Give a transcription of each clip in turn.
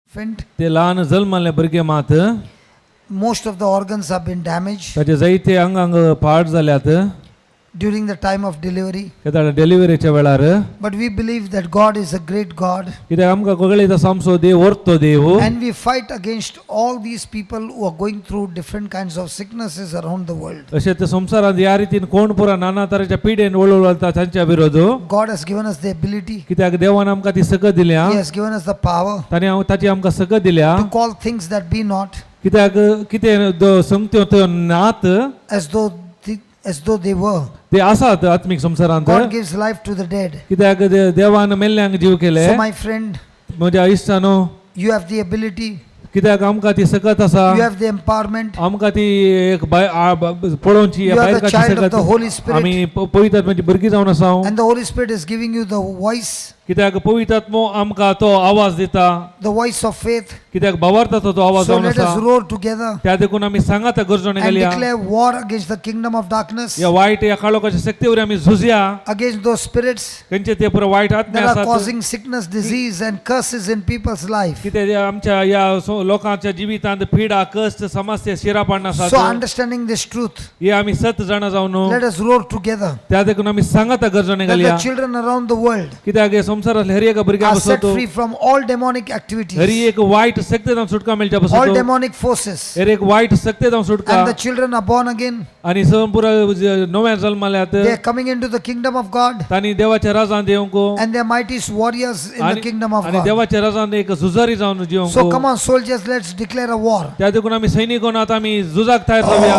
Infant, ते ल्हान जल्मल्ले भुरगे मात most of the organs have been damaged ताचे जायते आंगांग पाड जाल्यात during the time of delivery. केदाळ डिलिव्हरीच्या वेळार. But we believe that God is a great God कित्याक आमकां कळीत आसा आमचो देव व्हरतो देव. And we fight against all these people who are going through different kinds of sicknesses around the world. अशें ते संवसारांत ह्या रितीन कोण पुरा नाना तरेच्या पिडेन वळवळ घालता तांच्या विरोध. God has given us the ability, कित्याक देवान आमकां ती सकत दिल्या. He has given us the power ताणें ताची आमकां सकत दिल्या to call things that be not कित्याक कितें संगत्यो त्यो नात as though they were. ते आसात आत्मीक संवसारांत. God gives life to the dead. कित्याक देवान मेल्ल्यांक जीव केले. So, my friend, म्हज्या इश्टानो, you have the ability, कित्याक आमकां ती सकत आसा. you have the empowerment, आमकां ती एक पळोवची you are भायर the काडची child of सकत. the Holy Spirit, आमी पवित्र आत्म्याची भुरगीं जावन आसा. and the Holy Spirit is giving you the voice, कित्याक पवित्र आत्मो आमकां तो आवाज दिता, the voice of faith. कित्याक भावार्थाचो तो आवाज So जावन let आसा. us roar together त्या देखून आमी सांगाता गरजोणे and घालया declare war against the kingdom of darkness, ह्या वायट ह्या काळोखाच्या शक्तीवर आमी झुजया against those spirits खंयचे ते पुरा वायट आत्मे that are आसात causing sickness, disease, and curses in people's life. कित्याक ते आमच्या ह्या लोकांच्या जिवितांत पिडा कश्ट समस्या शिरा पाडणा So, आसात. understanding this truth, हे आमी सत जाणा जावन let us roar together त्या देखून आमी सांगाता गरजोणे that घालया the children around the world कित्याक हे संवसारांतले हर एका भुरग्याक are set बसतो free from all demonic Har activities, एक वायट शक्ती जावन सुटका मेळच्या all बसतो, demonic forces, हर एक वायट शक्ती जावन सुटका. and the children are born again. आणि पुरा नव्या जल्माल्यात. They are coming into the kingdom of God तांणी देवाच्या राजांत येवंक and they are mightiest warriors in the आणि kingdom of आणि God. देवाच्या राजांत एक झुजारी जावन So जिवंक. come on, soldiers, let's declare a war. त्या देखून आमी सैनिक आता आमी झुजाक तयार जावया.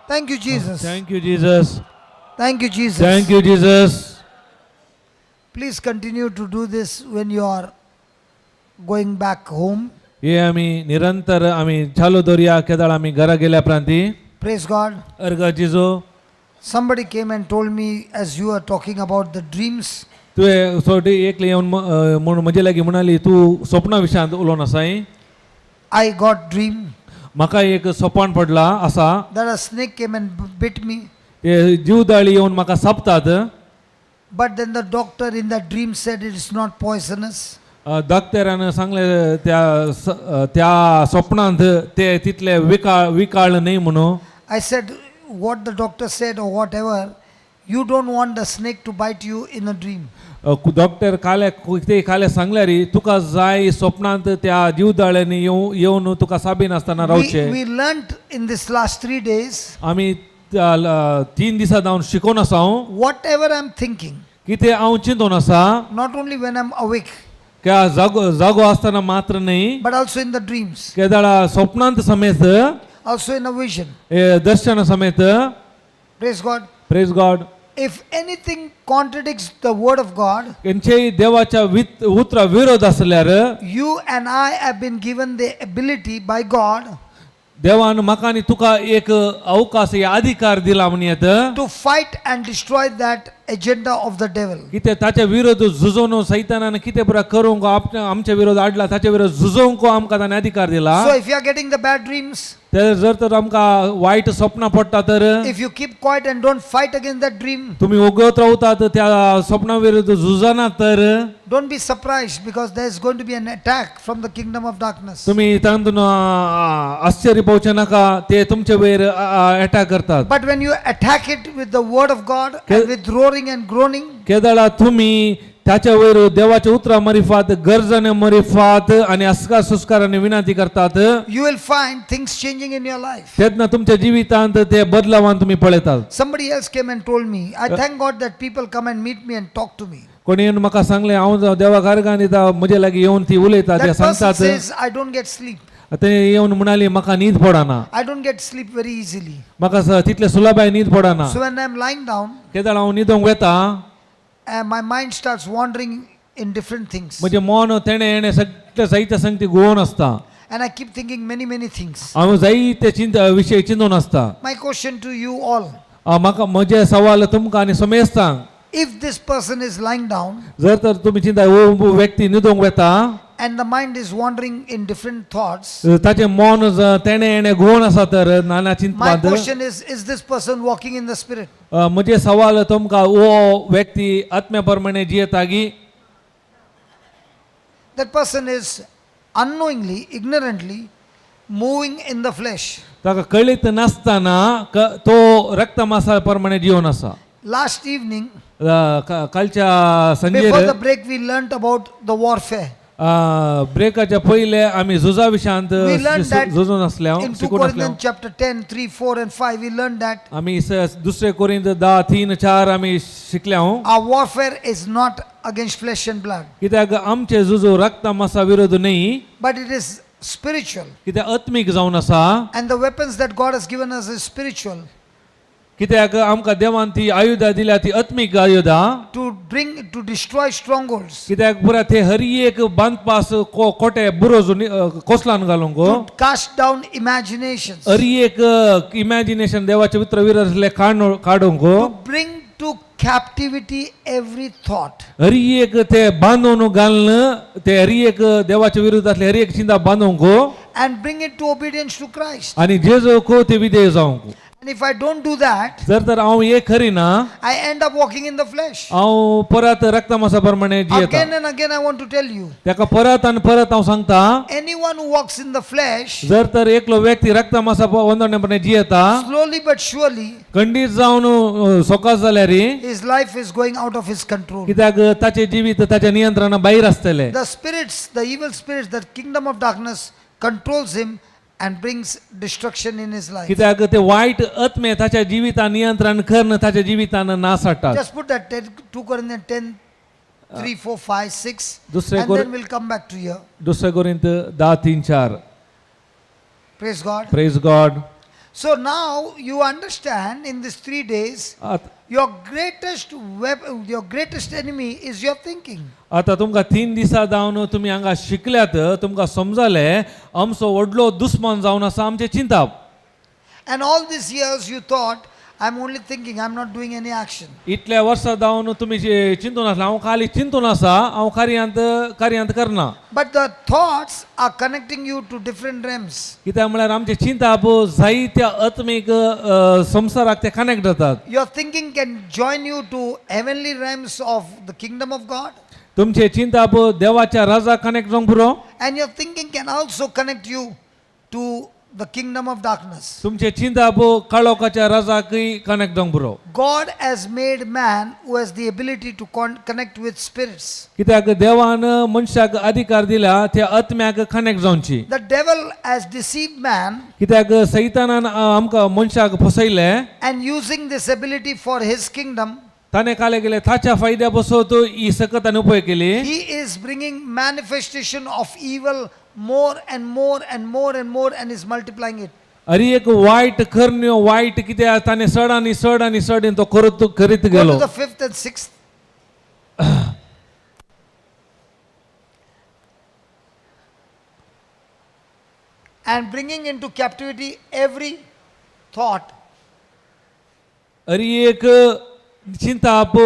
Thank you, Jesus. Thank you, Jesus. Thank you Jesus. Thank you, Jesus. Thank you Jesus. Please continue to do this when you are going back home. हे आमी निरंतर आमी चालू दवरया केदाळ आमी घरा गेल्या उपरांत. Praise God. अर्ग जिजो. Somebody came and told me as you are talking about the dreams, तुवें सोटी एकले येवन म्हूण म्हजे लागीं म्हणाली तूं स्वप्ना विशयांत उलोवन आसाय. I got dream म्हाका एक सोपान पडला आसा that a snake came and bit me. ते जीवदाळी येवन म्हाका सापतात. But then the doctor in that dream said it is not poisonous. डॉक्टरान सांगलें त्या त्या स्वप्नांत ते तितले विकाळ विकाळ न्हय म्हणून. I said, what the doctor said or whatever, you don't want the snake to bite you in a dream. Doctor काल्या ते काल्या सांगल्यार तुका जाय स्वप्नांत त्या जीवदाळ्यांनी येवन येवन तुका साबी नासतना We, रावचें. we learnt in this last 3 days आमी त्या 3 दिसां जावन शिकोवन आसा हांव whatever I'm thinking, कितें हांव चिंतून आसा, not only when I'm awake, क्या जागो जागो आसतना मात्र न्हय, but also in the dreams, केदाळा स्वप्नांत समेत, also in a vision. हे दर्शन समेत. Praise God. Praise God. If anything contradicts the word of God, खंयचेय देवाच्या उतरा विरोध आसल्यार you and I have been given the ability by God देवान म्हाका आनी तुका एक अवकाश या अधिकार दिला म्हण येत to fight and destroy that agenda of the devil. कितें ताच्या विरोध झुजोवन सैतानान कितें पुरा करूंक आमच्या विरोध हाडला ताच्या विरोध झुजोवंक आमकां ताणें अधिकार दिला. So if you are getting the bad dreams, ते जर तर आमकां वायट स्वप्नां पडटा तर if you keep quiet and don't fight against that dream, तुमी ओगत रावतात त्या स्वप्ना विरुद्ध झुजना तर don't be surprised, because there is going to be an attack from the kingdom of darkness. तुमी तातूंत आश्चर्य पावचे नाका ते तुमचे वयर अटॅक करतात. But when you attack it with the word of God and with roaring and groaning, केदळा तुमी ताच्या वयर देवाच्या उतरा मरिफात गरजणे मरिफात आनी अस्कार सुस्कार आनी विनंती करतात you will find things changing in your life. तेन्ना तुमच्या जिवितांत ते बदलावान तुमी पळयतात. Somebody else came and told me, I thank God that people come and meet me and talk to me. कोणी येवन म्हाका सांगलें हांव देवा कार्गान दिता म्हजे लागीं येवन ती उलयता ते That person सांगतात. says, I don't get sleep. ते येवन म्हणाली म्हाका न्हीद पडना. I don't get sleep very easily. म्हाका तितले सुलभाय न्हीद पडना. So when I'm lying down, केदळ हांव न्हिदोंक वेता my mind starts wandering in different things. म्हजें मन तेणें हेणें सगळे जायते संगती गोवन आसता. And I keep thinking many, many things. हांव जायते चिंत विशय चिंतून आसता. My question to you all, म्हाका म्हजें सवाल तुमकां आनी समेस्तांक, if this person is lying down जर तर तुमी चिंता हो व्यक्ती न्हिदोंक वेता and the mind is wandering in different thoughts, ताचें मन तेणें हेणें गोवन आसा तर नाना my चिंतपांत, question is this person walking in the spirit? म्हजें सवाल तुमकां हो व्यक्ती आत्म्या प्रमाणे जियेता गी? That person is unknowingly, ignorantly moving in the flesh. ताका कळीत नासतना तो रक्तमासा प्रमाणे जिवन आसा. Last evening, कालच्या before सांजेर the break, we learnt about the warfare. ब्रेकाच्या पयले आमी झुजा विशयांत We learned that झुजून आसले in 2 शिकून आसले. Corinthians chapter 10, 3, 4 and 5, we learned that आमी दुसरे कोरिंत 10, 3, 4 आमी शिकले हांव our warfare is not against flesh and blood, कित्याक आमचे झुजू रक्तमासा विरोध न्ही but it is spiritual. कित्याक आत्मीक जावन आसा. And the weapons that God has given us is spiritual कित्याक आमकां देवान ती आयुधां दिल्या ती आत्मीक आयुधां to bring, to destroy strongholds, कित्याक पुरा ते हर एक बांदपास कोटे बुरोज कोसलान घालूंक to cast down imaginations, हर एक इमॅजिनेशन देवाचे मित्र विरोध आसले काडूंक to bring to captivity every thought. हर एक ते बांदून घालून ते हर एक देवाच्या विरोधातले हर एक चिंता बांदूंक And bring it to obedience to Christ. आनी जेजूक ते विधेय जावंक. And if I don't do that, जर तर हांव एक करिना I end up walking in the flesh. हांव परत रक्तमासा प्रमाणे जियेता. Again and again, I want to tell you, ताका परत आनी परत हांव सांगता, anyone who walks in the flesh, जर तर एकलो व्यक्ती रक्तमासा वंदणेपणे जियेता slowly but surely, खंडीत जावन सोकास जाल्यार his life is going out of his control. कित्याक ताचें जिवीत ताच्या नियंत्रणा भायर आसतलें. The spirits, the evil spirits, the kingdom of darkness controls him and brings destruction in his life. कित्याक ते वायट आत्मे ताच्या जिवितान नियंत्रण करून ताच्या जिवितान नास हाडटात. Just put that 10, 2 Corinthians 10, 3, 4, 5, 6, दुसरे and then we'll come back to here. दुसरे Corinth 10, 3, 4. Praise God. Praise God. So now you understand in these 3 days, your greatest your greatest enemy is your thinking. आता तुमकां 3 दिसां जावन तुमी हांगा शिकल्यात तुमकां समजलें आमचो व्हडलो दुस्मान जावन आसा आमचें चिंताप. And all these years you thought, I'm only thinking, I'm not doing any action. इतल्या वर्सां जावन तुमी चिंतून आसला हांव खाली चिंतून आसा हांव कार्यांत कार्यांत करना. But the thoughts are connecting you to different realms. कित्याक म्हळ्यार आमचें चिंताप जायत्या आत्मीक संवसाराक ते कनेक्ट जातात. Your thinking can join you to heavenly realms of the kingdom of God. तुमचें चिंताप देवाच्या राजाक कनेक्ट जावंक पुरो. And your thinking can also connect you to the kingdom of darkness. तुमचें चिंताप काळोखाच्या राजाकय कनेक्ट जावंक पुरो. God has made man who has the ability to connect with spirits. कित्याक देवान मनशाक अधिकार दिला त्या आत्म्याक कनेक्ट जावची. The devil has deceived man कित्याक सैतानान आमकां मनशाक फसयलें and using this ability for his kingdom, ताणें काले गेले ताच्या फायद्या बसत ही सकत आनी उपयोग केली. he is bringing manifestation of evil more and more and more and more and is multiplying it. अरे एक वायट करण्यो वायट कितें ताणें सड आनी सड आनी सड आनी तो करत करीत Go गेलो. to the fifth and sixth. And bringing into captivity every thought. अरे एक चिंताप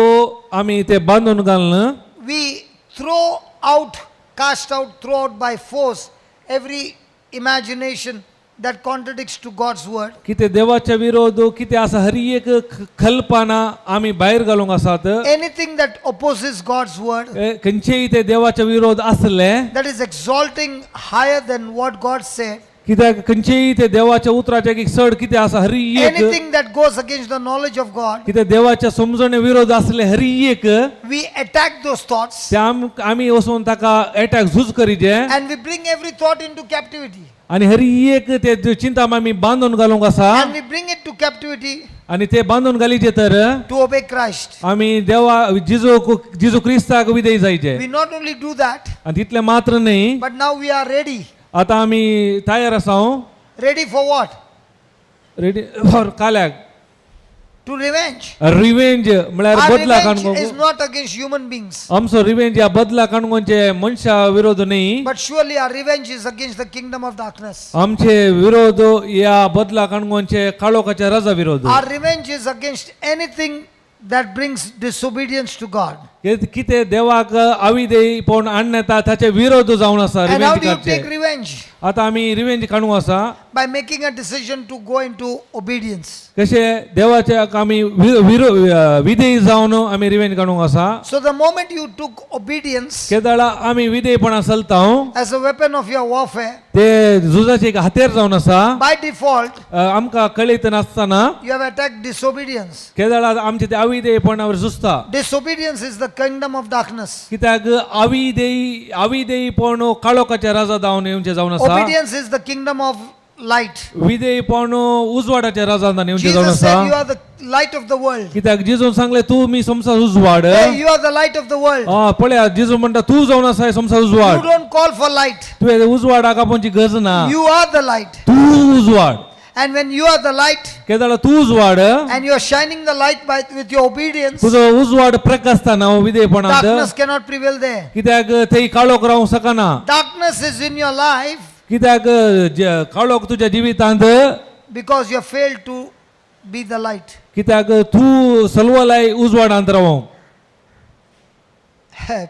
आमी ते बांदून घालून We throw out, cast out, throw out by force every imagination that contradicts to God's word. कितें देवाच्या विरोध कितें आसा हर एक कल्पना आमी भायर घालूंक आसात. Anything that opposes God's word, खंयचेय ते देवाच्या विरोध आसले that is exalting higher than what God said, कित्याक खंयचेय ते देवाच्या उतराच्या एक चड कितें आसा हर एक anything that goes against the knowledge of God, कितें देवाच्या समजणे विरोध आसले हर एक we attack those thoughts ते आमी वचून ताका एटॅक झूज करीजे and we bring every thought into captivity. आनी हर एक ते चिंता आमी बांदून घालूंक आसा And we bring it to captivity आनी ते बांदून घालीचे तर to obey Christ. आमी देवा जिजू जिजू क्रिस्ताक विधेय जायचे. We not only do that, आनी तितलें मात्र न्ही, but now we are ready. आतां आमी तयार आसा. Ready for what? Ready for काल्याक. To revenge. Revenge म्हळ्यार Our बदला revenge Canacona. is not against human beings, आमचो रिवेंज ह्या बदला काणकोणचे मनशा विरोध न्ही, but surely our revenge is against the kingdom of darkness. आमचे विरोध ह्या बदला काणकोणचे काळोखाच्या रजा विरोध. Our revenge is against anything that brings disobedience to God. कितें देवाक आविदेयपण आणता ताचे विरोध जावन आसा. And how revenge do you काडचे. take revenge? आतां आमी रिवेंज काडूंक आसा. By making a decision to go into obedience. कशें देवाचे आमी विधेय जावन आमी रिवेंज काडूंक आसा. So the moment you took obedience केदाळा आमी विधेयपणा चलता as a weapon of your warfare, ते झुजाचे एक हातेर जावन आसा. by default, आमकां कळयत नासतना you have attacked disobedience. केदाळा आमचे ते अविधेयपणावर झुजता. Disobedience is the kingdom of darkness. कित्याक अविधेयी अविधेयपण काळोखाच्या राजा जावन येवचे जावन आसा. Obedience is the kingdom of light. विधेयपण उजवाडाच्या राजा येवचे जावन Jesus said, You आसा. are the light of the world. कित्याक जेजून सांगले तूं मी संवसार उजवाड. Hey, you are the light of the world. पळया जेजू म्हणटा तूं जावन आसा संवसार You उजवाड. don't call for light. तुवें उजवाडाक आपोवची गरज ना. You are the light. तूं उजवाड. And when you are the light केदाळा तूं उजवाड and you are shining the light by with your obedience, तुजो उजवाड प्रकाशता विधेयपणांत. darkness cannot prevail there. कित्याक थंय काळोख रावंक शकना. Darkness is in your life कित्याक काळोख तुज्या जिवितांत because you have failed to be the light. कित्याक तूं सलवलाय उजवाडांत रावंक.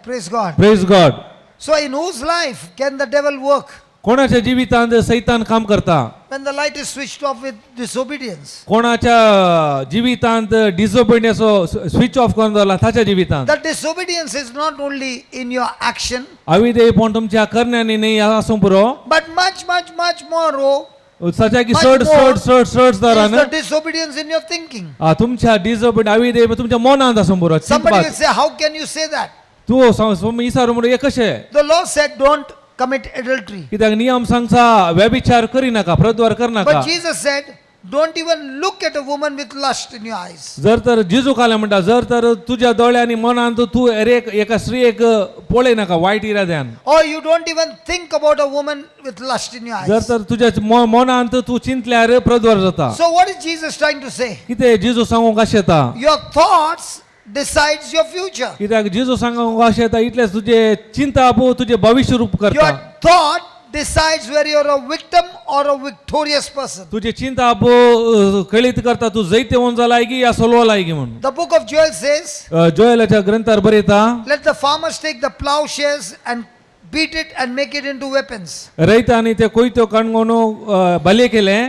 Praise God. Praise God. So, in whose life can the devil work? कोणाच्या जिवितांत सैतान काम करता? When the light is switched off with disobedience. कोणाच्या जिवितांत डिसोबिडियन्स स्विच ऑफ करून दवरला ताच्या जिवितांत. That disobedience is not only in your action, अविधेयपण तुमच्या करण्यांनी न्ही आसूंक पुरो, but much, much, much more, oh, ताच्या की Much चड more चड चड चड is दरान the disobedience in your thinking. तुमच्या डिसोबिडियन्स अविधेय तुमच्या मनांत आसूंक पुरो. Somebody will चिंतपाक. say, "How can you say that?" तूं इसारू म्हणून हे कशें? The law said, "Don't commit adultery." कित्याक नियम सांगता व्यभिचार करिनाका, प्रद्वार करनाका. But Jesus said, "Don't even look at a woman with lust in your eyes." जर तर जिजू काले म्हणटा जर तर तुज्या दोळ्यांनी मनांत तूं एका एका स्त्रियेक पळय नाका वायट इराद्यान. Or you don't even think about a woman with lust in your जर eyes. तर तुज्या मनांत तूं चिंतल्यार प्रद्वार जाता. So, what is Jesus trying to say? कितें जिजू सांगूंक अशें येता? Your thoughts decides your future. कित्याक जिजू सांगूंक अशें येता इतलें तुजें चिंताप तुजें भविश्य रूप करता. Your thought decides whether you're a victim or a victorious person. तुजें चिंताप कळीत करता तूं जैतेवंत जालाय की या सोलवलाय की म्हणून. The book of Joel says, जोएलाच्या ग्रंथार बरयता, "Let the farmers take the plowshares and beat it and make it into weapons. रयतांनी ते कोयत्यो काणकोण बले केले.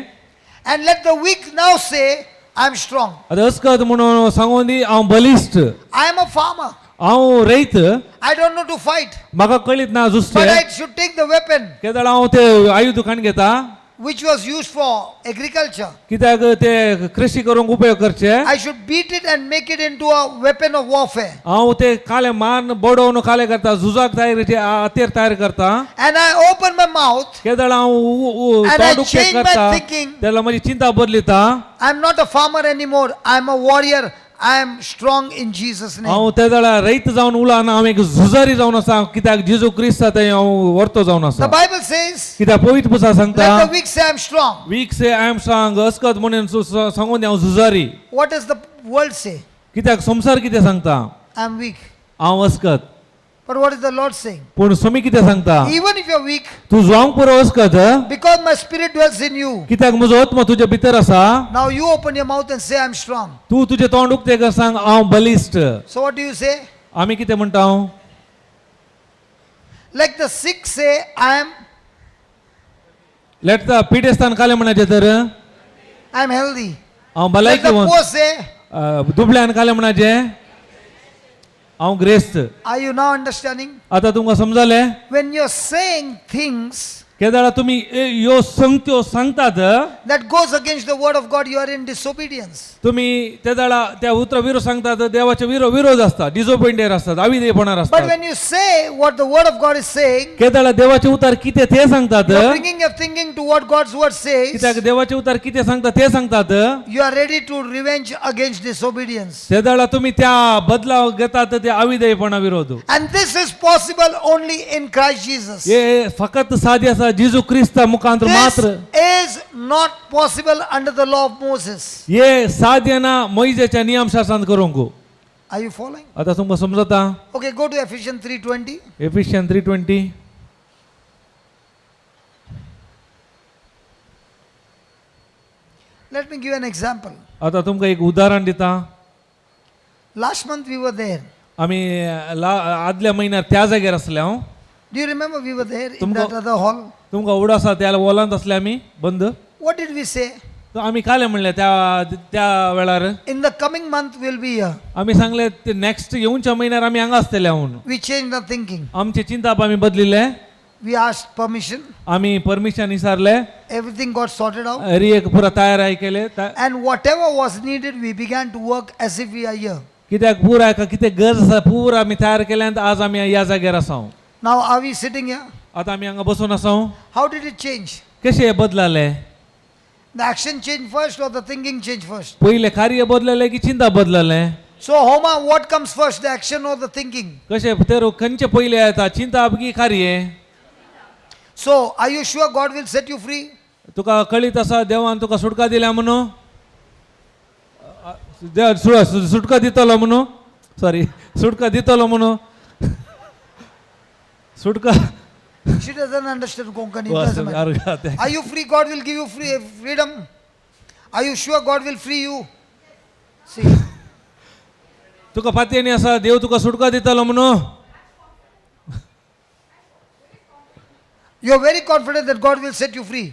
And let the weak now say, 'I am strong.'" आतां अस्कत म्हणून सांगून दी हांव बलिश्ट. I am a farmer. हांव Rayat. I don't know to fight, म्हाका कळीत ना but झुजचें. I should take the weapon केदळ हांव ते आयुध काण घेता which was used for agriculture. कित्याक ते कृषी करूंक उपयोग करचे. I should beat it and make it into a weapon of warfare." हांव ते काले मान बडोवन काले करता झुजाक तयार हातेर तयार करता. And I open my mouth. केदळ हांव And I तोंड उक्तें change my करता thinking. तेन्ना म्हजी चिंता बदलिता. I'm not a farmer anymore. I'm a warrior. I am strong in Jesus' name. हांव त्या वेळार रयत जावन उलोवना, हांव एक झुजारी जावन आसा, कित्याक जेजू क्रिस्ता थंय हांव वर्तो जावन The आसा. Bible says, कित्याक पवित्र पुस्तक सांगता, let the weak say, I am strong. Weak say I am strong, अस्कत म्हणून सांगून हांव झुजारी. What does the world say? कित्याक संवसार कितें सांगता? I am weak. हांव अस्कत. But what is the Lord saying? पूण स्वामी कितें सांगता? Even if you are weak, तूं जावंक पुरो अस्कत, because my spirit dwells in you. कित्याक म्हजो आत्मा तुज्या भितर आसा. Now you open your mouth and say, I am strong. तूं तुजें तोंड उक्तें कर, सांग हांव बलिश्ट. So what do you say? आमी कितें म्हणटा? Like the sick say, I am let the पिडेस्तान कालें म्हणाचें तर I am healthy. हांव Let भलायकी. the poor say, दुबळ्यान कालें म्हणाचें हांव ग्रेस्त. Are you now understanding? आतां तुमकां समजलें? When you're saying things केदाळा तुमी ह्यो संगत्यो सांगतात that goes against the word of God, you are in disobedience. तुमी त्या वेळा त्या उतरा विरोध सांगतात, देवाचे विरोध विरोध असतात, डिसोपिडियर असतात, अविधेयपणार But असतात. when you say what the word of God is saying, केदाळा देवाचे उतार कितें ते सांगतात, you're bringing your thinking to what God's word says, कित्याक देवाचे उतार कितें सांगता ते सांगतात, you are ready to revenge against disobedience. त्या वेळा तुम्ही त्या बदलाव घेतात त्या अविधेयपणा विरोध. And this is possible only in Christ Jesus. हे फकत साध्य आसा जेजू क्रिस्ता मुखांत This मात्र. is not possible under the law of Moses. हे साध्य ना मोइजेच्या नियमशास्त्रांत करूंक. Are you following? आता तुमकां समजता? Okay, go to Ephesians 3:20. Ephesian 3:20. Let me give an example. आता तुमकां एक उदाहरण दिता. Last month we were there. आमी ला आदल्या म्हयन्यार त्या जाग्यार आसले हांव. Do you remember we were there in तुमको- that other hall? तुमकां उडास आसा त्या हॉलांत आसले आमी बंद. What did we say? तर आमी कालें म्हणलें त्या त्या वेळार? In the coming month we'll be here. आमी सांगलें ते नॅक्स्ट येवच्या म्हयन्यार आमी हांगा आसतले म्हणून. We changed our thinking. आमचें चिंताप आमी बदलिल्लें. We asked permission. आमी परमिशन विचारलें. Everything got sorted out. Hari एक पुरा तयार केले. And whatever was needed, we began to work as if we are here. कित्याक पुरा एका कितें गरज आसा पुरा आमी तयार केलें आनी आज आमी ह्या जाग्यार आसा. Now, are we sitting here? आतां आमी हांगा बसून आसा. How did it change? कशें बदलालें? The action changed first or the thinking changed first? पयलें कार्य बदललें की चिंता बदललें? So, Homa, what comes first, the action or the thinking? कशें तर खंयचें पयलें येता, चिंता की कार्य? So, are you sure God will set you free? तुका कळीत आसा देवान तुका सुटका दिल्या म्हणून, सुटका दितलो म्हणून, सॉरी, सुटका दितलो म्हणून, सुटका. She doesn't understand Konkani. Doesn't matter. Are you free? God will give you free freedom. Are you sure God will free you? See, तुका पातयेनी आसा देव तुका सुटका दितलो म्हणून? You are very confident that God will set you free.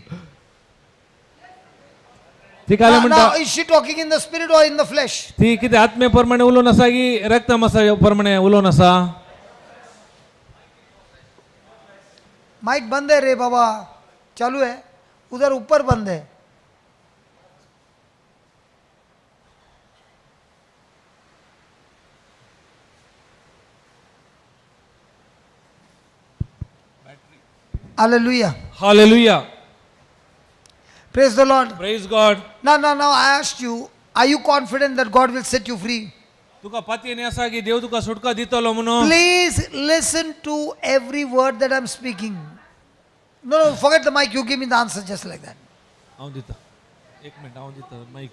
ती काय Now, म्हणटा? now, is she talking in the spirit or in the flesh? ती कितें आत्मे प्रमाणे उलोवन आसा की रक्त मासा प्रमाणे उलोवन आसा? माइक बंद है रे बाबा, चालू है उधर ऊपर बंद है. Hallelujah. Hallelujah. Praise the Lord. Praise God. Now, now, now, I asked you, are you confident that God will set you free? तुका पातयेनी आसा की देव तुका सुटका दितलो म्हणून? Please listen to every word that I'm speaking. No, no, forget the mic. You give me the answer just like that. हांव दिता, एक मिनट, हांव दिता mic.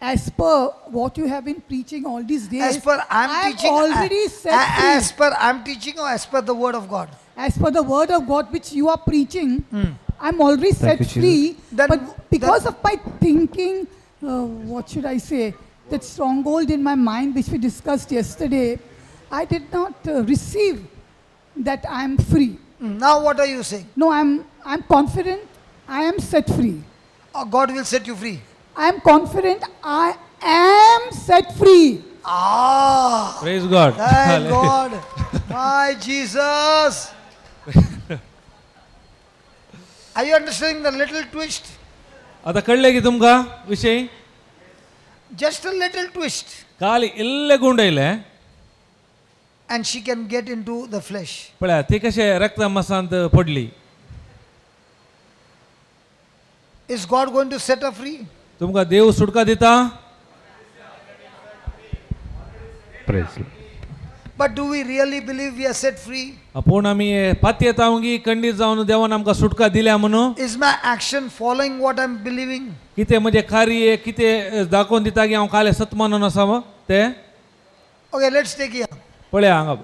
As per what you have been preaching all these days, As per I'm I am teaching, already set free. As per I'm teaching or as per the word of God? As per the word of God which you are preaching, I'm already set you, Jesus. free. But because of my thinking, what should I say, that stronghold in my mind which we discussed yesterday, I did not receive that I am free. Now what are you saying? No, I'm confident I am set free. Oh, God will set you free. I am confident I am set free. Ah, praise God. Thank God. My Jesus. Are you understanding the little twist? आता कळ्ळें की तुमकां विशय? Just a little twist. काल इल्लें गुंडयलें. And she can get into the flesh. पळया ती कशें रक्त मासांत पडली. Is God going to set her free? तुमकां देव सुटका दिता. Praise Lord. But do we really believe we are set free? पूण आमी पातयेता की खंडीत जावन देवान आमकां सुटका दिल्या म्हणून. Is my action following what I'm believing? कितें म्हजें कार्य कितें दाखोवन दिता की हांव काले सत मानून आसा तें. Okay, let's take here. पळया हांगा.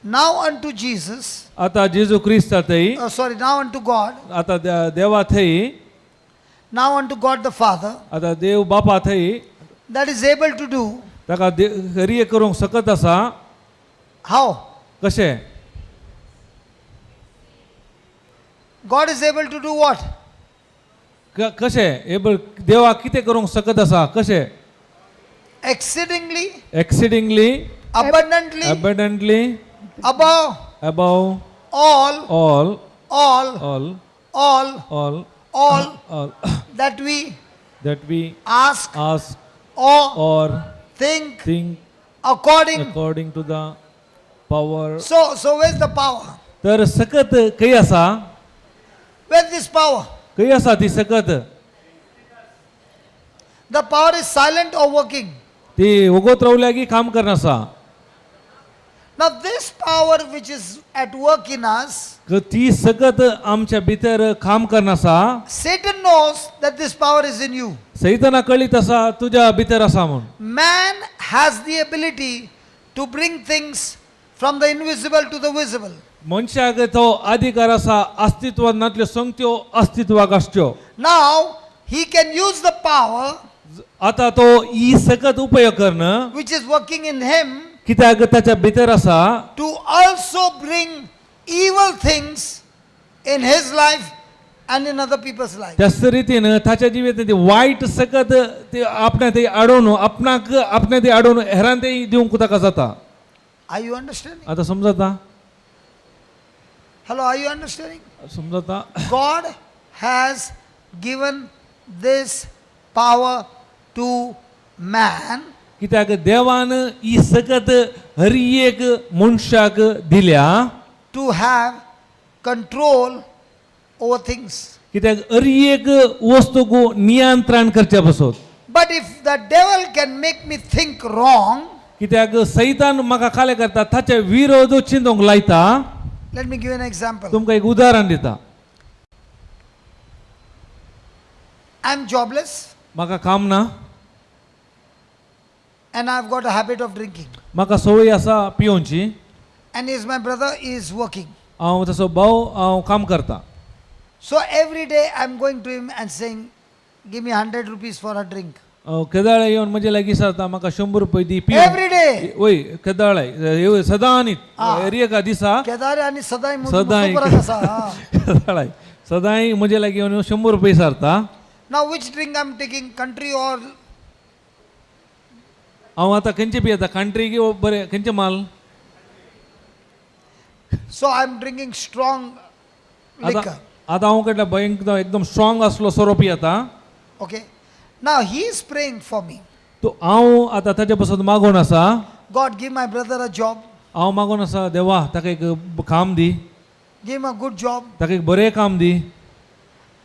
Now unto Jesus, आतां जेजू क्रिस्ता थंय, sorry, now unto God, आतां देवा थंय, now unto God the Father, आतां देव बापा थंय, that is able to do, ताका हरिये करूंक शकत आसा. How? कशें? God is able to do what? कशें एबल देवाक कितें करूंक शकत आसा कशें? Exceedingly, exceedingly, abundantly, abundantly, above above all, all, all, all, all, all, all all that we that we ask ask or or think think according. According to the power. So where's the power? तर सकत खंय आसा? Where's this power? खंय आसा ती सकत? The power is silent or working? ती वगत रावल्या की काम करना आसा? Now, this power which is at work in us, ती सकत आमच्या भितर काम करना आसा. Satan knows that this power is in you. सैताना कळीत आसा तुज्या भितर आसा म्हूण. Man has the ability to bring things from the invisible to the visible. मनशाक तो अधिकार आसा अस्तित्वात नातल्यो संगत्यो अस्तित्वाक आसच्यो. Now, he can use the power आता तो ही सकत उपयोग करन which is working in him कित्याक ताच्या भितर आसा to also bring evil things in his life and in other people's life. त्याच रितीन ताच्या जिवितांत ती वायट सकत ते आपणा ते अडोवन आपणाक आपणा ते अडोवन हेरान ते दिवंक ताका जाता. Are you understanding? आतां समजता? Hello, are you understanding? समजता? God has given this power to man कित्याक देवान ही सकत हर एक मनशाक दिल्या to have control over things. कित्याक हर एक वस्तूक नियंत्रण करचे बसत. But if the devil can make me think wrong, कित्याक सैतान म्हाका खालें करता ताचे विरोध चिंतूंक लायता. Let me give you an example. तुमकां एक उदाहरण दिता. I'm jobless म्हाका काम ना and I've got a habit of drinking. म्हाका संवय आसा पियोवची. And is my brother is working. हांव तसो भाव हांव काम करता. So every day I'm going to him and saying, "Give me 100 rupees for a drink." केदाळे येवन म्हजे लागीं सरता म्हाका 100 रुपये दी पिवंक. Every day. वय केदाळे सदां न्ही हर एका दिसा. केदारे आणि सदाय सदांय. फरक आसा, हा. केदाळे सदांय म्हजे लागीं येवन 100 रुपये सारता. Now which drink I'm taking, country or हांव आतां खंयचे पियेता कंट्री की बरें खंयचें माल? So I'm drinking strong आतां liquor. आतां हांव कडल्या भयंकर एकदम स्ट्रॉंग आसलो सोरो पियेता. Okay. Now he is praying for me. तो हांव आतां ताचे पासत मागोन आसा. God, give my brother a job. हांव मागोन आसा देवा ताका एक काम दी. Give him a good job. ताका एक बरें काम दी.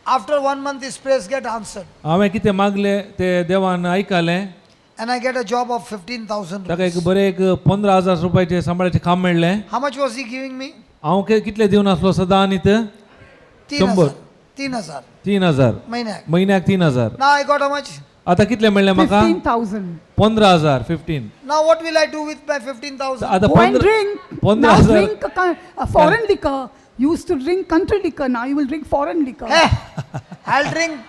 After one month, his prayers get answered. हांवें कितें मागलें तें देवान आयकलें. And I get a job of 15,000 ताका एक rupees. बरें एक 15,000 रुपयाचें सांबाळाचें काम मेळ्ळें. How much was he giving me? हांव कितले दिवन आसलो सदां आनी ते तीन 100. हजार. 3,000. 3,000. महिन्याक. म्हयन्याक 3,000. Now I got how much? आतां कितले मेळ्ळे म्हाका? 15,000. 15,000, 15. Now what will I do with my 15,000? आतां Go and पंदरा drink. पंदरा Now हजार. drink a foreign liquor. You used to drink country liquor. Now you will drink foreign liquor. Eh, I'll drink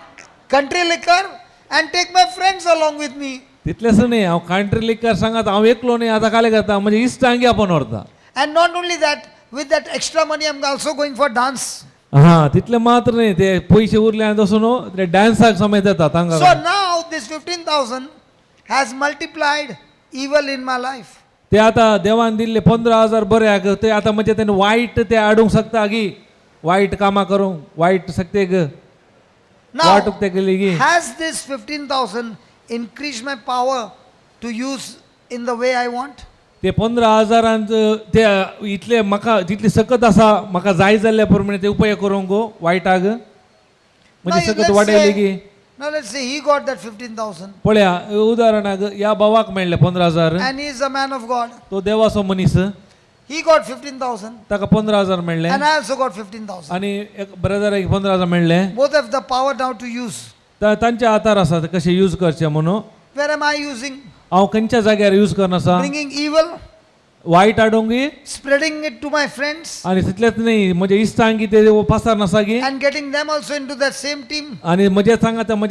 country liquor and take my friends along with me. तितलेंच न्ही हांव country liquor सांगात हांव एकलो न्ही आतां कालें करता म्हणजे इश्टांक आपोवन व्हरता. And not only that, with that extra money, I'm also going for dance. हा तितले मात्र न्ही ते पयशे उरले आनी तसो न्हू ते डान्साक समेत येता तांकां. So now this 15,000 has multiplied evil in my life. ते आतां देवान दिल्ले 15,000 बऱ्याक ते आतां म्हणजे तेणे वायट ते हाडूंक शकता गी वायट कामां करूंक वायट शकतेक Now, वाट उक्ते केली गी. has this 15,000 increased my power to use in the way I want? ते 15,000 ते इतले म्हाका जितली सकत आसा म्हाका जाय जाल्ल्या प्रमाणे ते उपयोग करूंक गो वायटाक. म्हणजे Now, सकत let's वाडयली say, की now let's say he got that 15,000 पळया उदाहरणाक ह्या भावाक मेळ्ळे 15,000. And he is a man of God. तो देवाचो मनीस. He got 15,000 ताका 15,000 मेळ्ळे and I also got 15,000. आनी एक ब्रदराक 15,000 मेळ्ळे. Both have the power now to use. तांच्या हातार आसा ते कशे यूज करचे म्हणून. Where am I using? हांव खंयच्या जाग्यार यूज करना आसा? Bringing evil, वायट हाडूंक spreading it to my friends, आनी तितलेंच न्ही म्हज्या इश्टांक ते पासार नासा गी and getting them also into that same team. आनी म्हज्या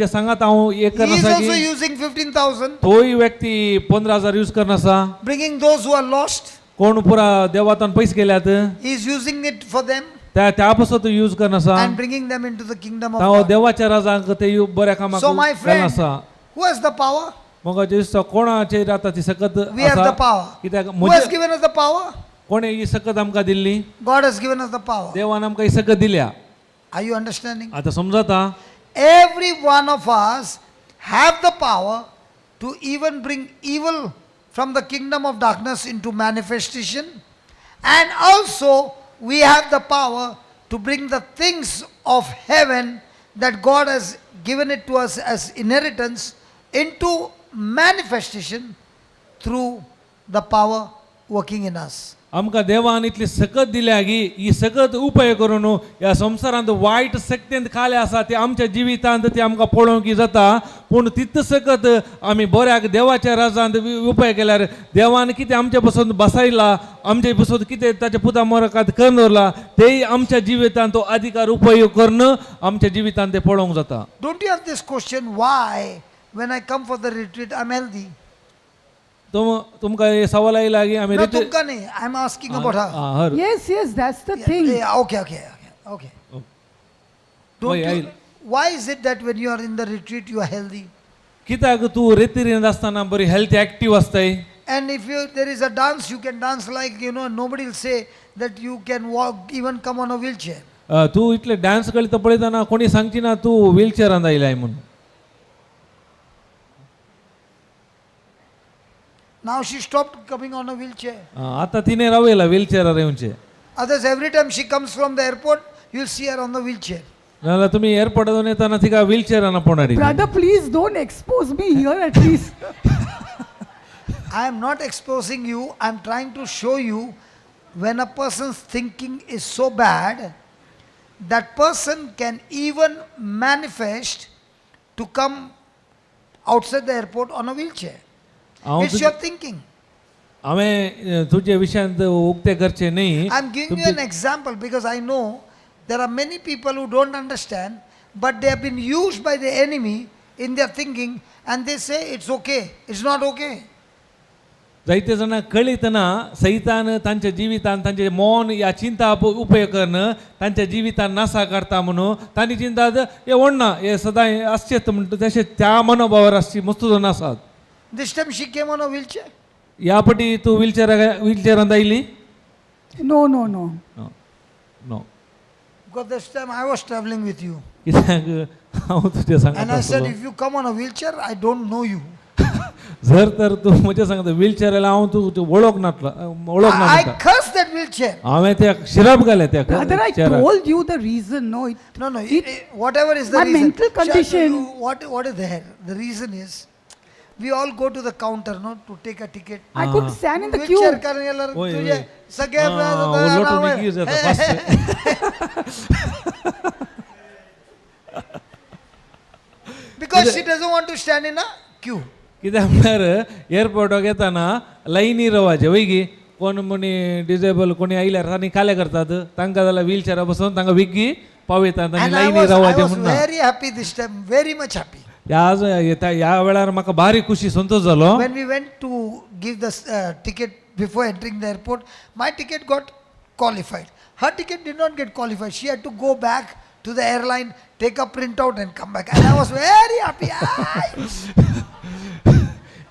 सांगात हांव एक He is करना also की using 15,000, तोय व्यक्ती 15,000 यूज करना आसा. Bringing those who are lost. कोण पुरा देवातान पयस गेल्यात He is using it for them त्या त्या पासून तो यूज करना आसा. And bringing them into the kingdom of हांव God. देवाच्या राजांक ते बऱ्या कामाक So, my घालना friend, आसा. who has the power? मग दिसता कोणाचेर आतां ती सकत We have आसा the power. कित्याक Who has म्हजे given us the power? कोणें ही सकत आमकां दिल्ली? God has given us the power. देवान आमकां ही सकत दिल्या. Are you understanding? आतां समजता? Every one of us have the power to even bring evil from the kingdom of darkness into manifestation, and also we have the power to bring the things of heaven that God has given it to us as inheritance into manifestation through the power working in us. आमकां देवान इतली सकत दिल्या की ही सकत उपाय करून ह्या संवसारांत वायट शक्तेंत खाले आसा ती आमच्या जिवितांत ती आमकां पळोवंक जाता पूण तित सकत आमी बऱ्याक देवाच्या राजांत उपाय केल्यार देवान कितें आमचे पसून बसायला आमचे पसून कितें ताच्या पुता मोरकात करून दवरला तेय आमच्या जिवितांत तो अधिकार उपयोग करून आमच्या जिवितांत ते पळोवंक जाता. Don't you have this question, why when I come for the retreat I'm healthy? तुमकां हे सवाल आयला की आमी No, retreat- तुमका nahi. I'm asking about her. आं, हर Yes, yes, that's the Yeah, thing. yeah, okay. Oh. Don't Why, you, why is it that when you are in the retreat you are healthy? कित्याक तूं रेतिरींत आसतना बरी health active आसताय? And if you there is a dance, you can dance like nobody will say that you can walk, even come on a wheelchair. तूं इतले dance कळटा पळयतना कोणी सांगची ना तूं व्हीलचेरान आयलाय म्हणून. Now she stopped coming on a wheelchair. आतां तिणें रावयला व्हीलचेरार येवचें. Others, every time she comes from the airport, you'll see her on the wheelchair. नाजाल्यार तुमी एअरपोर्टान येतना तिका व्हीलचेरान आपोवणार. Brother, please don't expose me here at least. I am not exposing you. I am trying to show you when a person's thinking is so bad, that person can even manifest to come outside the airport on a wheelchair. हांव It's your thinking. हांवें तुजे विशयांत उक्तें करचें न्ही. I'm giving you an example because I know there are many people who don't understand, but they have been used by the enemy in their thinking and they say it's okay. It's not okay. जायते जाणां कळयतना सैतान तांच्या जिवितान तांचे मौन ह्या चिंता उपयोग करून तांच्या जिवितान नासा काडटा म्हणून तांणी चिंतात हे व्हडना हे सदांय आसचेत म्हणटा तशें त्या मनोभावार आसची मस्त जाण आसात. This time she came on a wheelchair. ह्या पटी तूं व्हीलचेरान आयली? No, no, no. No no. Because this time I was traveling with you. कित्याक हांव तुजें सांगता And I said, आसलो. if you come on a wheelchair, I don't know you. जर तर तूं म्हजें सांगता व्हीलचेर आयल्यार हांव तूं वळख नातलो वळख ना I म्हणटा. cursed that wheelchair. हांवें त्या शिरप घालें त्या Brother, I चेराक. Told you the reason. No, it, No, no. Whatever is the My reason. Mental condition. What is there? The reason is, we all go to the counter, no, to take a ticket. I couldn't stand in the queue. Wheelchair कारण गेल्यावर होय, तुझे होय. सगळे आं, लोटून एक जाता fast. Because she doesn't want to stand in a queue. कित्याक म्हळ्यार एअरपोर्टाक येताना लायनी रावपाचें वय गी कोण कोणी डिजेबल कोणी आयल्यार तांणी काले करतात तांकां जाल्यार व्हीलचेरार बसून तांकां बेगी पावयतात आनी And I लायनी was, I रावपाचें was म्हूण ना. very happy this time, very much happy. ह्या वेळार म्हाका भारी खुशी संतोश जालो. When we went to give the ticket before entering the airport, my ticket got qualified. Her ticket did not get qualified. She had to go back to the airline, take a printout and come back. And I was very happy. Aye.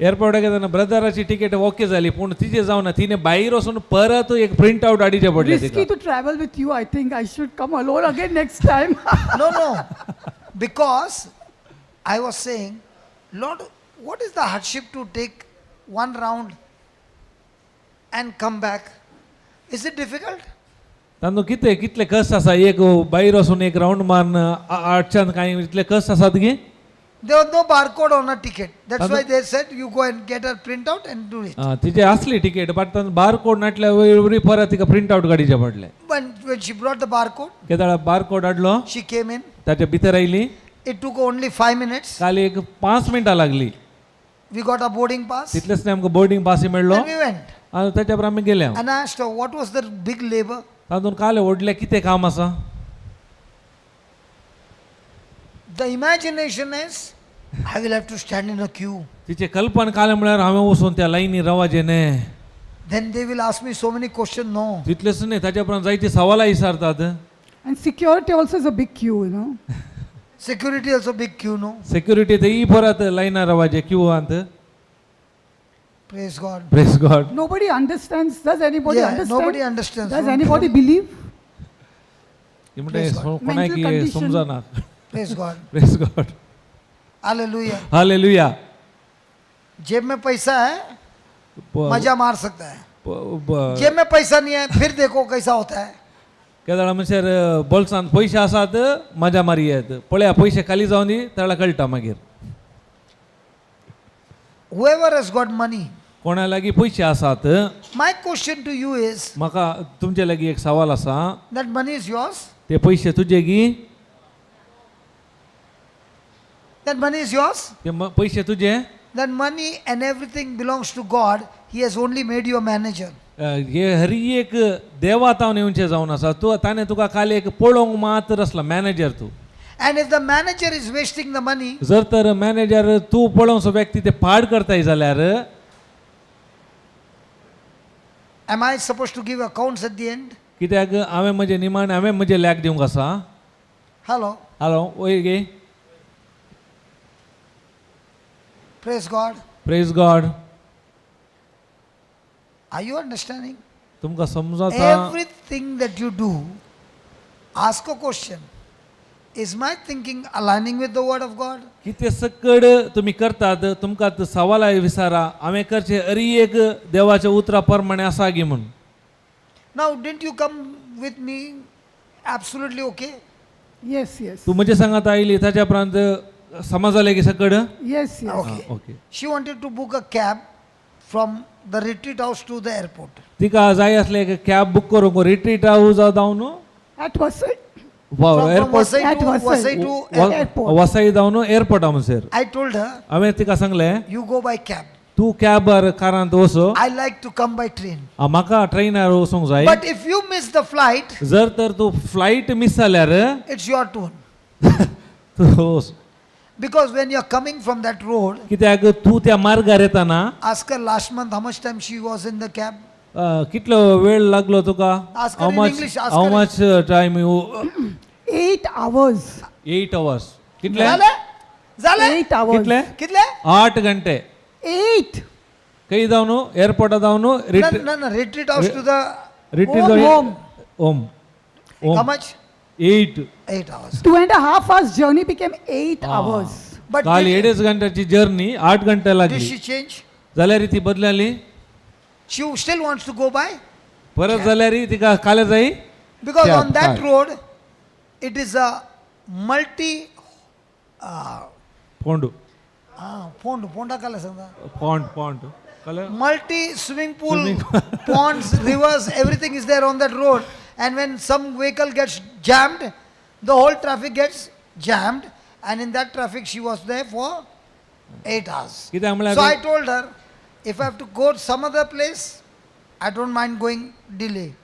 एअरपोर्टाक येतना ब्रदराची ticket okay जाली पूण तिजे जावना तिणें भायर वचून परत एक प्रिंट आवट हाडचें पडलें Risky तिका. to travel with you. I think I should come alone again next time. No, no. Because I was saying, Lord, what is the hardship to take one round and come back? Is it difficult? तांदूळ कितें कितले कश्ट आसा एक भायर वचून एक round मारून आठच्यान कांय इतले कश्ट आसात गी. There was no barcode on her ticket. That's Tando- why they said you go and get a printout and do it. तिचे असली तिकेट बट तांदूळ बार कोड नाटल्या वरी परत तिका प्रिंट आउट काडीचे पडले. When she brought the barcode, केदाळा bar code हाडलो she came in. ताच्या भितर आयली. It took only 5 minutes. काल एक 5 मिनटां लागली. We got a boarding pass. तितलेच न्ही आमकां बोर्डिंग पासूय मेळ्ळो And we went. आनी ताच्या बरोबर आमी गेले. And I asked her, what was the big labor? तातूंत काल व्हडलें कितें काम आसा? The imagination is, I will have to stand in a queue. तिचे कल्पना काल म्हळ्यार हांवें वचून त्या लायनी रावाचें न्ही. Then they will ask me so many questions. No. तितलेंच न्ही ताच्या उपरांत जायती सवालां विचारतात. And security also is a big queue. Security also big queue, no? Security तेय परत लायनार रावाचें क्यूवांत. Praise God. Praise God. Nobody understands. Does anybody Yeah, understand? Nobody understands. Does anybody believe? म्हणटा Praise God. कोणाक Mental condition. समजना. Praise God. Praise God. Hallelujah. Hallelujah. जेब में पैसा है, मजा मार सकता है. जेब में पैसा नहीं है, फिर देखो कैसा होता है. केदळा म्हणसर बोल्सांत पयशे आसात मजा मारी येत पळया पयशे खाली जावन दी तेळा कळटा मागीर. Whoever has got money. कोणा लागीं पयशे आसात. My question to you is, म्हाका तुमचे लागीं एक सवाल आसा. That money is yours? ते पयशे तुजे गी? That money is yours? ते पयशे तुजे? That money and everything belongs to God. He has only made you a manager. हे हरी एक देवा तावन येवचें जावन आसा तूं ताणें तुका काल एक पळोवंक मात्र आसला मॅनेजर तूं. And if the manager is wasting the money, जर तर मॅनेजर तूं पळोवचो व्यक्ती ते पाड करताय जाल्यार am I supposed to give accounts at the end? कित्याक हांवें म्हजें निमाणें हांवें म्हजें लॅक दिवंक आसा? Hello. हालो वय गे. Praise God. Praise God. Are you understanding? तुमकां समजता? Everything that you do, ask a question. Is my thinking aligning with the word of God? कितें सकड तुमी करतात तुमकां आतां सवालां विचारा हांवें करचें अरी एक देवाच्या उतरा प्रमाणें आसा गी म्हूण. Now, didn't you come with me absolutely okay? Yes. तूं म्हजे सांगात आयली ताच्या उपरांत समज जालें की सकड? Yes. Okay. Okay. She wanted to book a cab from the retreat house to the airport. तिका जाय आसलें एक कॅब बूक करूंक रिट्रीट हावज जावन At Vasai. From airport Vasai At to Vasai. Vasai to Airport. Vasai जावन एअरपोर्टा म्हणसर. I told her, हांवें तिका सांगलें, you go by cab. तूं कॅबार कारांत वचो. I like to come by train. म्हाका ट्रेनार वचूंक जाय. But if you miss the flight, जर तर तूं फ्लायट मीस जाल्यार it's your turn. तूं वच. Because when you're coming from that road, कित्याक तूं त्या मार्गार येताना ask her last month how much time she was in the cab. कितलो वेळ लागलो तुका? Ask her how in much English, ask how her in- much time you? 8 hours. 8 hours. कितले? झालं झालं. 8 hours. कितले? कितले? 8 घंटे. 8. खंय जावन? एअरपोर्टा जावन. No, retreat house to the retreat. Home, home. Home. How home. much? 8. 8 hours. 2.5 hours journey became 8 hours. But काल did, एडेच घंट्याची जर्नी 8 घंटे did लागली. she change? जाल्यार ती बदलाली? She still wants to go by परत जाल्यार तिका काल जाय. Because Yeah, on that right. Road, it is a multi. Pond. Pond, ponda kala sangta. Pond pond काल Multi swimming pool, ponds, rivers, everything is there on that road. And when some vehicle gets jammed, the whole traffic gets jammed. And in that traffic, she was there for 8 hours. कित्याक So I म्हळ्यार told her, if I have to go some other place, I don't mind going delay.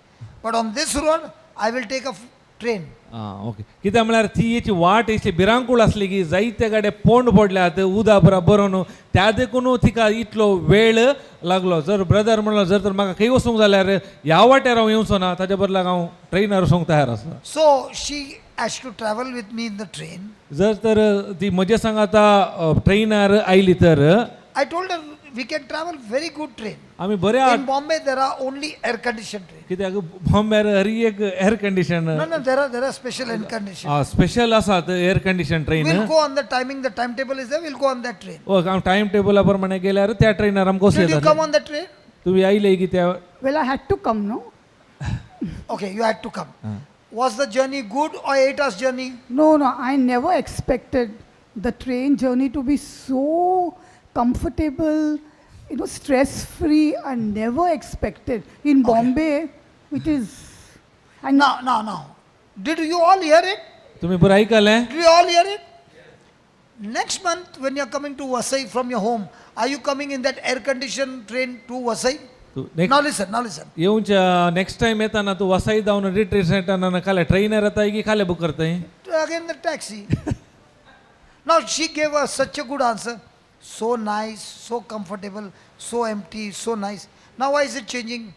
But on this road, I will take a train. आं okay कित्याक म्हळ्यार ती हेची वाट इतली भिरांकूळ आसली की जायते गाडे पोंड पडल्यात उदक बरा न्हू त्या देखून तिका इतलो वेळ लागलो. जर ब्रदर म्हणलो जर तर म्हाका खंय वचूंक जाल्यार ह्या वाटेर हांव येवचो ना ताच्या बदलाक हांव ट्रेनार वचूंक तयार आसा. So she has to travel with me in the train. जर तर ती म्हजे सांगाता ट्रेनार आयली तर I told her we can travel very good train. आमी बऱ्या. In Bombay, there are only air conditioned train. कित्याक बॉम्बेर हरी एक air condition. No, there are special air conditioned. Special आसात air condition train. We'll go on the timing, the timetable is there, we'll go on that train. Time टेबला प्रमाणे गेल्यार त्या ट्रेनार आमकां Did you वचूं come on the train? तुमी आयले की त्या? Well, I had to come, no? Okay, you had to come. Was the journey good or 8 hours journey? No, no, I never expected the train journey to be so comfortable, stress free. I never expected. In Bombay, it is. And Now, now, now. Did you all hear it? तुम्ही बरं ऐकले. Did you all hear it? Next month, when you're coming to Vasai from your home, are you coming in that air conditioned train to Vasai? तू next Now listen, now listen. येवच्या next time येताना तू वसाई जावन retreat centre खाले trainer येताय की खाले book करताय? Again the taxi. Now she gave us such a good answer. So nice, so comfortable, so empty, so nice. Now why is it changing?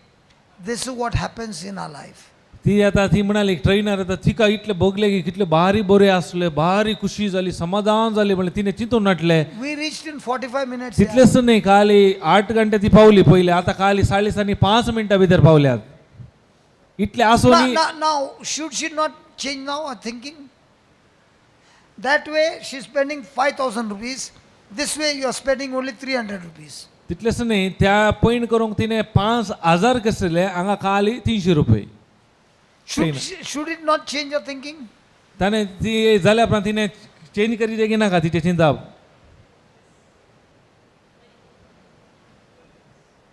This is what happens in our life. ती आता ती म्हणाली trainer येता तिका इतले भोगले की कितले भारी बरे असले, भारी खुशी जाली, समाधान जाली म्हणले तिने चिंतून नाटले. We reached in 45 minutes. Yeah. तितलेच न्ही, खाली 8 घंटे ती पावली पयले, आता खाली साडेसानी 5 मिनटां भितर पावल्यात इतले Now, आसून. now, now, should she not change now her thinking? That way she's spending 5,000 rupees. This way you are spending only 300 rupees. तितलेच न्ही, त्या पयण करूंक तिने 5,000 कसले, हांगा खाली 300 रुपये. Should it not change your thinking? ताणें ती जाल्या उपरांत तिणें चेंज करी जाय की नाका तिचें चिंताप?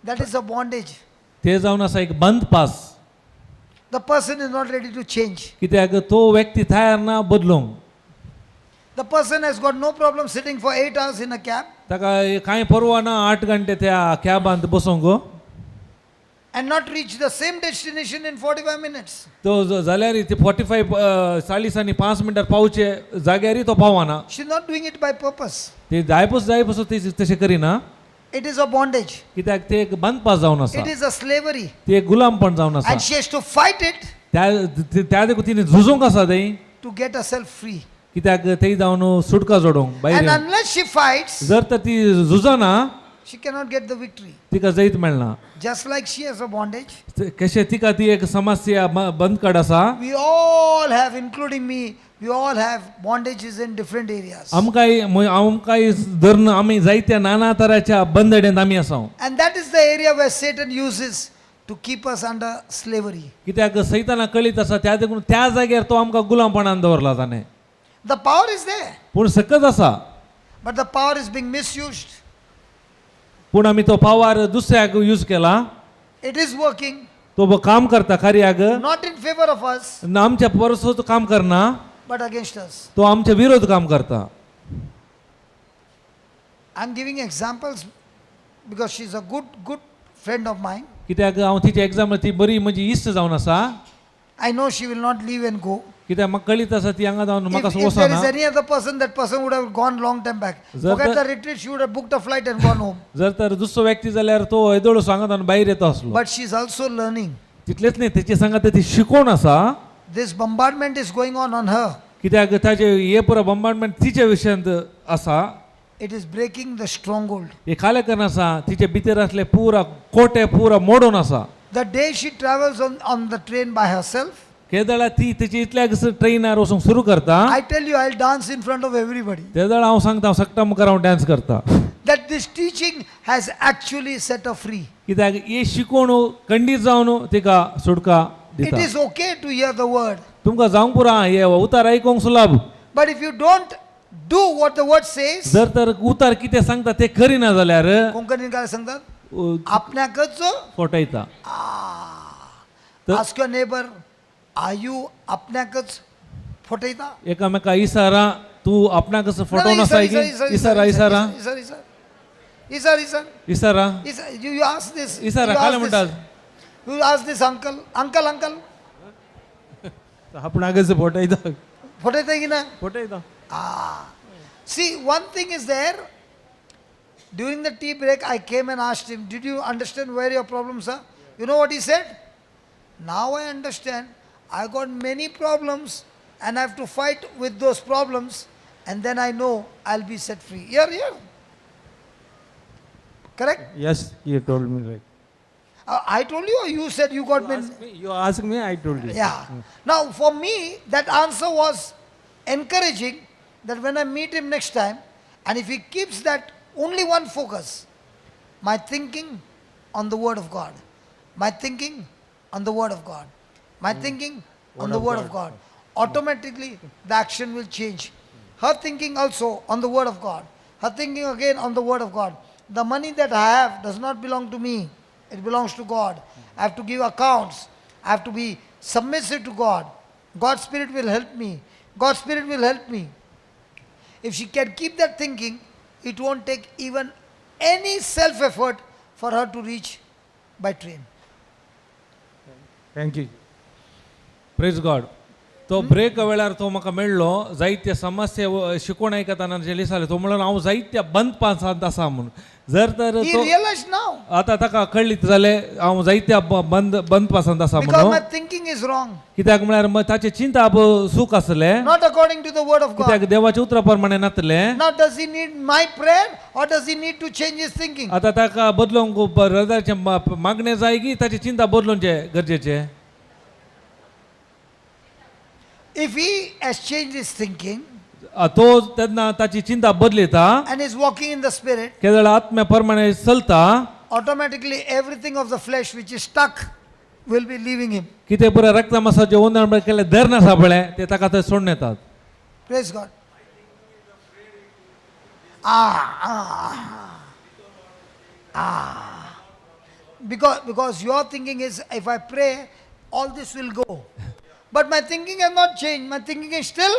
That is a bondage. ते जावन आसा एक बंद pass. The person is not ready to change. कित्याक तो व्यक्ती तयार ना बदलूंक. The person has got no problem sitting for 8 hours in a cab ताका कांय परवा ना 8 घंटे त्या कॅबांत बसूंक and not reach the same destination in 45 minutes. तो जाल्यार ते 45 चाळीस आनी 5 मिनटां पावचे जाग्यारय तो पावना. She's not doing it by purpose. ते जाय पसून जाय पसून ते तशें करिना. It is a bondage. कित्याक ते एक बंदपास जावन आसा. It is a slavery. ते एक गुलामपण जावन आसा. And she has to fight it त्या त्या देखून तिने झुजूंक आसा ते to get herself free. कित्याक ते जावन सुटका जोडूंक भायर And येवंक. unless she fights, जर तर ती झुजना she cannot get the victory. तिका जैत मेळना. Just like she has a bondage, कशें तिका ती एक समस्या बंदकड आसा. we all have, including me, we all have bondages in different areas. आमकांय आमकांय धरून आमी जायत्या नाना तराच्या बंदड्यांत आमी आसा. And that is the area where Satan uses to keep us under slavery. कित्याक सैताना कळीत आसा त्या देखून त्या जाग्यार तो आमकां गुलामपणान दवरला ताणें. The power is there, पूण सकत आसा, but the power is being misused. पूण आमी तो पावर दुसऱ्याक यूज केला. It is working, तो काम करता कार्याक, not in favor of us, आमच्या परसो तो काम करना, but against us. तो आमच्या विरोध काम करता. I'm giving examples because she's a good, good friend of mine. कित्याक हांव तिची एग्जाम ती बरी म्हजी इश्ट जावन आसा. I know she will not leave and go. कित्याक म्हाका कळीत आसा ती हांगा जावन If, म्हाका if there is वचना. any other person, that person would have gone long time back. जर Forget तर- the retreat, she would have booked a flight and gone home. जर तर दुसरो व्यक्ती जाल्यार तो येदोळसो हांगा जावन भायर येता आसलो. But she's also learning. तितलेच न्ही, तेचे सांगात ती शिकोवन आसा. This bombardment is going on her. कित्याक ताजे हे पुरो बॉम्बार्डमेंट तिच्या विशयांत आसा. It is breaking the stronghold. हे खाले करून आसा तिचे भितर आसले पुरा कोटे पुरा मोडून आसा. The day she travels on the train by herself, केदळा ती तेची इतल्याक ट्रेनार वचूंक सुरू करता, I tell you, I'll dance in front of everybody. तेदळा हांव सांगता हांव सगटा मुखार हांव डान्स करता. That this teaching has actually set her free. कित्याक हे शिकोवन खंडीत जावन तिका सुटका It दिता. is okay to hear the word, तुमकां जावंक पुरो हे उतार आयकोंक सुलाभ. but if you don't do what the word says, जर तर उतार कितें सांगता ते करिना जाल्यार कोंकणीत काय सांगतात आपल्याकच फटयता. तर- Ask your neighbor, are you आपल्याकच फटयता? एकामेका इसारा, तूं आपणाक कसो फटोवन आसा की? इसारा, इसारा. इसार इसार इसार इसार. इसारा. इसार. You ask this. इसारा खाले म्हणटा. You ask this uncle, uncle, uncle. आपणाकच फटयता. फटयता की ना? फटयता. Ah. See, one thing is there. During the tea break, I came and asked him, "Did you understand where your problems are?" You know what he said? "Now I understand. I got many problems and I have to fight with those problems, and then I know I'll be set free." Here, here. Correct? Yes, you told me like. I told you, or you said you got many. You ask me, I told you. Yeah. Now, for me, that answer was encouraging that when I meet him next time, and if he keeps that only one focus, my thinking on the Word of God, my thinking on the Word of God. My thinking on the Word of God. Automatically, the action will change. Her thinking also on the Word of God. Her thinking again on the Word of God. The money that I have does not belong to me, it belongs to God. I have to give accounts. I have to be submissive to God. God's Spirit will help me. God's Spirit will help me. If she can keep that thinking, it won't take even any self effort for her to reach by train. Thank you. Praise God. तो break वेळार तो म्हाका मेळ्ळो जायते समस्या शिकोवन आयकतना जे जालें तो म्हणलो हांव जायत्या बंदपासांत आसा म्हणून जर तर He तो realized now आतां ताका कळ्ळीत जालें हांव जायत्या बंद बंदपासांत आसा because म्हणून my thinking is wrong, कित्याक म्हळ्यार ताचें चिंताप सूख आसलें not according to the word of God. कित्याक देवाच्या उतरा प्रमाणे नातलें. Now, does he need my prayer or does he need to change his thinking? आतां ताका बदलूंक ब्रदराचें मागणें जाय की ताची चिंता बदलूंचें गरजेचें. If he has changed his thinking तो तेन्ना ताची चिंता बदलिता and is walking in the spirit, केदळ आत्म्या प्रमाणे चलता automatically everything of the flesh which is stuck will be leaving him. कितें पुराय रक्ता मासाचें ओंदण केल्लें धर आसा पळय ते ताका थंय सोडून येतात. Praise God. Ah, ah, ah. Because your thinking is if I pray, all this will go. But my thinking has not changed. My thinking is still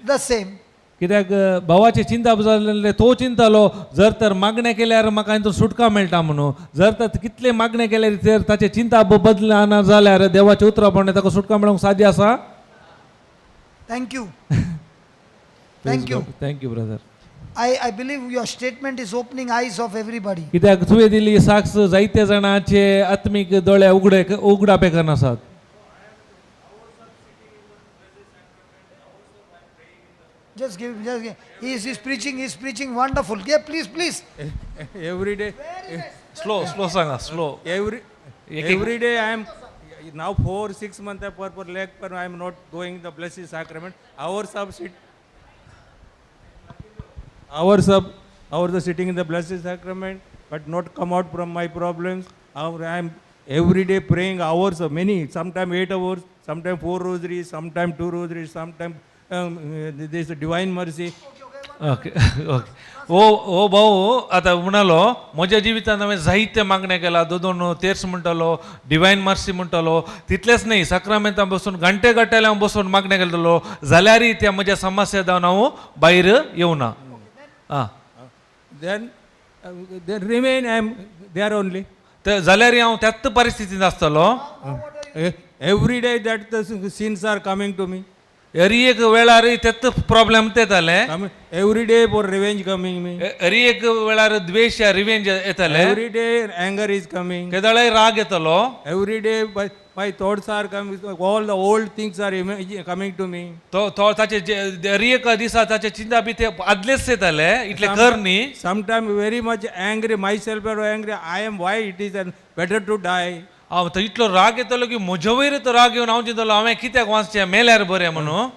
the same. कित्याक भावाची चिंता जाल्ले तो चिंतालो जर तर मागणें केल्यार म्हाका हितून सुटका मेळटा म्हणून जर तर कितले मागणें केल्यार तर ताचें चिंता बदलना जाल्यार देवाच्या उतरा प्रमाणे ताका सुटका मेळोवंक साध्य आसा. Thank you. Thank you. Thank you brother. I believe your statement is opening eyes of everybody. कित्याक तुवें दिली साक्ष जायते जाणांचे आत्मीक दोळे उगडे उगडापे करून आसात. Just give him, just give. He is preaching wonderful. Yeah, please, please. Every day, slow slow सांगा slow. every day I am now 4-6 months per leg per I am not going the Blessed Sacrament. Hours of sit, hours of hours of sitting in the Blessed Sacrament, but not come out from my problems. I am every day praying hours of many, sometimes 8 hours, sometimes 4 rosaries, sometimes 2 rosaries, sometimes this Divine Mercy. Okay okay. ओ ओ भाऊ आतां म्हणालो म्हज्या जिवितांत हांवें जायते मागणें केलां दोन दोन तेर्स म्हणटालो डिवायन मर्सी म्हणटालो तितलेंच न्ही साक्रामेंतां बसून घंटे घंट्याले हांव बसून मागणें केलेलो जाल्यारय त्या म्हज्या समस्या जावन हांव भायर येवना. आं Then they remain, I am there only. ते जाल्यारय हांव त्याच परिस्थितींत आसतलो. Every day that the sins are coming to me. Hari एक वेळार तेच प्रॉब्लेम येताले. Every day for revenge coming me. Hari एक वेळार द्वेश या रिवेंज येताले. Every day anger is coming. केदळाय राग येतलो. Every day my thoughts are coming. All the old things are coming to me. तो तो ताचे हरी एका दिसा ताचे चिंता बी ते आदलेच येताले इतले कर न्ही. Sometimes very much angry, myself are angry. I am why it is and better to die. हांव तो इतलो राग येतलो की म्हजे वयर तो राग येवन हांव चिंतलो हांवें कित्याक वाचचें मेल्यार बरें म्हणून.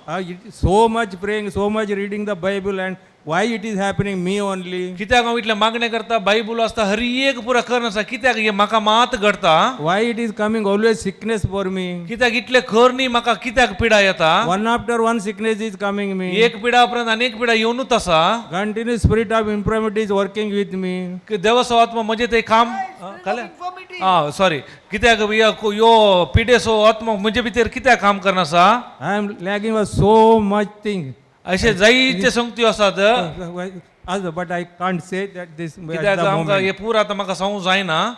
So much praying, so much reading the Bible, and why it is happening me only? कित्याक हांव इतलें मागणें करता बायबल आसता हरी एक पुरा कर आसा कित्याक हें म्हाका मात घडता. Why it is coming always sickness for me? कित्याक इतलें खर न्ही म्हाका कित्याक पिडा येता. One after one sickness is coming me. एक पिडा उपरांत आनी एक पिडा येवनूच आसा. Continuous spirit of infirmity is working with me. देवाचो आत्मा म्हजें तें काम आं सॉरी कित्याक यो पिडेचो आत्मा म्हजे भितर कित्याक काम करना आसा. I am lacking of so much thing. अशें जायते संगत्यो आसात. But I can't say that this at कित्याक the आमकां moment. हें पूर आतां म्हाका सांगूंक जायना.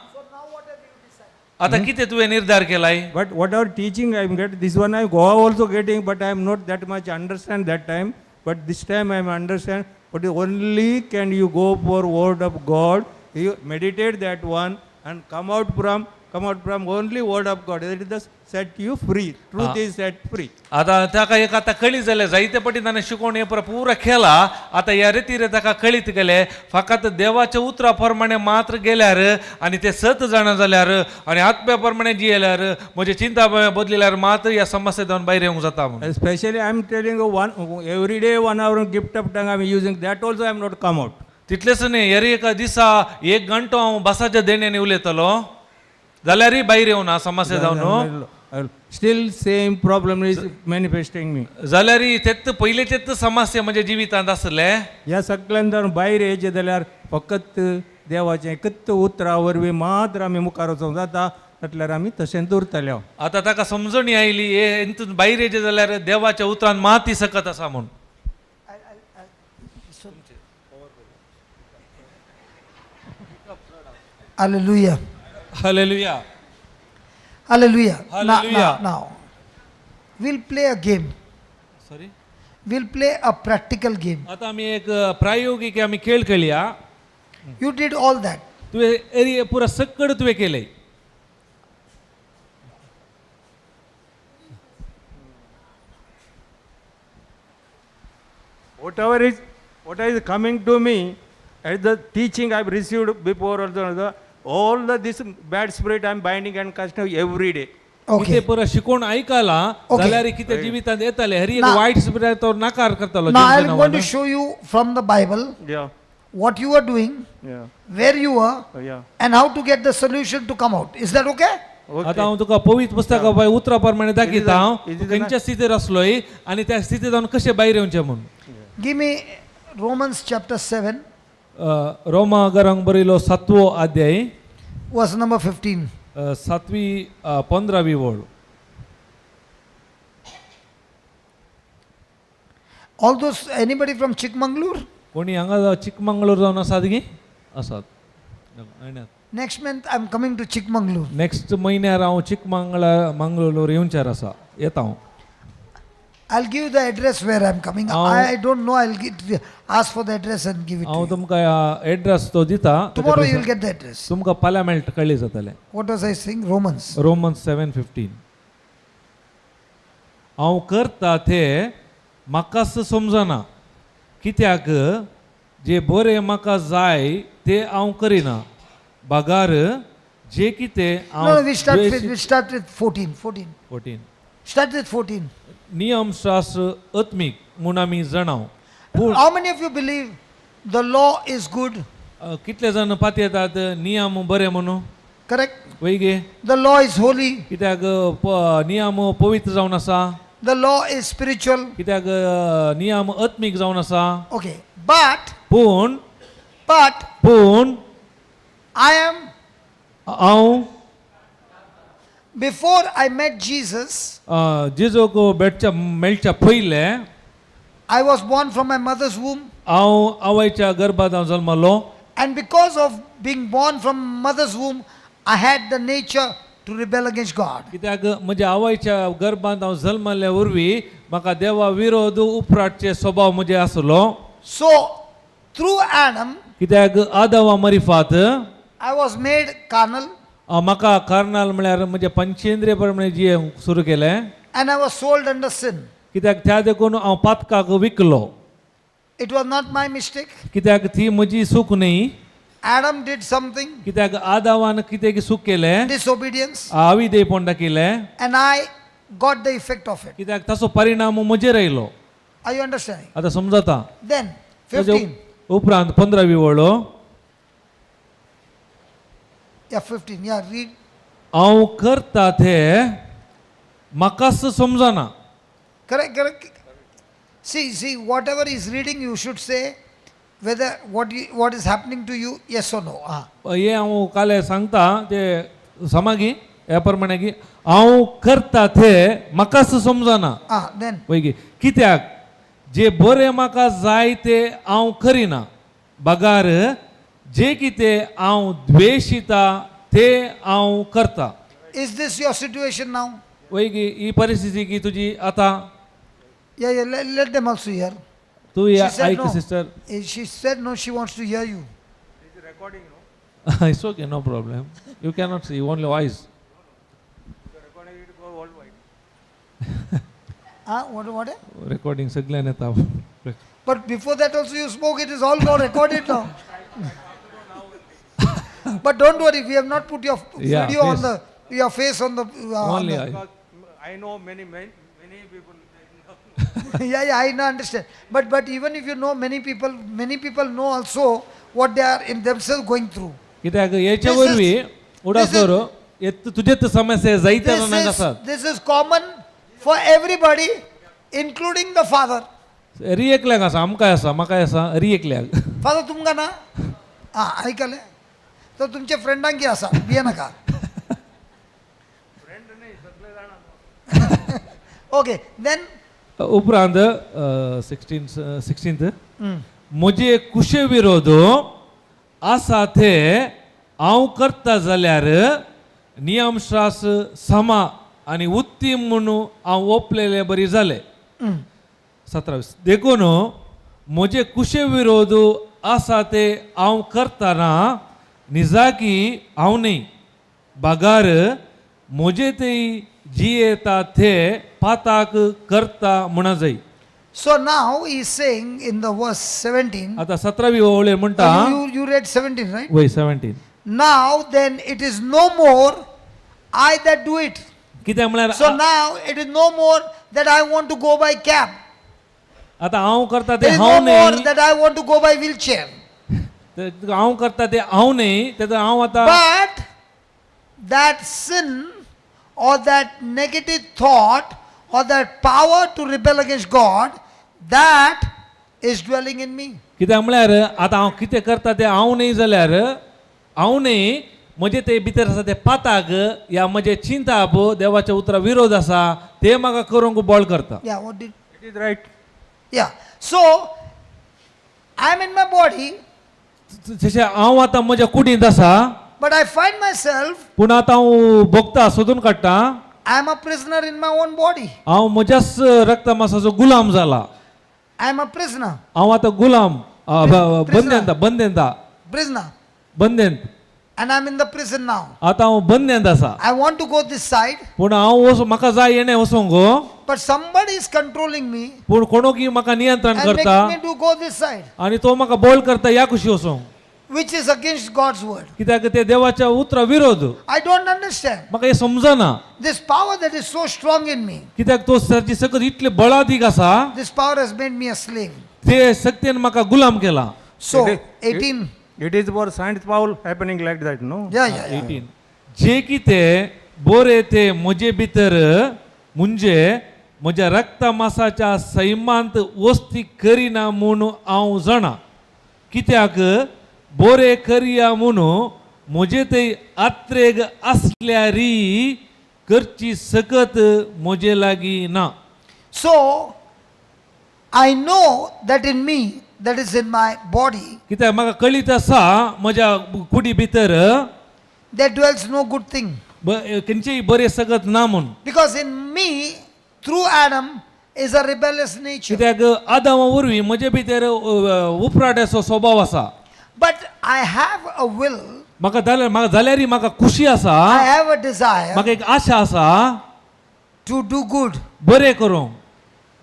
आतां कितें तुवें निर्धार केलाय. But whatever teaching I am getting, this one I Goa also getting, but I am not that much understand that time. But this time I am understand. But only can you go for word of God. You meditate that one and come out from only word of God. It is just set you free. Truth is set free. आतां ताका एक आतां कळीत जालें जायते पटी ताणें शिकोवन हें पुरा केला. आतां ह्या रितीर ताका कळीत गेलें फकत देवाच्या उतरा प्रमाणे मात्र गेल्यार आनी ते सत जाणा जाल्यार आनी आत्म्या प्रमाणे जियेल्यार म्हजे चिंता बदलिल्यार मात्र ह्या समस्या जावन भायर येवंक जाता म्हणून. Especially I am telling you one every day 1 hour gift of tongue I am using. That also I am not come out. तितलेंच न्ही हर एका दिसा एक घंटो हांव बसाच्या देण्यान उलयतलो जाल्यारय भायर येवना समस्या जावन. Still same problem is manifesting me. जाल्यार तेत पयले तेत समस्या म्हज्या जिवितांत आसले. ह्या सगळ्यांत भायर येयचें जाल्यार फकत देवाचें एकच उतरा वरवीं मात्र आमी मुखार वचोंक जाता, म्हटल्यार आमी तशेंच उरतले. आतां ताका समजणी आयली हे हितून भायर येयचें जाल्यार देवाच्या उतरान मात ती सकत आसा म्हूण. Hallelujah. Hallelujah. Hallelujah. Hallelujah. Now, we'll play a game. Sorry. We'll play a practical game. आतां आमी एक प्रायोगीक आमी खेळ खेळया. You did all that. तुवें एरिये पुरा सक्कड तुवें केलें. Whatever is, what is coming to me, at the teaching I've received before also, all the this bad spirit I'm binding and casting every day. Okay. कितें पुरा शिकोवन आयकलां Okay. जाल्यार कितें जिवितांत येतालें हर एक ना- वायट स्पिरिट तो नाकार करतालो. Now जेजू I'm going to नांवान. show you from the Bible Yeah, what you are doing, yeah, where you are, yeah. and how to get the solution to come out. Is that okay? Okay. आतां हांव तुका पवित्र पुस्तका बाय उतरा प्रमाणे दाखयता हांव Is तूं it खंयच्या स्थितीर आसलोय आनी त्या स्थितींत जावन कशें भायर येवचें म्हूण. Give me Romans chapter 7, Roma घरांक बरयलो सातवो अध्याय verse number 15. सातवी 15वी वळ. All those, anybody from Chikmagalur? कोणी हांगा चिकमंगळूर जावन आसात गी आसात. Next month I'm coming to Chikmagalur. Next म्हयन्यार हांव चिकमंगळा मंगळूर येवच्यार आसा येता हांव. I'll give you the address where I'm coming. How- I don't know. I'll get, ask for the address and give it to हांव you. तुमकां एड्रेस तो दिता. Tomorrow you'll get the address. तुमकां फाल्यां मेळटा कळ्ळी जातलें. What was I saying? Romans. Romans 7:15. हांव करता ते म्हाकाच समजना कित्याक जे बरें म्हाका जाय ते हांव करिना बगार जे कितें No, no, we start with हांव we start with 14. 14. 14. Start with 14. नियमशास्त्र आत्मीक म्हूण आमी जाणाव पूण How many of you believe the law is good? कितले जाण पातयेतात नियम बरे म्हणून? Correct? वय गे. The law is holy. कित्याक नियम पवित्र जावन आसा. The law is spiritual. कित्याक नियम आत्मीक जावन आसा. Okay. But पूण but पूण I am हांव before I met Jesus, जेजूक भेटच्या मेळच्या पयलें I was born from my mother's womb. हांव आवयच्या गर्भात हांव जल्मलो. And because of being born from mother's womb, I had the nature to rebel against God. कित्याक म्हज्या आवयच्या गर्भांत हांव जल्मल्ल्या वरवीं म्हाका देवा विरोध उपराटचे स्वभाव म्हजे आसलो. So through Adam, कित्याक आदवा मरिफात I was made carnal म्हाका कर्नाल म्हळ्यार म्हजें पंचेंद्रिय प्रमाणे जियेवंक सुरू केलें. and I was sold under sin. कित्याक त्या देखून हांव पातकाक विकलो. It was not my mistake. कित्याक ती म्हजी चूक न्ही. Adam did something, कित्याक आदावान कितें चूक केलें, disobedience, आविदेयपण दाखयलें, and I got the effect of it. कित्याक ताचो परिणाम म्हजेर आयलो. Are you understanding? आतां समजता. Then, ताजे 15. उपरांत 15वी वळो. Yeah, 15. Yeah, read. हांव करता ते म्हाकाच समजना. Correct, correct. See, whatever is reading, you should say whether what is happening to you, yes or no. Ah. हें हांव काल सांगता ते समागी ह्या प्रमाणे की हांव करता ते म्हाकाच समजना. Ah, then वय गे कित्याक जे बरें म्हाका जाय ते हांव करिना बगार जे कितें हांव द्वेशिता ते हांव करता. Is this your situation now? वय गे ही परिस्थिती की तुजी आतां. Yeah, yeah, let them also hear. तूं She said आयक no. Sister. She said no, she wants to hear you. It's okay, no problem. You cannot see, only voice. Ah, what? Eh? Recording सगळ्यान येता. But before that also you spoke, it is all now recorded now. But don't worry, we have not put your Yeah, video on please. the, your face on the. On Only the I. Because I know many, many, many people. Yeah, yeah, I know, understand. But even if you know many people know also what they are in themselves going through. कित्याक हेचे This is- वरवीं उडासर येत तुजेच समस्या जायते This जाणांक is, आसात. this is common for everybody, including the father. री एकल्याक आसा, आमकांय आसा, म्हाकाय आसा, री एकल्याक. फादर तुमकां ना? आं, आयकलें? तर तुमच्या फ्रेंडांकी आसा, भिये नाका. ओके, then उपरांत 16, 16th, म्हजे कुशे विरोध आसा ते हांव करता जाल्यार नियमशास समा आनी उत्तीम म्हणून हांव ओपलेले बरी जाले. 17, देखून म्हजे कुशे विरोध आसा ते हांव करतना निजाकी हांव न्ही, बागार म्हजे ते जियेता ते पाताक करता म्हणा जाय. So now he is saying in the verse 17. आता 17वी ओळेर म्हणटा. You read 17, right? वय, 17. Now then it is no more I that do it. कित्याक म्हळ्यार So now it is no more that I want to go by cab. आता हांव करता It ते is no हांव more न्ही. That I want to go by wheelchair. ते हांव करता ते हांव न्ही, तेका हांव आतां But that sin or that negative thought or that power to rebel against God, that is dwelling in me. कित्याक म्हळ्यार आतां हांव कितें करता तें हांव न्ही जाल्यार हांव न्ही, म्हजे ते भितर आसा ते पाताक या म्हजें चिंताप देवाच्या उतरा विरोध आसा ते म्हाका करूंक बळ करता. Yeah, what did? It is right. Yeah. So I'm in my body, जशें हांव आतां म्हज्या कुडींत आसा, but I find myself पूण आतां हांव भोगता, सोदून काडटा, I'm a prisoner in my own body. हांव म्हज्याच रक्तमासाचो गुलाम जाला. I'm a prisoner. हांव आतां गुलाम, बंदेंत, बंदेंत. Prisoner. बंदेंत. And I'm in the prison now. आतां हांव बंदेंत आसा. I want to go this side, पूण हांव वचूं म्हाका जाय येणें वचोंक गो, but somebody is controlling me पूण कोणोकी म्हाका नियंत्रण and करता making me to go this side, आनी तो म्हाका बोल करता ह्या कुशी वचोंक, which is against God's word. कित्याक ते देवाच्या उतरा विरोध. I don't understand. म्हाका हें समजना. This power that is so strong in me, कित्याक तो सरची सकत इतले बळादीक आसा, this power has made me a slave. ते शक्तीन म्हाका गुलाम केला. So, It 18. It is for Saint Paul happening like that, no? Yeah. 18, जे कितें बोरे ते म्हजे भितर म्हणजे म्हज्या रक्ता मासाच्या सैमांत वस्ती करिना म्हूण हांव जाणा, कित्याक बोरे करया म्हूण म्हजे ते आत्रेग आसल्यारी करची सकत म्हजे लागीं ना. So, I know that in me, that is in my body, कित्याक म्हाका कळीत आसा म्हज्या कुडी भितर there dwells no good thing. खंयचेय बरें सकत ना म्हूण. Because in me, through Adam, is a rebellious nature. कित्याक आदामा वरवीं म्हजे भितर उपराट्याचो स्वभाव आसा. But I have a will, म्हाका जाल्यार, म्हाका जाल्यारय म्हाका खुशी आसा, I have a desire म्हाका एक आशा आसा to do good. बरें करूंक.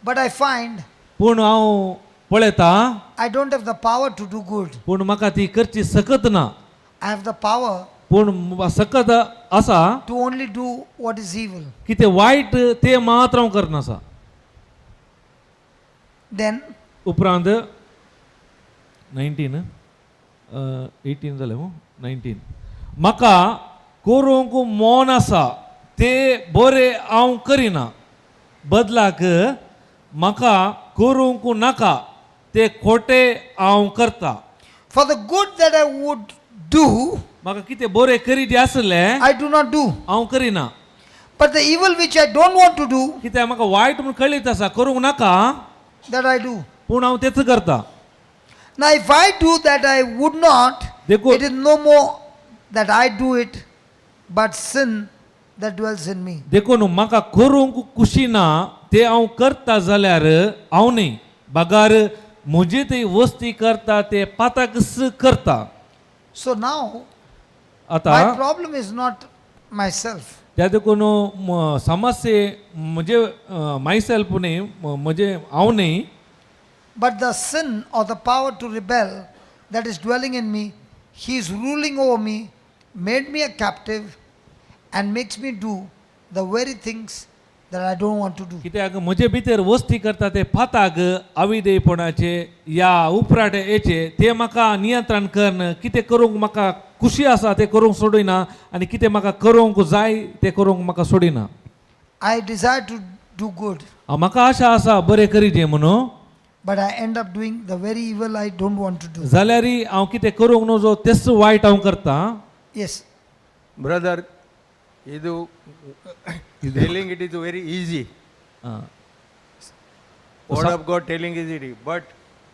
But I find पूण हांव पळयतां, I don't have the power to do good. पूण म्हाका ती करची सकत ना. I have the power पूण सकत आसा to only do what is evil. कितें वायट तें मात्र हांव करनासा. Then, उपरांत 19, 18 जालें मू, 19, म्हाका करूंक मन आसा ते बरें हांव करिना, बदलाक म्हाका करूंक नाका ते खोटें हांव करता. For the good that I would do, म्हाका कितें बरें करीत आसलें, I do not do. हांव करिना. But the evil which I don't want to do, कित्याक म्हाका वायट म्हूण कळीत आसा करूंक नाका, that I do. पूण हांव तेच करता. Now, if I do that I would not, देखो- it is no more that I do it, but sin that dwells in me. देखून म्हाका करूंक खुशी ना ते हांव करता जाल्यार हांव न्ही, बगार म्हजे ते वस्ती करता ते पाताकच करता. So now, आतां my problem is not myself. त्या देखून समस्ये म्हजे मायसेल्फ न्ही, म्हजे हांव न्ही, But the sin or the power to rebel that is dwelling in me, he is ruling over me, made me a captive, and makes me do the very things that I don't want to do. कित्याक म्हजे भितर वस्ती करता ते पाताक आविदेपणाचे या उपराटे हेचे ते म्हाका नियंत्रण करून कितें करूंक म्हाका खुशी आसा तें करूंक सोडिना आनी कितें म्हाका करूंक जाय तें करूंक म्हाका सोडिना. I desire to do good, हांव म्हाका आशा आसा बरें करीजे म्हणून, but I end up doing the very evil I don't want to do. जाल्यार हांव कितें करूंक नजो तेच वायट हांव करतां. Yes. Brother, idu telling it is very easy. Ah. Word of God telling is easy, but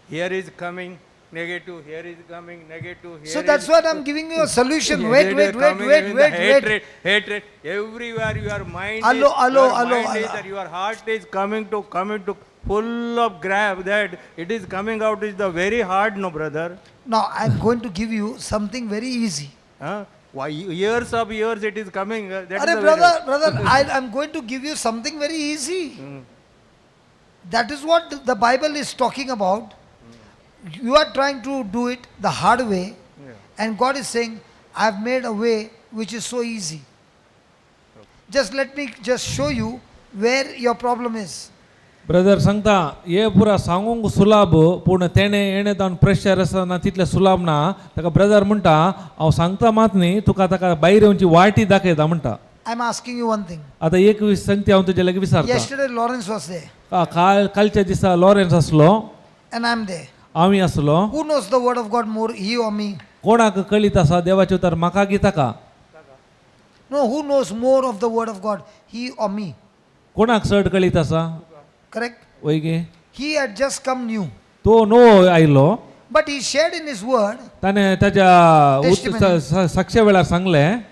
here is coming negative, here is coming negative. Here So that's is, what I'm giving you a solution. Here Wait, is wait, wait, coming wait, with the wait, wait. hatred, hatred. Everywhere your mind Allo, is, allo, your allo, mind is, allo. or your heart is coming to full of grab that it is coming out is the very hard, no brother. Now I'm going to give you something very easy. Huh? Why years of years it is coming. That is Arey the very- brother, brother, I'm going to give you something very easy. That is what the Bible is talking about. You are trying to do it the hard way, and God is saying, I've made a way which is so easy. Just let me just show you where your problem is. Brother सांगता हे पुरा सांगूंक सुलाभ पूण तेणें हेणें जावन pressure आसा ना तितलें सुलाभ ना. ताका ब्रदर म्हणटा हांव सांगता मात न्ही तुका ताका भायर येवची वाटी दाखयता म्हणटा. I'm asking you one thing. आतां एक संगती हांव तुजे लागीं विचारता. Yesterday, Lawrence was there, काल कालच्या दिसा लॉरेन्स आसलो, and I'm there. हांवूय आसलो. Who knows the word of God more, he or me? कोणाक कळीत आसा देवाचें उतर म्हाका की ताका? No, who knows more of the word of God, he or me? कोणाक चड कळीत आसा? Correct? वय गे? He had just come new. तो नो आयलो. But he shared in his word, ताणें ताच्या Testimony. साक्ष वेळार सांगलें,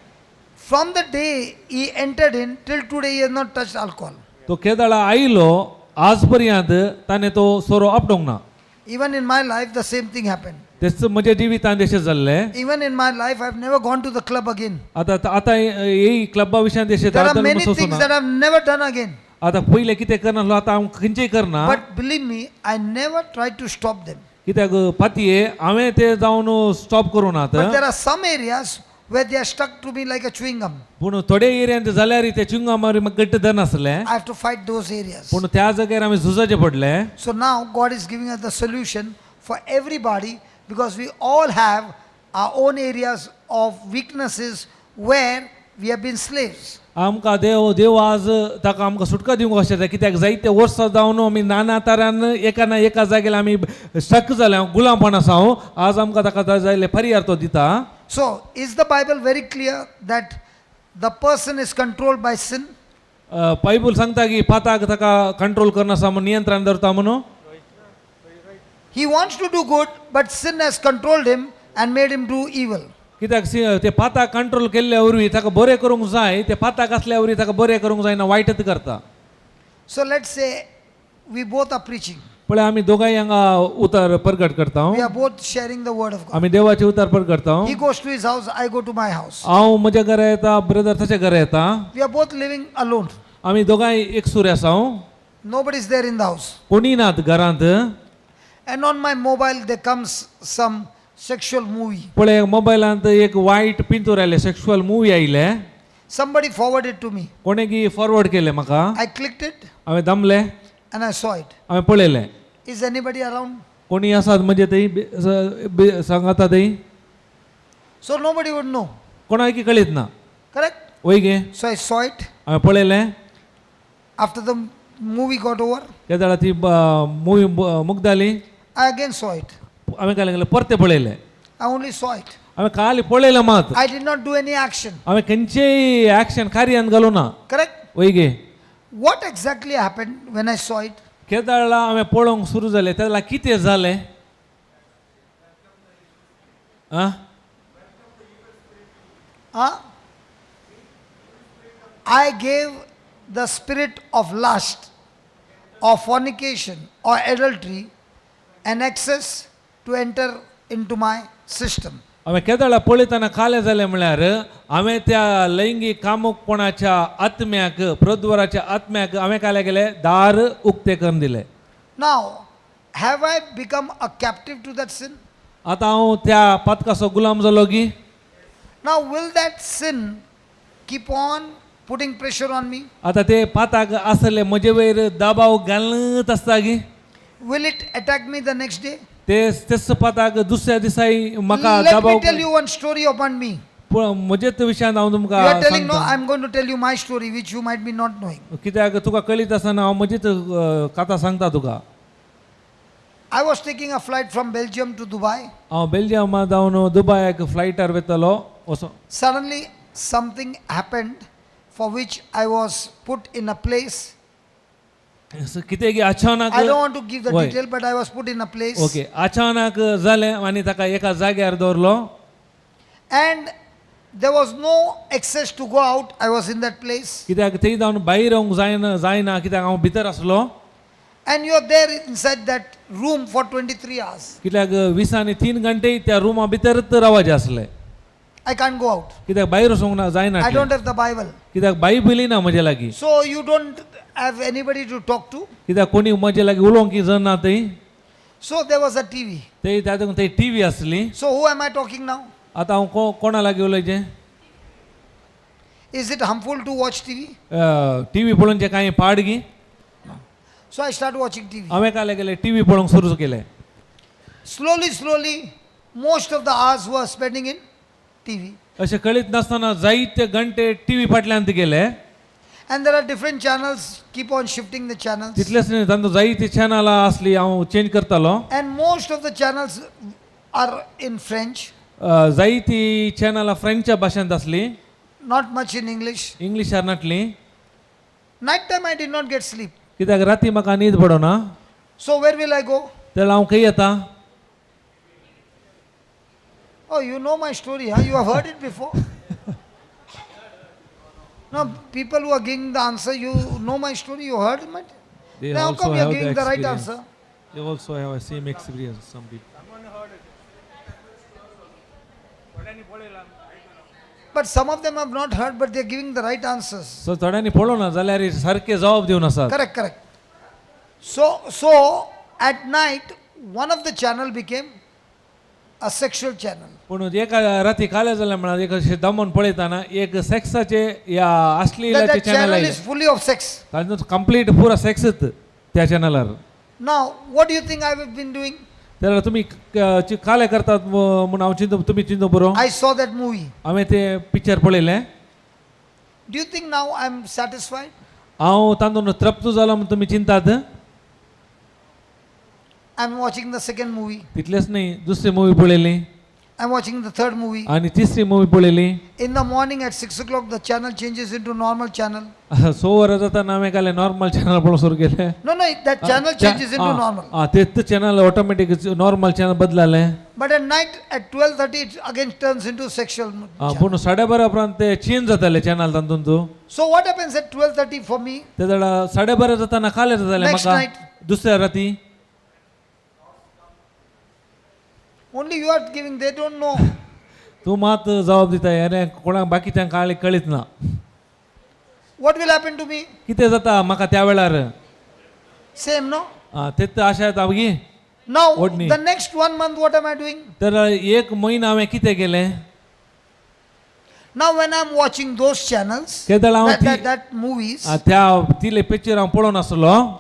from the day he entered in till today, he has not touched alcohol. तो केदळा आयलो आज पर्यंत ताणें तो सोरो आपडोंक ना. Even in my life, the same thing happened. तेच म्हज्या जिवितांत अशें जाल्लें. Even in my life, I've never gone to the club again. आतां आतां ही क्लबा विशयांत अशें There are आतां many सोंसूं things ना. that I've never done again. आतां पयलें कितें करनासलो आतां हांव खंयचें करना. But believe me, I never tried to stop them. कित्याक पातये हांवें तें जावन स्टॉप करूं ना. But there are some areas where they are stuck to me like a chewing gum. पूण थोडे एरियांत जाल्यार ते चिंगा मारी म्हाका घट्ट धरनासलें. I have to fight those areas. पूण त्या जाग्यार आमी झुजाचें पडलें. So now God is giving us the solution for everybody, because we all have our own areas of weaknesses where we have been slaves. आमकां देव देव आज ताका आमकां सुटका दिवंक अशें कित्याक जायते वर्सां जावन आमी नाना तरान एका ना एका जाग्यार आमी स्टक जाले गुलामपण आसा. हांव आज आमकां ताका जाय पर्याय तो दिता. So is the Bible very clear that the person is controlled by sin? Bible सांगता की पाताक ताका कंट्रोल करनासा म्हणून नियंत्रण दवरता म्हणून. He wants to do good, but sin has controlled him and made him do evil. कित्याक ते पाताक कंट्रोल केल्ल्या वरवीं ताका बरें करूंक जाय ते पाताक आसल्या वरवीं ताका बरें करूंक जायना वायटच करता. So let's say we both are preaching. पळय आमी दोगांय हांगा उतर परगट करता. We are both sharing the word of God. आमी देवाचें उतर परगट करता. He goes to his house, I go to my house. हांव म्हज्या घरा येता, ब्रदर ताच्या घरा येता. We are both living alone. आमी दोगांय एकसूर आसा. Nobody is there in the house. कोणी नात घरांत. And on my mobile there comes some sexual movie. पळय मोबायलांत एक वायट पिंतूर आयलें, सेक्शुअल मुवी आयले. Somebody forwarded to me. कोणें की फॉरवर्ड केलें म्हाका. I clicked it हांवें दामलें and I saw it. हांवें पळयलें. Is anybody around? कोणी आसात म्हणजे थंय सांगाता थंय. So nobody would know. कोणाक कळीत ना. Correct? वय गे? So I saw it. हांवें पळयलें. After the movie got over, त्या वेळार ती movie मुगदाली. I again saw it. हांवें काय लागलें परतें पळयलें. I only saw it. हांवें खाली पळयलें मात. I did not do any action. हांवें खंयचेय एक्शन कार्यान घालूं ना. Correct? वय गे? What exactly happened when I saw it? केदाळा हांवें पळोवंक सुरू जालें त्या वेळार कितें जालें? आं? Huh? I gave the spirit of lust or fornication or adultery an access to enter into my system. हांवें केदळा पळयतना कालें जालें म्हळ्यार हांवें त्या लैंगीक कामुकपणाच्या आत्म्याक प्रद्वराच्या आत्म्याक हांवें काय गेलें दार उक्तें करून दिलें. Now, have I become a captive to that sin? आतां हांव त्या पातकाचो गुलाम जालो की? Now, will that sin keep on putting pressure on me? आतां ते पाताक आसले म्हजे वयर दबाव घालत आसता की? Will it attack me the next day? ते तेच पाताक दुसऱ्या दिसाय म्हाका Let me दबाव. tell you one story upon me. पूण म्हजेच विशयान हांव You तुमकां are telling, no, सांगता. I am going to tell you my story, which you might be not knowing. कित्याक तुका कळीत आसतना हांव म्हजीच कथा सांगता तुका. I was taking a flight from Belgium to Dubai. हांव बेल्जियमा जावन दुबायाक फ्लायटार वयतालो वचो. Suddenly, something happened for which I was put in a place. कितें की अचानक. I don't want to give the वय. Detail, but I was put in a place. Okay, अचानक जालें आनी ताका एका जाग्यार दवरलो. And there was no access to go out. I was in that place. कित्याक थंय जावन भायर येवंक जायना जायना, कित्याक हांव भितर आसलो. And you are there inside that room for 23 hours. कित्याक 23 घंटे त्या रुमा भितरच रावचें आसलें. I can't go out. कित्याक भायर वचूंक ना जायना. I don't have the Bible. कित्याक बायबलय ना म्हजे लागीं. So you don't have anybody to talk to. कित्याक कोणी म्हजे लागीं उलोवंक जण ना थंय. So there was a TV. थंय त्या थंय टीव्ही आसली. So who am I talking now? आतां हांव कोणा लागीं उलयचें? Is it harmful to watch TV? TV पळोवचें कांय पाड गी? So I start watching TV. हांवें काय केलें, टीव्ही पळोवंक सुरू केलें. Slowly, slowly, most of the hours were spending in TV. अशें कळीत नासतना जायते घंटे टीव्ही फाटल्यान गेले. And there are different channels, keep on shifting the channels. तितलेंच न्हय, तांतूं जायती चॅनलां आसली, हांव चेंज करतालो. And most of the channels are in French, जायती चॅनलां फ्रेंच्या भाशेंत आसली. Not much in English. इंग्लिशार नासली. Night time I did not get sleep. कित्याक राती म्हाका न्हीद पडना. So where will I go? तेन्ना हांव खंय येता? Oh, you know my story, huh? You have heard it before. No, people who are giving the answer, you know my story, you heard it. They Then how also come you are have the giving the right experience. answer? They also have a same experience, some people. But some of them have not heard, but they are giving the right answers. So थोड्यांनी पळोवना जाल्यार सारके जबाब दिवन आसात. Correct, correct. So at night, one of the channel became a sexual channel. पूण एका राती काल्या जाल्यार म्हळ्यार एक अशें दमन पळयतना एक सेक्साचे या That, अश्लीलाचे that channel channel आयलें. Is fully of sex. तातूंत कंप्लीट पुरा सेक्सच त्या चॅनलार. Now, what do you think I have been doing? तेन्ना तुमी काले करतात म्हूण हांव चिंतू, तुमी चिंतू पुरो. I saw that movie. हांवें तें पिक्चर पळयलें. Do you think now I'm satisfied? हांव तातूंत तृप्त जालो म्हूण तुमी चिंतात? I'm watching the second movie. तितलेंच न्ही, दुसरी मुवी पळयली. I'm watching the third movie. आनी तिसरी मुवी पळयली. In the morning at 6 o'clock, the channel changes into normal channel. स वरां जाता हांवें काले नॉर्मल चॅनल पळोवंक सुरू केलें. No, that channel changes into normal. आं, तेच चॅनल ऑटोमॅटीक नॉर्मल चॅनल बदलालें. But at night at 12:30, it again turns into sexual channel. पूण 12:30 उपरांत ते चेंज जाताले चॅनल तातूंत. So what happens at 12:30 for me? ते जाणा 12:30 जाताना काले जातालें Next म्हाका night. दुसऱ्या राती. Only you are giving, they don't know. तूं मात जबाब दिता अरे, कोणाक बाकीच्यांक कांय कळीत ना. What will happen to me? कितें जाता म्हाका त्या वेळार? Same, no? आं, तेच आशा येता गी. Now, What me? The next one month, what am I doing? तर एक म्हयनो हांवें कितें केलें? Now, when I'm watching those channels, केदळ हांव that movies, त्या तिले पिक्चर हांव पळोवन आसलो.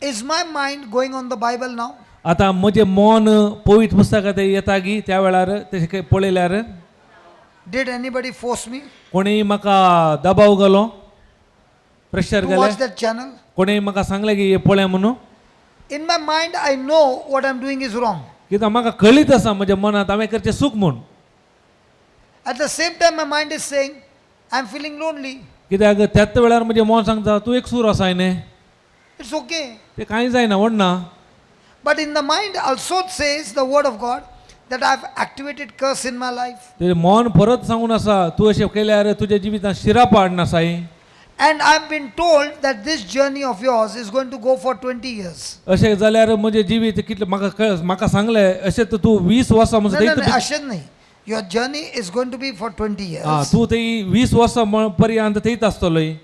is my mind going on the Bible now? आतां म्हजें मन पवित्र पुस्तकां येता गी त्या वेळार तशें पळयल्यार? Did anybody force me कोणीय म्हाका दबाव घालो, प्रेशर to घालें? Watch that channel? कोणीय म्हाका सांगलें की हें पळय म्हणून? In my mind, I know what I'm doing is wrong. कित्याक म्हाका कळीत आसा म्हज्या मनांत हांवें करचें चूक म्हूण. At the same time, my mind is saying, I'm feeling lonely. कित्याक त्याच वेळार म्हजें मन सांगता, तूं एक सूर आसा न्ही. It's okay. तें कांय जायना, व्हडना. But in the mind also it says the word of God that I've activated curse in my life. तें मन परत सांगून आसा, तूं अशें केल्यार तुज्या जिवितांत शिराप हाडना Sai. And I've been told that this journey of yours is going to go for 20 years. अशें जाल्यार म्हजें जिवीत कितलें म्हाका म्हाका सांगलें, अशें तर तूं 20 वर्सां No, म्हणसर no, no, अशें नाही. Your journey is going to be for 20 years. आं, तूं थंय 20 वर्सां पर्यंत थंयच आसतलोय.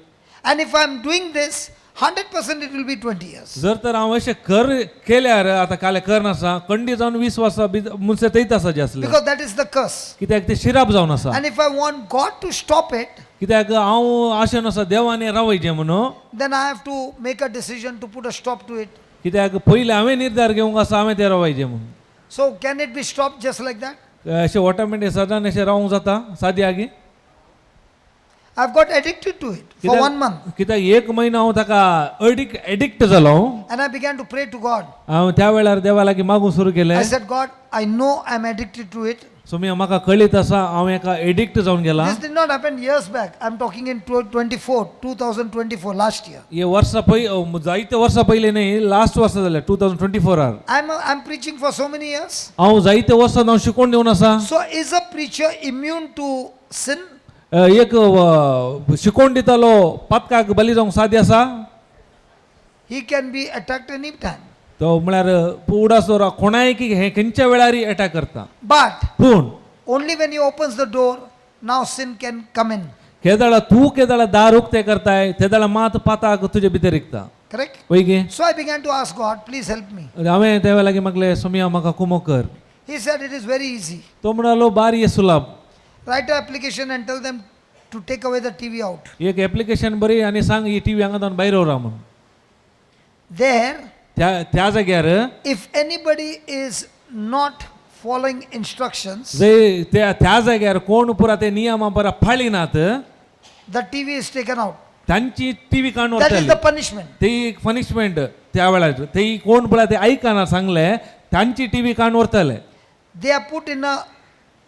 And if I'm doing this, 100% it will be 20 years. जर तर हांव अशें कर केल्यार आतां काल्यां करनासा कंडी जावन 20 वर्सां मनशां थंयच आसा जे आसले. Because that is the curse. कित्याक तें शिराप जावन आसा. And if I want God to stop it, कित्याक हांव आशेन आसा देवान हें रावयचें म्हणून, then I have to make a decision to put a stop to it. कित्याक पयलीं हांवें निर्धार घेवंक आसा हांवें ते रावायचे म्हणून. So can it be stopped just like that? अशें ऑटोमॅटीक सदां अशें रावंक जाता सादी आगी? I've got addicted to it for one month. कित्याक एक म्हयनो हांव ताका एडिक्ट जालो. And I began to pray to God. हांव त्या वेळार देवा लागीं मागूंक सुरू केलें. I said, God, I know I'm addicted to it. So मी म्हाका कळीत आसा हांव एका एडिक्ट जावन गेला. This did not happen years back. I'm talking in 2024, last year. हे वर्सां पय जायते वर्सां पयलीं न्ही, लास्ट वर्सा जालें 2024. I'm preaching for so many years. हांव जायते वर्सां हांव शिकोवन दिवन आसा. So is a preacher immune to sin? एक शिकोवन दितालो पातकाक बली जावंक सादी आसा? He can be attacked any time. तो म्हळ्यार उडास दवर कोणाय की हे खंयच्या वेळार एटॅक करता. But पूण only when he opens the door, now sin can come in. केदळा तूं केदळा दार उक्तें करताय तेदळा मात पाताक तुजे भितर रिगता. Correct? वय गे? So I began to ask God, please help me. हांवें त्या लागीं मागलें, सोमिया म्हाका कुमो कर. He said, it is very easy. तो म्हणालो बारी सुलाभ. Write an application and tell them to take away the TV out. एक एप्लिकेशन बरी आनी सांग ही टी व्ही हांगा जावन भायर व्हरा म्हणून. There, त्या त्या जाग्यार if anybody is not following instructions, जंय त्या त्या जाग्यार कोण पुरा ते नियमा पुरा पाळिनात, the TV is taken out. तांची टी व्ही काडून That is व्हरतली. the punishment. ती एक पनिशमेंट त्या वेळार. ती कोण पळय ते आयकना सांगले तांची टी व्ही काडून व्हरतले. They are put in a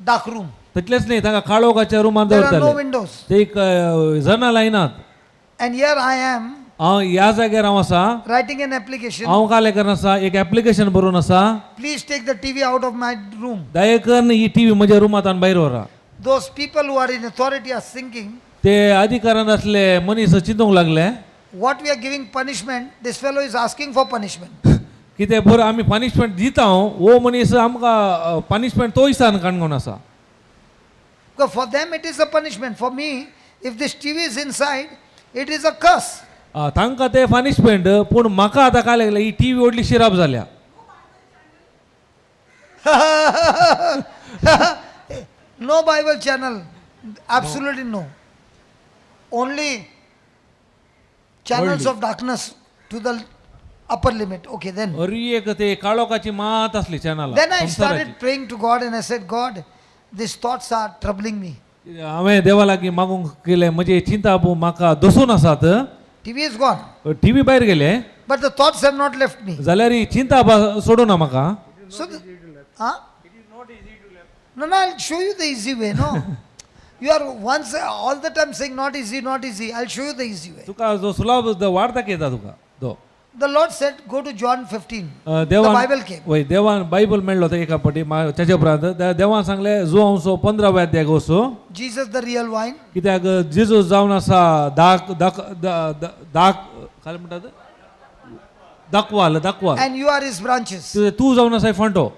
dark room. तितलेच न्ही, तांकां काळोखाच्या रुमान There are no दवरतले. windows. ते एक जनाल आयनात. And here I am हांव ह्या जाग्यार हांव आसा writing an application. हांव कालें करून आसा एक एप्लिकेशन बरोवन आसा. Please take the TV out of my room. दया करून ही टी व्ही म्हज्या रुमांत भायर व्हरा. Those people who are in authority are thinking, ते अधिकारान असले मनीस चिंतूंक लागले, what we are giving punishment, this fellow is asking for punishment. कितें बरं आमी पनिशमेंट दिता हो मनीस आमकां पनिशमेंट तो दिसान काणकोण आसा. Because for them it is a punishment. For me, if this TV is inside, it is a curse. तांकां ते पनिशमेंट, पूण म्हाका आतां काय लागलें ही टी व्ही व्हडली शिराप जाल्या. No Bible channel. Absolutely no. Only channels of darkness to the upper limit. Okay, then. अरी एक ते काळोखाची मात असली channel. Then I started praying to God and I said, God, these thoughts are troubling me. हांवें देवा लागीं मागूंक केलें, म्हजी चिंता म्हाका दसून आसात. TV is gone, T V भायर गेले, but the thoughts have not left me. जाल्यार ही चिंता सोडूना म्हाका. So, the, huh? No, no, I'll show you the easy way. No, you are once all the time saying not easy, not easy. I'll show you the easy way. तुका जो सुलाभ वार्ता येता तुका तो. The Lord said, go to John 15. The देवान Bible came. वय देवान Bible मेळ्ळो तो एका फावटी ताच्या उपरांत देवान सांगलें जुवांव सो 15व्या अध्यायाक वचूं. Jesus, the real vine. कित्याक जेजू जावन आसा दाक दाक दाक काय म्हणटात दाखवाल दाखवाल. And you are his branches. तूं जावन आसा फांटो.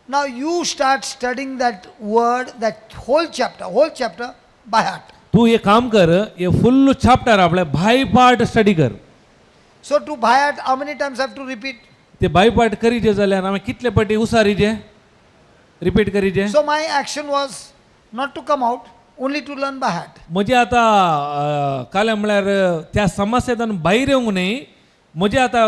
Now you start studying that word, that whole chapter by heart. तूं एक काम कर, हे फुल्ल चॅप्टर आपले बाय पार्ट स्टडी कर. So to by heart, how many times I have to repeat? ते बाय पार्ट करीजे जाल्यार आमी कितले पाटी उसारीजे repeat करीजे. So my action was not to come out, only to learn by heart. म्हजे आतां काल्या म्हळ्यार त्या समस्येंतल्यान भायर येवंक न्ही, म्हजे आतां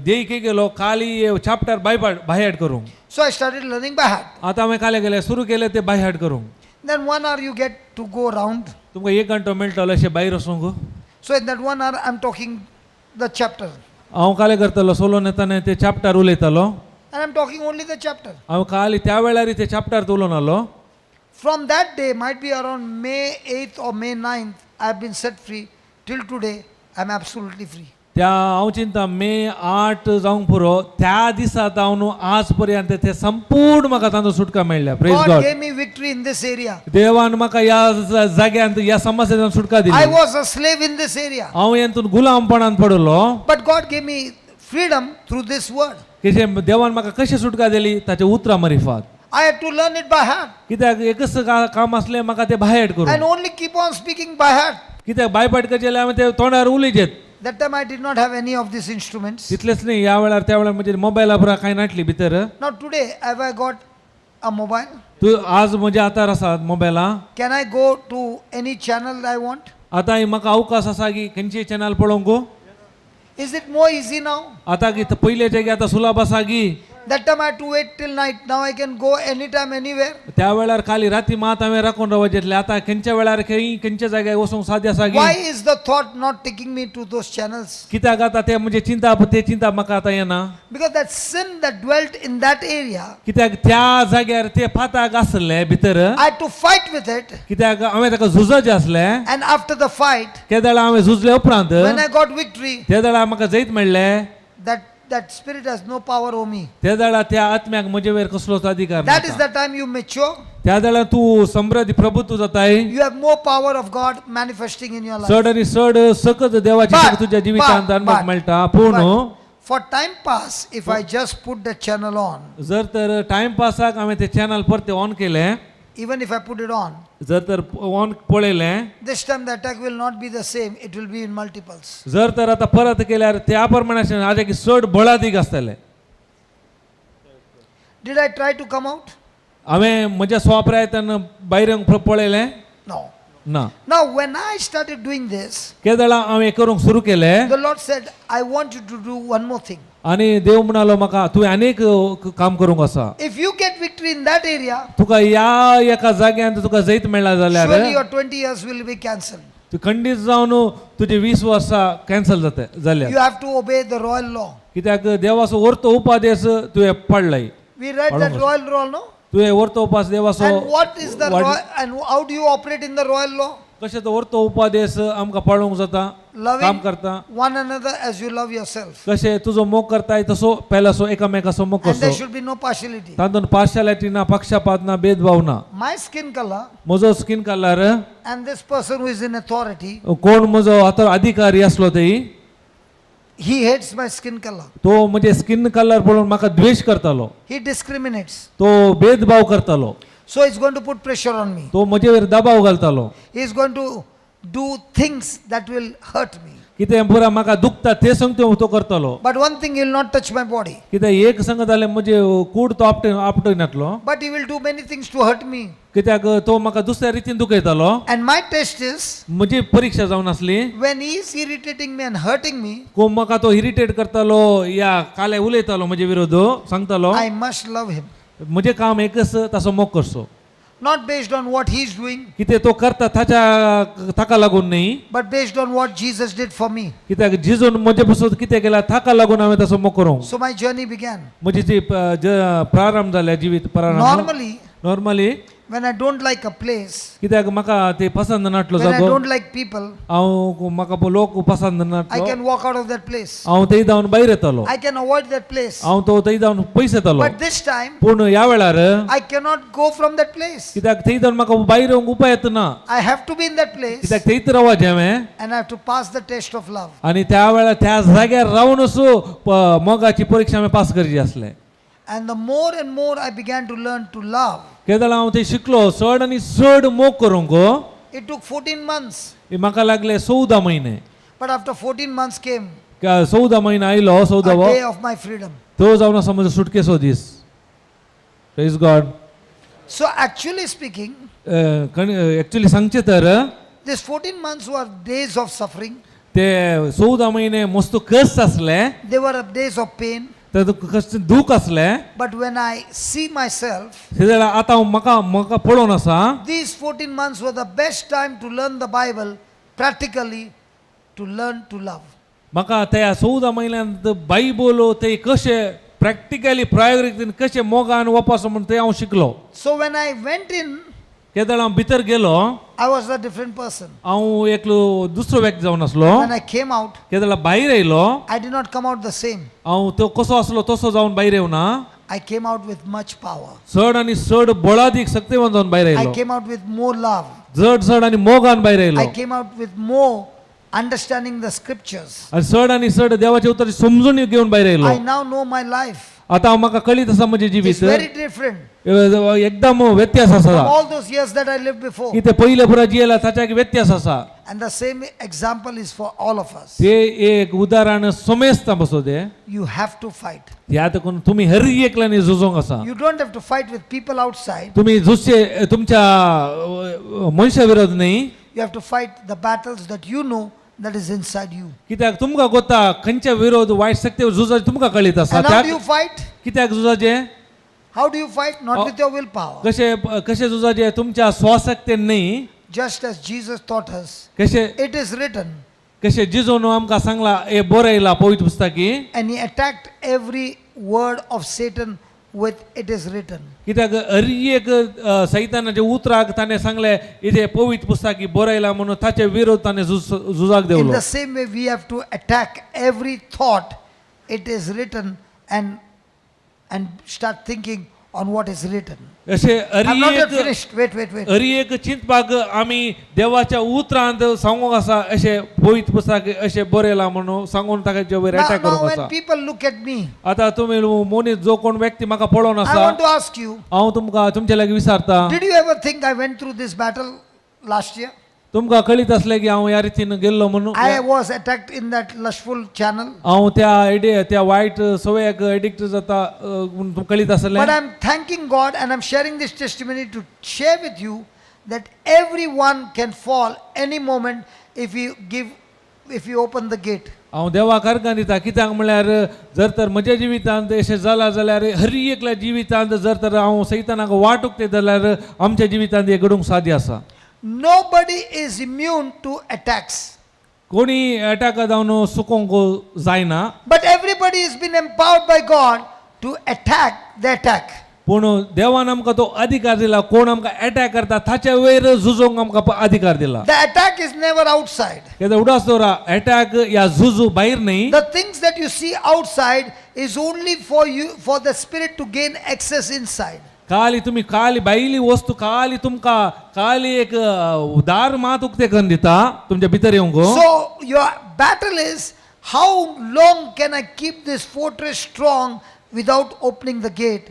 देख गेलो काली chapter by part by heart करूंक. So I started learning by heart. आतां हांवें काल्या गेलें सुरू केलें ते बाय हार्ट करूंक. Then 1 hour you get to go round. तुमकां एक घंटो मेळटलो अशें भायर वचूंक. So in that 1 hour I'm talking the chapter. हांव कालें करतलो सोलोन येताना ते चॅप्टर उलयतालो. And I'm talking only the chapter. हांव काली त्या वेळार ते चॅप्टर उलोवन आलो. From that day, might be around May 8th or May 9th, I have been set free. Till today, I'm absolutely free. त्या हांव चिंता मे 8 जावंक पुरो त्या दिसा हांव न्हू आज पर्यंत ते संपूर्ण म्हाका तांचो सुटका मेळ्ळ्या. Praise God God. gave me victory in this area. देवान म्हाका ह्या जाग्यांत ह्या समस्येंतल्यान सुटका I दिली. was a slave in this area. हांव हेतून गुलामपणान पडलो. But God gave me freedom through this word. कशें देवान म्हाका कशें सुटका दिली ताच्या उतरां मारिफात. I had to learn it by heart कित्याक एकच काम आसलें म्हाका तें बायहार्ट and करूं. only keep on speaking by heart. कित्याक बायपाट करचें जाल्यार हांवें ते तोंडार उलयचें. That time I did not have any of these instruments. तितलेंच न्ही, ह्या वेळार त्या वेळार म्हणजे मोबायला पुरा कांय नाटली भितर. Now today, have I got a mobile? तूं आज म्हज्या हातार आसा मोबायला. Can I go to any channel I want? आतां म्हाका अवकाश आसा की खंयची चॅनल पळोवंक? Is it more easy now? आता की पयले जागे आतां सुलाभ आसा गी? That time I had to wait till night. Now I can go anytime, anywhere. त्या वेळार खाली राती मात हांवें राखून रावपाचें जातलें, आतां खंयच्या वेळार खंय खंयच्या जाग्यार वचूंक साध्य आसा गी? Why is the thought not taking me to those channels? कित्याक आतां ते म्हणजे चिंता ते चिंता म्हाका आतां येना? Because that sin that dwelt in that area, कित्याक त्या जाग्यार ते फाताक आसले भितर. I had to fight with it. कित्याक हांवें ताका झुजाचें आसलें. And after the fight, ते वेळा हांवें झुजले उपरांत, when I got victory, ते वेळा म्हाका जैत मेळ्ळें, that spirit has no power over me. ते वेळा त्या आत्म्याक म्हजे वयर कसलोच अधिकार That is ना. The time you mature. त्या वेळा तूं समृद्धी प्रभुत्व जाताय. You have more power of God manifesting in your life. चड आनी चड सकत देवाची शक्त तुज्या जिवितांत अनुभव मेळटा. पूण But for time pass, if I just put the channel on, जर तर टायमपासाक हांवें ते चॅनल परते ऑन केलें, even if I put it on, जर तर ऑन पळयलें, this time the attack will not be the same, it will be in multiples. जर तर आतां परत केल्यार त्या प्रमाणे आसना, आतां की चड बळादीक आसतलें. Did I try to come out? हांवें म्हज्या स्वप्रायतान भायर येवंक पळयलें? No. ना. Now, when I started doing this, केदळा हांवें करूंक सुरू केलें, the Lord said, "I want you to do one more thing." आनी देव म्हणालो म्हाका तुवें आनीक काम करूंक आसा. If you get victory in that area, तुका ह्या एका जाग्यांत तुका जैत मेळ्ळा जाल्यार, surely your 20 years will be cancelled. तूं खंडीत जावन तुजे 20 वर्सां कॅन्सल जाता जाल्यार. You have to obey the royal law. कित्याक देवाचो वर्तो उपादेश तुवें पाडलाय. We read that royal law, no? तुवें वर्तो उपास देवाचो And what is the royal, and how do you operate in the royal law? कशें तो वर्तो उपादेश आमकां पाळूंक जाता काम Loving करता? one another as you love yourself. कशें तुजो मोग करताय तसो पेलासो एकामेकाचो मोग And there करचो. should be no partiality. तातूंत पार्शालिटी ना, पक्षपात ना, भेदभाव ना. My skin color म्हजो skin colour and this person who is in authority, कोण म्हजो आतां अधिकारी आसलो तेई, he hates my skin color. तो म्हणजे स्किन कलर पळोवन म्हाका द्वेश करतालो. He discriminates. तो भेदभाव करतालो. So he's going to put pressure on me. तो म्हजेर दबाव घालतालो. He is going to do things that will hurt me. कितें पुरा म्हाका दुखता ते संग तो करतालो. But one thing, he will not touch my body. कितें एक संग जालें म्हजे कूड तो Apte आपटयनातलो. But he will do many things to hurt me. कित्याक तो म्हाका दुसऱ्या रितीन दुखयतालो. And my test is, म्हजी परीक्षा जावन आसली, when he is irritating me and hurting me, कोण म्हाका तो इरिटेट करतालो या काले उलयतालो म्हजे विरोध सांगतालो, I must love him. म्हजें काम एकच ताचो मोग करचो. Not based on what he is doing, कितें तो करता ताच्या ताका लागून न्ही, but based on what Jesus did for me. कित्याक जिजून म्हजे पसून कितें केलां ताका लागून हांवें ताचो मोग करूंक. So my journey began. म्हजी जी प्रारंभ जाल्या जिवीत प्रारंभ. Normally, normally, when I don't like a place, कित्याक म्हाका ते पसंत नाटलो when I जागो, don't like people, हांव म्हाका लोक पसंत I नाटलो, can walk out of that place. हांव थंय जावन भायर येतालो. I can avoid that place. हांव तो थंय जावन पयस येतालो. But this time, पूण ह्या वेळार I cannot go from that place. कित्याक थंय जावन म्हाका भायर येवंक उपाय येतना ना. I have to be in that place कित्याक थंयच रावपाचें हांवें and I have to pass the test of love. आनी त्या वेळार त्या जाग्यार रावूनच मोगाची परीक्षा हांवें पास करची आसलें. And the more and more I began to learn to love, केदळ हांव थंय शिकलो चड आनी चड मोग करूंक. it took 14 months. हे म्हाका लागले 14 म्हयने. But after 14 months came 14 म्हयने आयलो a चवदावो day of my freedom. तो जावन आसा म्हजो सुटकेचो दीस. Praise God. So, actually speaking, actually सांगचें तर, these 14 months were days of suffering, ते 14 म्हयने मस्त कश्ट आसले. they were days of pain. ते कश्ट दूख आसलें. But when I see myself, ते जाल्यार आतां हांव म्हाका म्हाका पळोवन आसा, these 14 months were the best time to learn the Bible practically, to learn to love. म्हाका त्या 14 म्हयन्यांत बायबल ते कशें प्रॅक्टिकली प्रायोगिक कशें मोगान वपासो म्हूण तें हांव शिकलो. So when I went in, केदळ हांव भितर गेलो, I was a different person. हांव एकलो दुसरो व्यक्ती जावन आसलो. When I came out, केदळ भायर येयलो, I did not come out the same. हांव तो कसो आसलो तसो जावन भायर येवना. I came out with much power. चड आनी चड बळादीक शक्तिवान जावन भायर I येयलो. came out with more love. चड चड आनी मोगान भायर येयलो. I came out with more understanding the scriptures. आनी चड आनी चड देवाच्या उतराची समजून घेवन भायर येयलो. I now know my life. आतां हांव म्हाका कळीत आसा म्हजें It's जिवीत very different एकदम व्यत्यास आसा from all those years that I lived before. की ते पयले पुरा जियेला ताच्या व्यत्यास आसा. And the same example is for all of us. ते एक उदाहरण समेस्ता बसो ते. You have to fight. ह्या देखून तुमी हर एकल्यानी झुजोंक आसा. You don't have to fight with people outside. तुमी झुजचे तुमच्या मनशा विरोध न्ही. You have to fight the battles that you know that is inside you. कित्याक तुमकां गोता खंयच्या विरोध वायट शक्ती झुजाचें तुमकां कळीत आसा. And how do त्या you fight? कित्याक झुजाचें? How do you fight? Not Oh. with your willpower. कशें कशें झुजाचें? तुमच्या स्वशक्तेन न्ही. Just as Jesus taught us, कशें it is written. कशें जिजोन आमकां सांगला हे बरयला पवित्र पुस्तकी. And he attacked every word of Satan with "it is written." कित्याक हर एक सैतानाच्या उतराक ताणें सांगलें इथे पवित्र पुस्तकी बरयला म्हणून ताचे विरोध ताणें झुजाक In देवलो. the same way, we have to attack every thought, "it is written," and start thinking on what is written. अशें I'm not हर yet एक finished. Wait, wait, wait. हर एक चिंतपाक आमी देवाच्या उतरांत सांगूंक आसा अशें पवित्र पुस्तक अशें बरयलां म्हणून सांगून ताका वयर Now, attack now करूंक when आसा. people look at me, आतां तुमी मनीस जो कोण व्यक्ती म्हाका पळोवन I आसा want to ask you, हांव तुमकां तुमचे लागीं विचारता, did you ever think I went through this battle last year? तुमकां कळीत आसलें की हांव ह्या रितीन गेल्लो म्हणून? I was attacked in that lustful channel. हांव त्या एडि त्या वायट सवयाक एडिक्ट जाता म्हूण तुमकां कळीत आसलें? But I'm thanking God and I'm sharing this testimony to share with you that everyone can fall any moment if you give, if you open the gate. हांव देवाक अर्गां दिता कित्याक म्हणल्यार जर तर म्हज्या जिवितांत अशें जालां जाल्यार हर एकल्या जिवितांत जर तर हांव सैतानाक वाट उक्ते जाल्यार आमच्या जिवितांत हें घडूंक साध्य आसा. Nobody is immune to attacks. कोणी एटाक जावन सुकोंक जायना. But everybody has been empowered by God to attack the attack. पूण देवान आमकां तो अधिकार दिला कोण आमकां एटॅक करता ताच्या वयर झुजोंक आमकां अधिकार दिला. The attack is never outside. कित्याक उडास दवरा एटॅक ह्या झुजू भायर न्ही. The things that you see outside is only for you, for the spirit to gain access inside. खाली तुमी खाली भायली वस्तू खाली तुमकां खाली एक दार मात उक्तें करून दिता तुमच्या भितर येवंक. So your battle is, how long can I keep this fortress strong without opening the gate,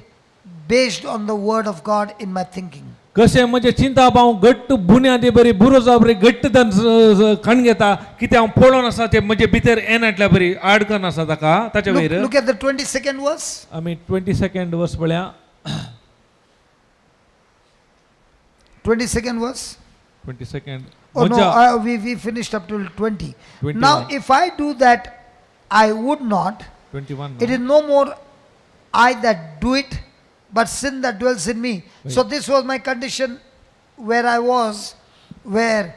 based on the word of God in my thinking. कशें म्हणजे चिंताप हांव घट्ट बुन्यादी बरी बुरोजा बरी घट्ट खण घेता कितें हांव पळोवन आसा तें म्हजे भितर येनाटल्या बरी आडकन आसा ताका ताचे Look, वयर. look at the 22nd verse. आमी 22nd वर्स पळया. 22nd verse. 22nd. Oh no, we finished up till 20. 21. Now if I do that, I would not. 21. It is no more I that do it, but sin that dwells in me. So this was my condition where I was, where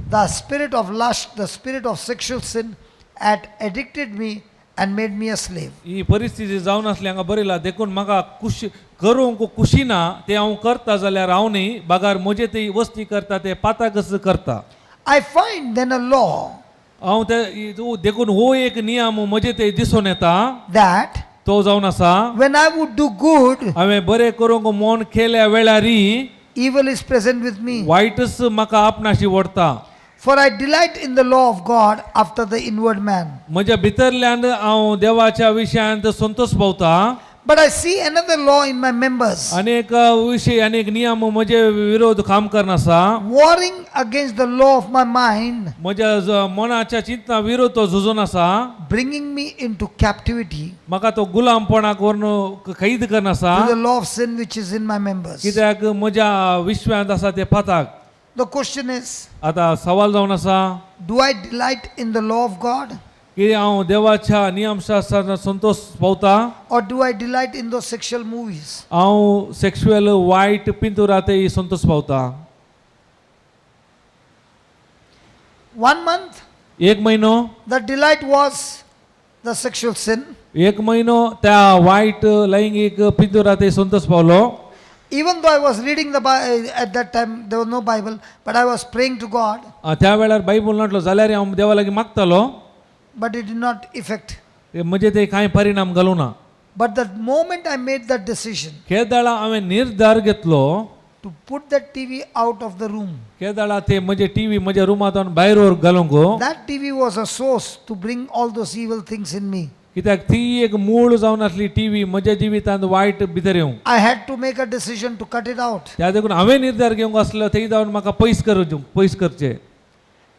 the spirit of lust, the spirit of sexual sin had addicted me and made me a slave. ही परिस्थिती जावन आसली हांगा बरयला देखून म्हाका खुशी करूंक खुशी ना तें हांव करता जाल्यार हांव न्ही बागार म्हजे ती वस्ती करता ते पाताकच करता. I find then a law हांव ते देखून हो एक नियम म्हजे ते दिसून येता that तो जावन आसा when I would do good, हांवें बरें करूंक मन केल्या वेळारी evil is present with me. वायटच म्हाका आपणाशी ओडटा. For I delight in the law of God after the inward man. म्हज्या भितरल्यान हांव देवाच्या विशयांत संतोष पावता. But I see another law in my members, अनेक विशय अनेक नियम म्हजे विरोध काम करनासा, warring against the law of my mind, म्हज्या मनाच्या चिंतना विरोध तो झुजून आसा, bringing me into captivity म्हाका तो गुलामपणाक व्हरून कैद करनासा to the law of sin which is in my members. कित्याक म्हज्या विश्वांत आसा ते पाताक. The question is, आतां सवाल जावन आसा, do I delight in the law of God की हांव देवाच्या नियमशास्त्रान संतोष पावता or do I delight in those sexual movies? हांव सेक्शुअल वायट पिंतुरा ते संतोष पावता? One month, एक म्हयनो the delight was the sexual sin. एक म्हयनो त्या वायट लैंगीक पिंतुरा ते संतोष पावलो. Even though I was reading the Bible, at that time there was no Bible, but I was praying to God, त्या वेळार बायबल नासलो जाल्यार हांव देवा लागीं मागतालो. but it did not affect. ते म्हणजे ते कांय परिणाम घालूं ना. But the moment I made that decision केदळा हांवें निर्धार घेतलो to put that TV out of the room, केदळा ते म्हजे टीव्ही म्हज्या रुमांत भायर व्हर घालूंक, that TV was a source to bring all those evil things in me. कित्याक ती एक मूळ जावन आसली टीव्ही म्हज्या जिवितांत वायट भितर येवंक. I had to make a decision to cut it out. त्या देखून हांवें निर्धार घेवंक आसलो थंय जावन म्हाका पयस करूं पयस करचें.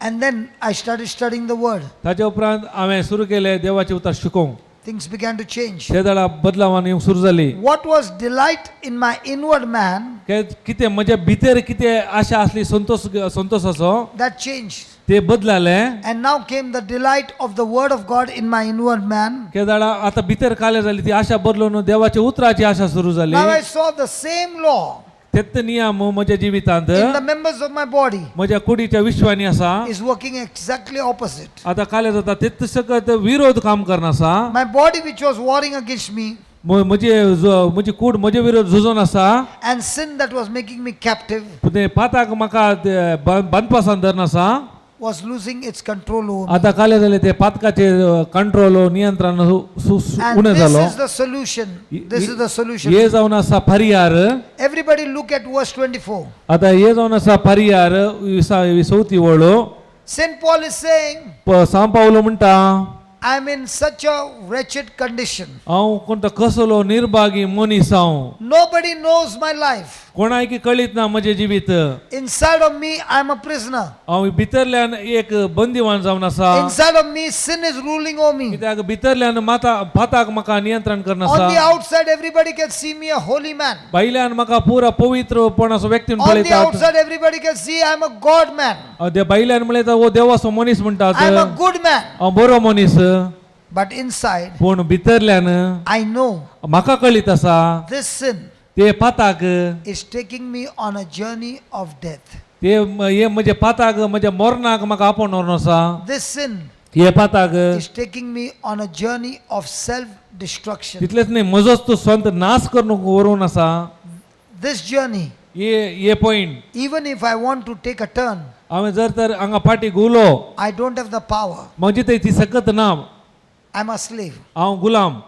And then I started studying the word. ताच्या उपरांत हांवें सुरू केलें देवाचें उतर शिकोवंक. Things began to change. ते वेळा बदलावान येवंक सुरू जाली. What was delight in my inward man, कितें म्हज्या भितर कितें आशा आसली संतोष संतोषाचो that changed. ते बदलाले. And now came the delight of the word of God in my inward man. केदाळा आता भितर काले जाली ती आशा बदलून देवाच्या उतराची आशा सुरू जाली. Now I saw the same law तेच नियम म्हज्या जिवितांत in the members of my body म्हज्या कुडीच्या विश्वानी आसा. is working exactly opposite. आता काले जाता तेच सकत विरोध काम करना आसा. My body, which was warring against me, म्हजी म्हजी कूड म्हजे विरोध झुजून आसा. and sin that was making me captive, पूण ते पाताक म्हाका ते बांदपासान धरून आसा. was losing its control over me. आता काले जाले ते पातकाचे कंट्रोल नियंत्रण And उणें this जालो. is the solution. This is the solution. हे जावन आसा पर्यार. Everybody look at verse 24. आता हे जावन आसा पर्यार चवथी वळ. St. Paul is saying, सांव पावलो म्हणटा, I'm in such a wretched condition. हांव कोणतो कसलो निर्भागी मनीस हांव. Nobody knows my life. कोणायकी कळीत ना म्हजें जिवीत. Inside of me, I'm a prisoner. हांव भितरल्यान एक बंदीवान जावन आसा. Inside of me, sin is ruling over me. कित्याक भितरल्यान माता पाताक म्हाका नियंत्रण करना On the आसा. outside, everybody can see me a holy man. भायल्यान म्हाका पुरा पवित्रपणाचो व्यक्ती On the पळयतात. outside, everybody can see I'm a God man. ते भायल्यान म्हणल्यार हो देवाचो मनीस म्हणटात. I'm a good man. हांव बरो मनीस. But inside, पूण भितरल्यान I know म्हाका कळीत आसा this sin ते पाताक is taking me on a journey of death. ते हे म्हजे पाताक म्हज्या मरणाक म्हाका आपोवन व्हरून आसा. This sin हे पाताक is taking me on a journey of self destruction. तितलेच न्ही म्हजोच तो स्वंत नाश करून व्हरून आसा. This journey, हे हे point even if I want to take a turn, हांवें जर तर हांगा फाटीं घुंवलो I don't have the power. म्हजी थंय ती सकत ना. I'm a slave. हांव गुलाम.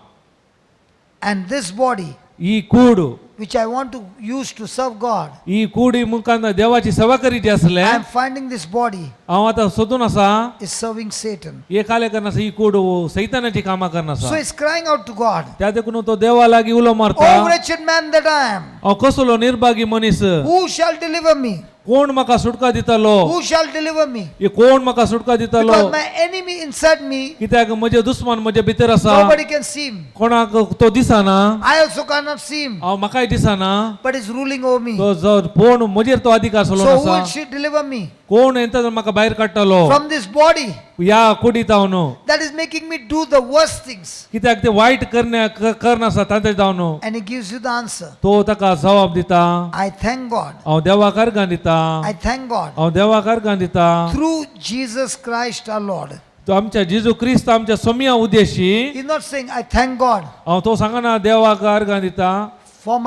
And this body, he could which I want to use to serve God, ही कूड मुखान देवाची सेवा करीची आसले. I am finding this body हांव आतां सोदून आसा is serving Satan. हे काले करना आसा ही कूड सैतानाची कामां करना So आसा. he's crying out to God, त्या देखून तो देवा लागीं उलो मारता, Oh, wretched man that I am, हांव कसलो निर्भागी मनीस, who shall deliver me? कोण म्हाका सुटका दितलो? Who shall deliver me? हे कोण म्हाका सुटका दितलो? Because my enemy inside me, कित्याक म्हजे दुस्मान म्हजे भितर आसा. nobody can see him. कोणाक तो दिसना. I also cannot see him, हांव म्हाकाय दिसना. but he's ruling over me. तो जो कोण म्हजेर तो अधिकार So चलोवन who will आसा. she deliver me कोण येता म्हाका भायर काडटलो from this body ह्या कुडीत हांव? that is making me do the worst things? कित्याक ते वायट करण्या करना आसा तांचे जावन. And he gives you the answer. तो ताका जबाब दिता. I thank God. हांव देवाक अर्गां दिता. I thank God हांव देवाक अर्गां दिता through Jesus Christ our Lord. तो आमच्या जेजू क्रिस्त आमच्या Saumya उद्देशी. He's not saying, I thank God हांव तो सांगना देवाक अर्गां दिता for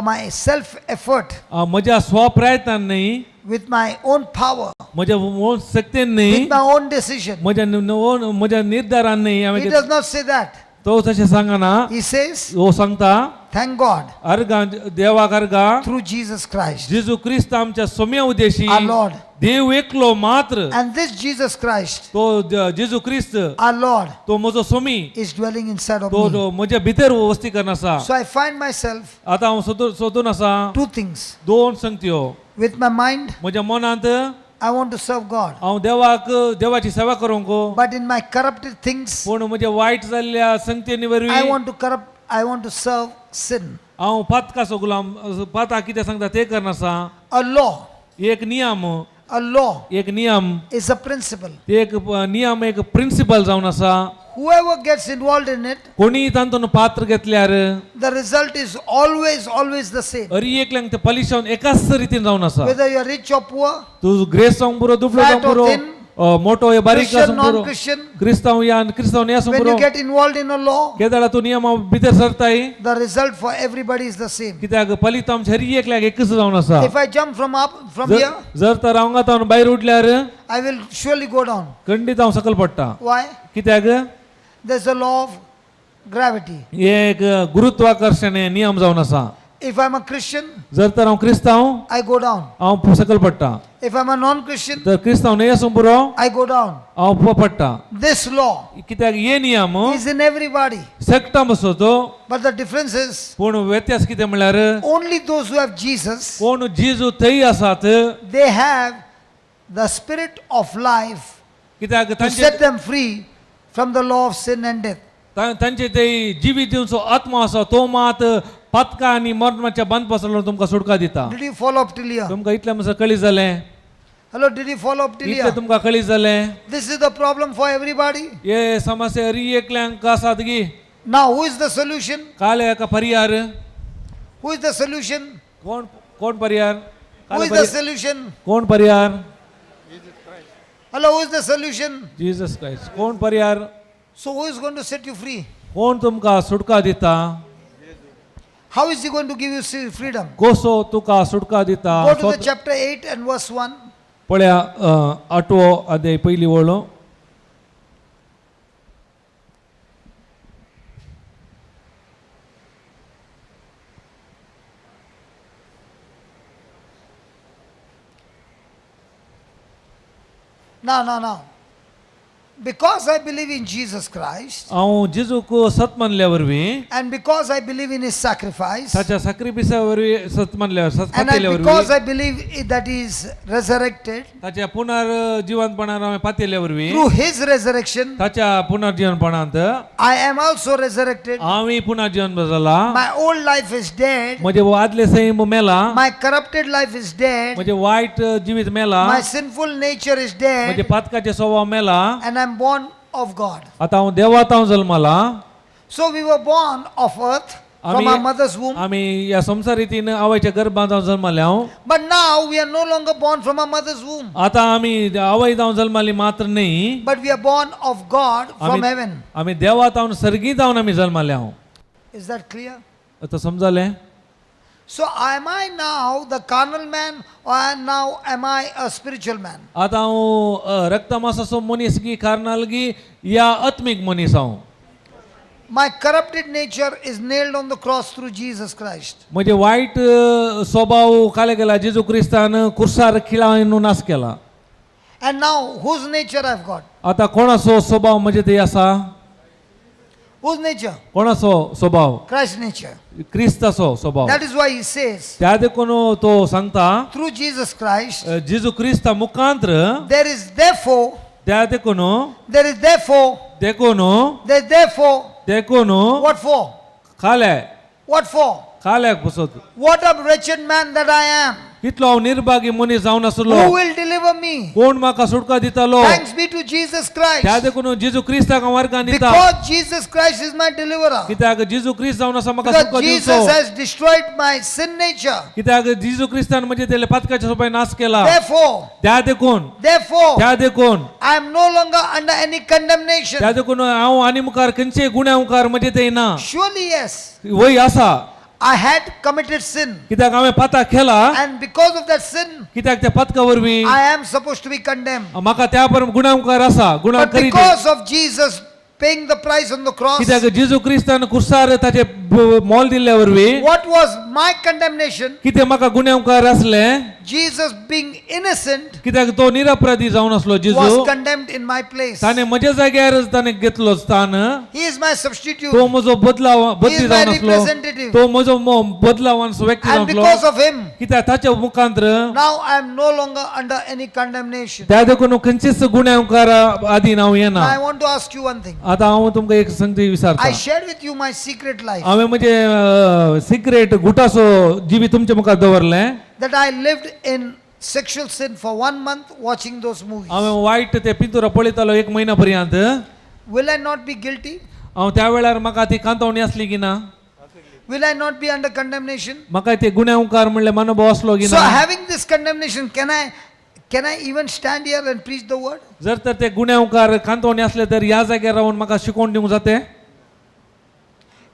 my self effort, म्हज्या स्वप्रयत्नान न्ही, with my own power, म्हज्या ओन शक्तीन न्ही, with my own decision. म्हज्या ओन म्हज्या निर्धारान न्ही He हांवें. does not say that. तो तशें सांगना. He says, तो सांगता, thank God अर्गां देवाक अर्गां through Jesus Christ जेजू क्रिस्त आमच्या सोम्या उद्देशी, our Lord. देव एकलो मात्र. And this Jesus Christ, तो जेजू क्रिस्त our Lord, तो म्हजो Somi is dwelling inside of तो me. तो म्हज्या भितर वस्ती करना आसा. So I find myself आतां हांव सोदून सोदून आसा two things. दोन संगत्यो. With my mind, म्हज्या मनांत I want to serve God. हांव देवाक देवाची सेवा करूंक, But in my corrupted things, पूण म्हज्या वायट जाल्ल्या संगतींनी I वरवीं want to corrupt, I want to serve sin. हांव पातकाचो गुलाम पाता कितें सांगता तें करना आसा. A law, एक नियम, a law एक नियम is a principle. ते एक नियम एक प्रिंसिपल जावन आसा. Whoever gets involved in it, कोणीय तातूंत पात्र घेतल्यार the result is always, always the same. अरी एकल्यांक ते पलिशावन एकाच रितीन जावन आसा. Whether you are rich or poor, तूं ग्रेस जावंक पुरो, दुबळो fat जावंक or पुरो, thin, मोटो या बारीक Christian, आसूंक पुरो, non-Christian, क्रिस्तांव या क्रिस्तांव न्ही आसूंक when पुरो, you get involved in a law, केदाळा तूं नियमा भितर सरताय, the result for everybody is the same. कित्याक फलितांश हरी एकल्याक एकच जावन आसा. If I jump from up from here, जर तर हांव हांगा भायर उठल्यार I will surely go down. खंडीत हांव सकयल पडटा. Why? कित्याक? There's a law of gravity. हे एक गुरुत्वाकर्षण हे नियम जावन आसा. If I'm a Christian, जर तर हांव क्रिस्तांव, I go down. हांव सकयल पडटा. If I'm a non-Christian, तर क्रिस्तांव न्हय आसूं पुरो, I go down. हांव पडटा. This law कित्याक हे नियम is in everybody. सेक्टा बसो तो. But the difference is पूण व्यत्यास कितें म्हणल्यार only those who have Jesus, कोण जेजू थंय आसात, they have the spirit of life कित्याक to तांचे set them free from the law of sin and death. तांचे ते जिवीत दिवचो आत्मा आसा तो मात पातका आनी मरणाच्या बांदपासलो तुमकां सुटका दिता. Did you follow up till here? तुमकां इतलें म्हणसर कळी जालें? Hello, did you follow up till इतलें here? तुमकां कळी जालें? This is the problem for everybody. हे समस्या हरी एकल्यांक आसात गी. Now, who is the solution? काल एका Pariyar. Who is the solution? कोण कोण Pariyar? Who is the solution? कोण Pariyar? Hello, who is the solution? Jesus Christ. कोण Pariyar? So, who is going to set you free? कोण तुमकां सुटका दिता? How is he going to give you freedom? कसो तुका सुटका दिता? Go to the chapter 8 and verse 1. पळया आठवो अध्याय पयली वळो. Now, now, now. Because I believe in Jesus Christ हांव जेजूक सत मानल्या वरवीं and because I believe in his sacrifice ताच्या साक्रिफिसा वरवीं सत मानल्या सत and पातयल्या because वरवीं I believe that he is resurrected, ताच्या पुनर्जिवंतपणान हांवें पातयल्या वरवीं through his resurrection, ताच्या पुनर्जिवनपणांत I am also resurrected. हांवूय पुनर्जिवन जाला. My old life is dead. म्हजें आदलें सैम मेला. My corrupted life is dead. म्हजें वायट जिवीत मेला. My sinful nature is म्हजें dead. पातकाचें स्वभाव मेला. And I'm born of God. आतां हांव देवात हांव जल्मला. So we were born of earth from आमी our mother's womb. आमी ह्या संवसारीतीन आवयच्या गर्भांत हांव जल्मले हांव. But now we are no longer born from our mother's womb. आतां आमी आवय जावन जल्मली मात्र न्ही, But we are born of God from आमी heaven. आमी देवा जावन सर्गी जावन आमी जल्मले हांव. Is that clear? आतां समजलें? So am I now the carnal man or now am I a spiritual man? आतां हांव रक्तमासाचो मनीस गी कारणाल गी या आत्मीक मनीस हांव? My corrupted nature is nailed on the cross through Jesus Christ. म्हजे वायट स्वभाव काले केला जेजू क्रिस्तान कुर्सार खिळावन नाश केला. And now whose nature I've got? आतां कोणाचो स्वभाव म्हजे ते आसा? Whose nature? कोणाचो स्वभाव? Christ's nature. क्रिस्ताचो स्वभाव. That is why he says, त्या देखून तो सांगता through Jesus Christ, जेजू क्रिस्ता मुखांत्र there is therefore, त्या देखून there is therefore, देखून there is therefore, देखून what for? खाल्या What for? खाल्याक बसत. What a wretched man that I am. कितलो हांव निर्भागी मनीस जावन आसलो. Who will deliver me? कोण म्हाका सुटका दितालो? Thanks be to Jesus त्या Christ. देखून जेजू क्रिस्ताक हांव वर्गान दिता. Because Jesus Christ is my deliverer. कित्याक जेजू क्रिस्त जावन आसा म्हाका Because सुटका Jesus दिवचो. has destroyed my sin nature. कित्याक जेजू क्रिस्तान म्हणजे तेले पातकाचे सोपाय नाश केला. Therefore, त्या देखून therefore, त्या देखून I am no longer under any condemnation. त्या देखून हांव आनी मुखार खंयचे गुण्या मुखार म्हणजे ते ना. Surely, yes, वय आसा. I had committed sin. कित्याक हांवें पाताक केला. And because of that sin, कित्याक त्या पातका वरवीं I am supposed to be condemned. म्हाका त्या पर गुण्या मुखार आसा गुणा But करीत. because of Jesus paying the price on the cross, कित्याक जेजू क्रिस्तान कुर्सार ताचे मोल दिल्ल्या वरवीं what was my condemnation? कितें म्हाका गुण्या मुखार आसलें? Jesus being innocent कित्याक तो निरपराधी जावन आसलो जेजू was condemned in my place. ताणें म्हज्या जाग्यार ताणें घेतलो स्थान. He is my substitute. तो म्हजो बदलाव बदली He is जावन my आसलो. representative. तो म्हजो बदलावान व्यक्ती And जावन आसलो. because of him, कित्याक ताच्या मुखांत्र now I am no longer under any condemnation. त्या देखून खंयचेच गुण्या मुखार आदीन हांव येना. Now I want to ask you one thing. आतां हांव तुमकां एक संगती विचारता. I shared with you my secret life हांवें म्हजें सिक्रेट गुटाचो जिवीत तुमच्या मुखार दवरलें. that I lived in sexual sin for 1 month watching those movies. हांवें वायट ते पिंतुरा पळयतालो एक म्हयन्या पर्यंत. Will I not be guilty? हांव त्या वेळार म्हाका ती कांतवणी आसली की ना? Will I not be under condemnation? म्हाका ते गुन्यांवकार म्हणले मनोभाव आसलो की So ना? having this condemnation, can I even stand here and preach the word? जर तर ते गुन्यांवकार कांतवणी असले तर ह्या जाग्यार रावन म्हाका शिकोवन दिवंक जाते?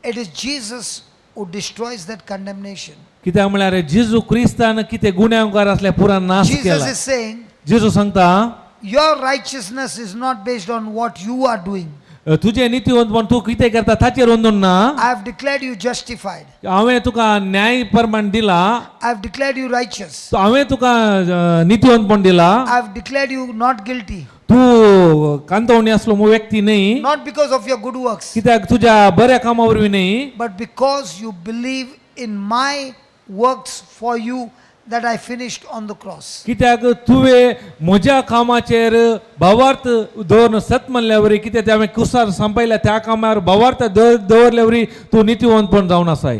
It is Jesus who destroys that condemnation. कित्याक म्हळ्यार जेजू क्रिस्तान कितें गुन्यांवकार असले पुरा नाश Jesus केला. is saying, जेजू सांगता your righteousness is not based on what you are doing. तुजें नितीवंतपण तूं कितें करता ताचेर अंदून ना. I have declared you justified. हांवें तुका न्याय प्रमाण दिला. I have declared you righteous. हांवें तुका नितीवंतपण दिला. I have declared you not guilty. तूं कांतवणी आसलो म्हूण व्यक्ती न्ही. Not because of your good works, कित्याक तुज्या बऱ्या कामा वरवीं न्ही, but because you believe in my works for you that I finished on the cross. कित्याक तुवें म्हज्या कामाचेर भावार्थ दवरून सत म्हणल्या वरी कित्याक ते हांवें कुसार संपयल्या त्या कामार भावार्थ दवरल्या वरी तूं नितीवंतपण जावन आसाय.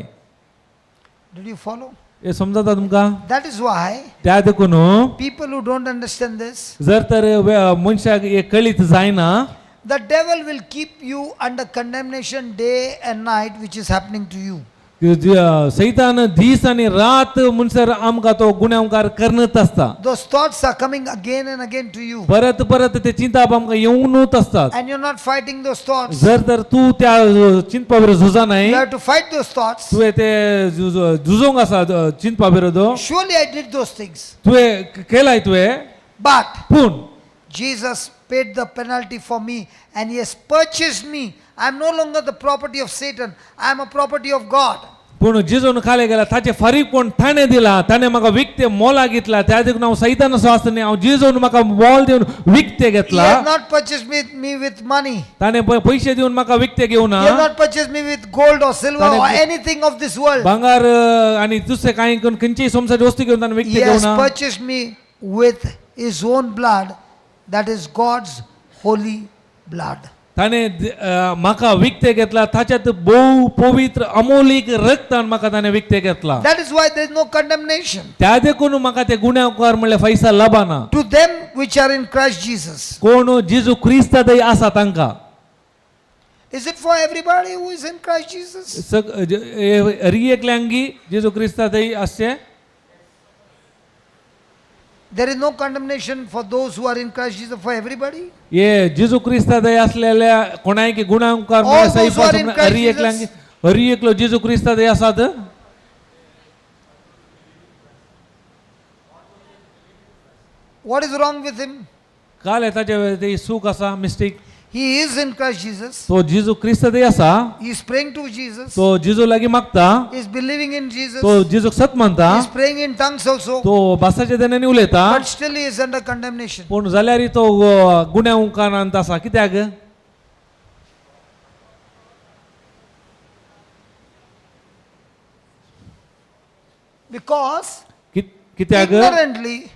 Did you follow? हें समजता तुमकां? That is why त्या देखून people who don't understand this, जर तर मनशाक हें कळीत जायना, the devil will keep you under condemnation day and night, which is happening to you. सैतान दीस आनी रात म्हणसर आमकां तो गुन्यांवकार करनच आसता. Those thoughts are coming again and again to you, परत परत ते चिंताप आमकां येवनूच आसतात. and you're not fighting those thoughts. जर तर तूं त्या चिंतपा विरोध झुजा नाही, You have to fight those thoughts. तुवें ते झुजोंक आसा चिंतपा विरोध. Surely I did those things. तुवें केलाय तुवें, But पूण Jesus paid the penalty for me and he has purchased me. I am no longer the property of Satan. I am a property of God. पूण जेजून खाले गेला ताचें फारीकपण ताणें दिलां, ताणें म्हाका विकतें मोला घेतला. त्या देखून हांव सैतान असो आसता न्ही, हांव जेजून म्हाका मोल दिवन विकतें He घेतला. has not purchased me with money. ताणें पयशे दिवन म्हाका विकतें घेवना. He has not purchased me with gold or silver ताणें or anything of this world. भांगार आनी दुसरें कांय करून खंयचीय संवसाराची वस्तू घेवन ताणें He विकतें has घेवना. purchased me with his own blood, that is God's holy blood. ताणें म्हाका विकतें घेतला ताच्यात भोव पवित्र अमोलीक रक्तान म्हाका ताणें विकतें घेतला. That is why there is no condemnation त्या देखून म्हाका ते गुन्यांवकार म्हणल्यार फैसा Labana to them which are in Christ Jesus. कोण जेजू क्रिस्तादय आसा तांकां. Is it for everybody who is in Christ Jesus? Hari एकल्यांगी जेजू क्रिस्तादय आसचें? There is no condemnation for those who are in Christ Jesus for everybody. हे जेजू क्रिस्तादय असलेल्या कोणायकी गुन्यांवकार All those who are in Christ Hari एकल्यांगी, Hari एकलो जेजू क्रिस्तादय आसात? What is wrong with him? काल ताचे ते चूक आसा, mistake. He is in Christ Jesus. तो जेजू क्रिस्तादय आसा. He is praying to Jesus. तो जेजू लागीं मागता. He is believing in Jesus. तो जेजूक सत मानता. He is praying in tongues also. तो भासाच्या देण्यानी उलयता. But still he is under condemnation. पूण जाल्यार तो गुन्यांवकारांत आसा. कित्याक? Because कित्याक? ignorantly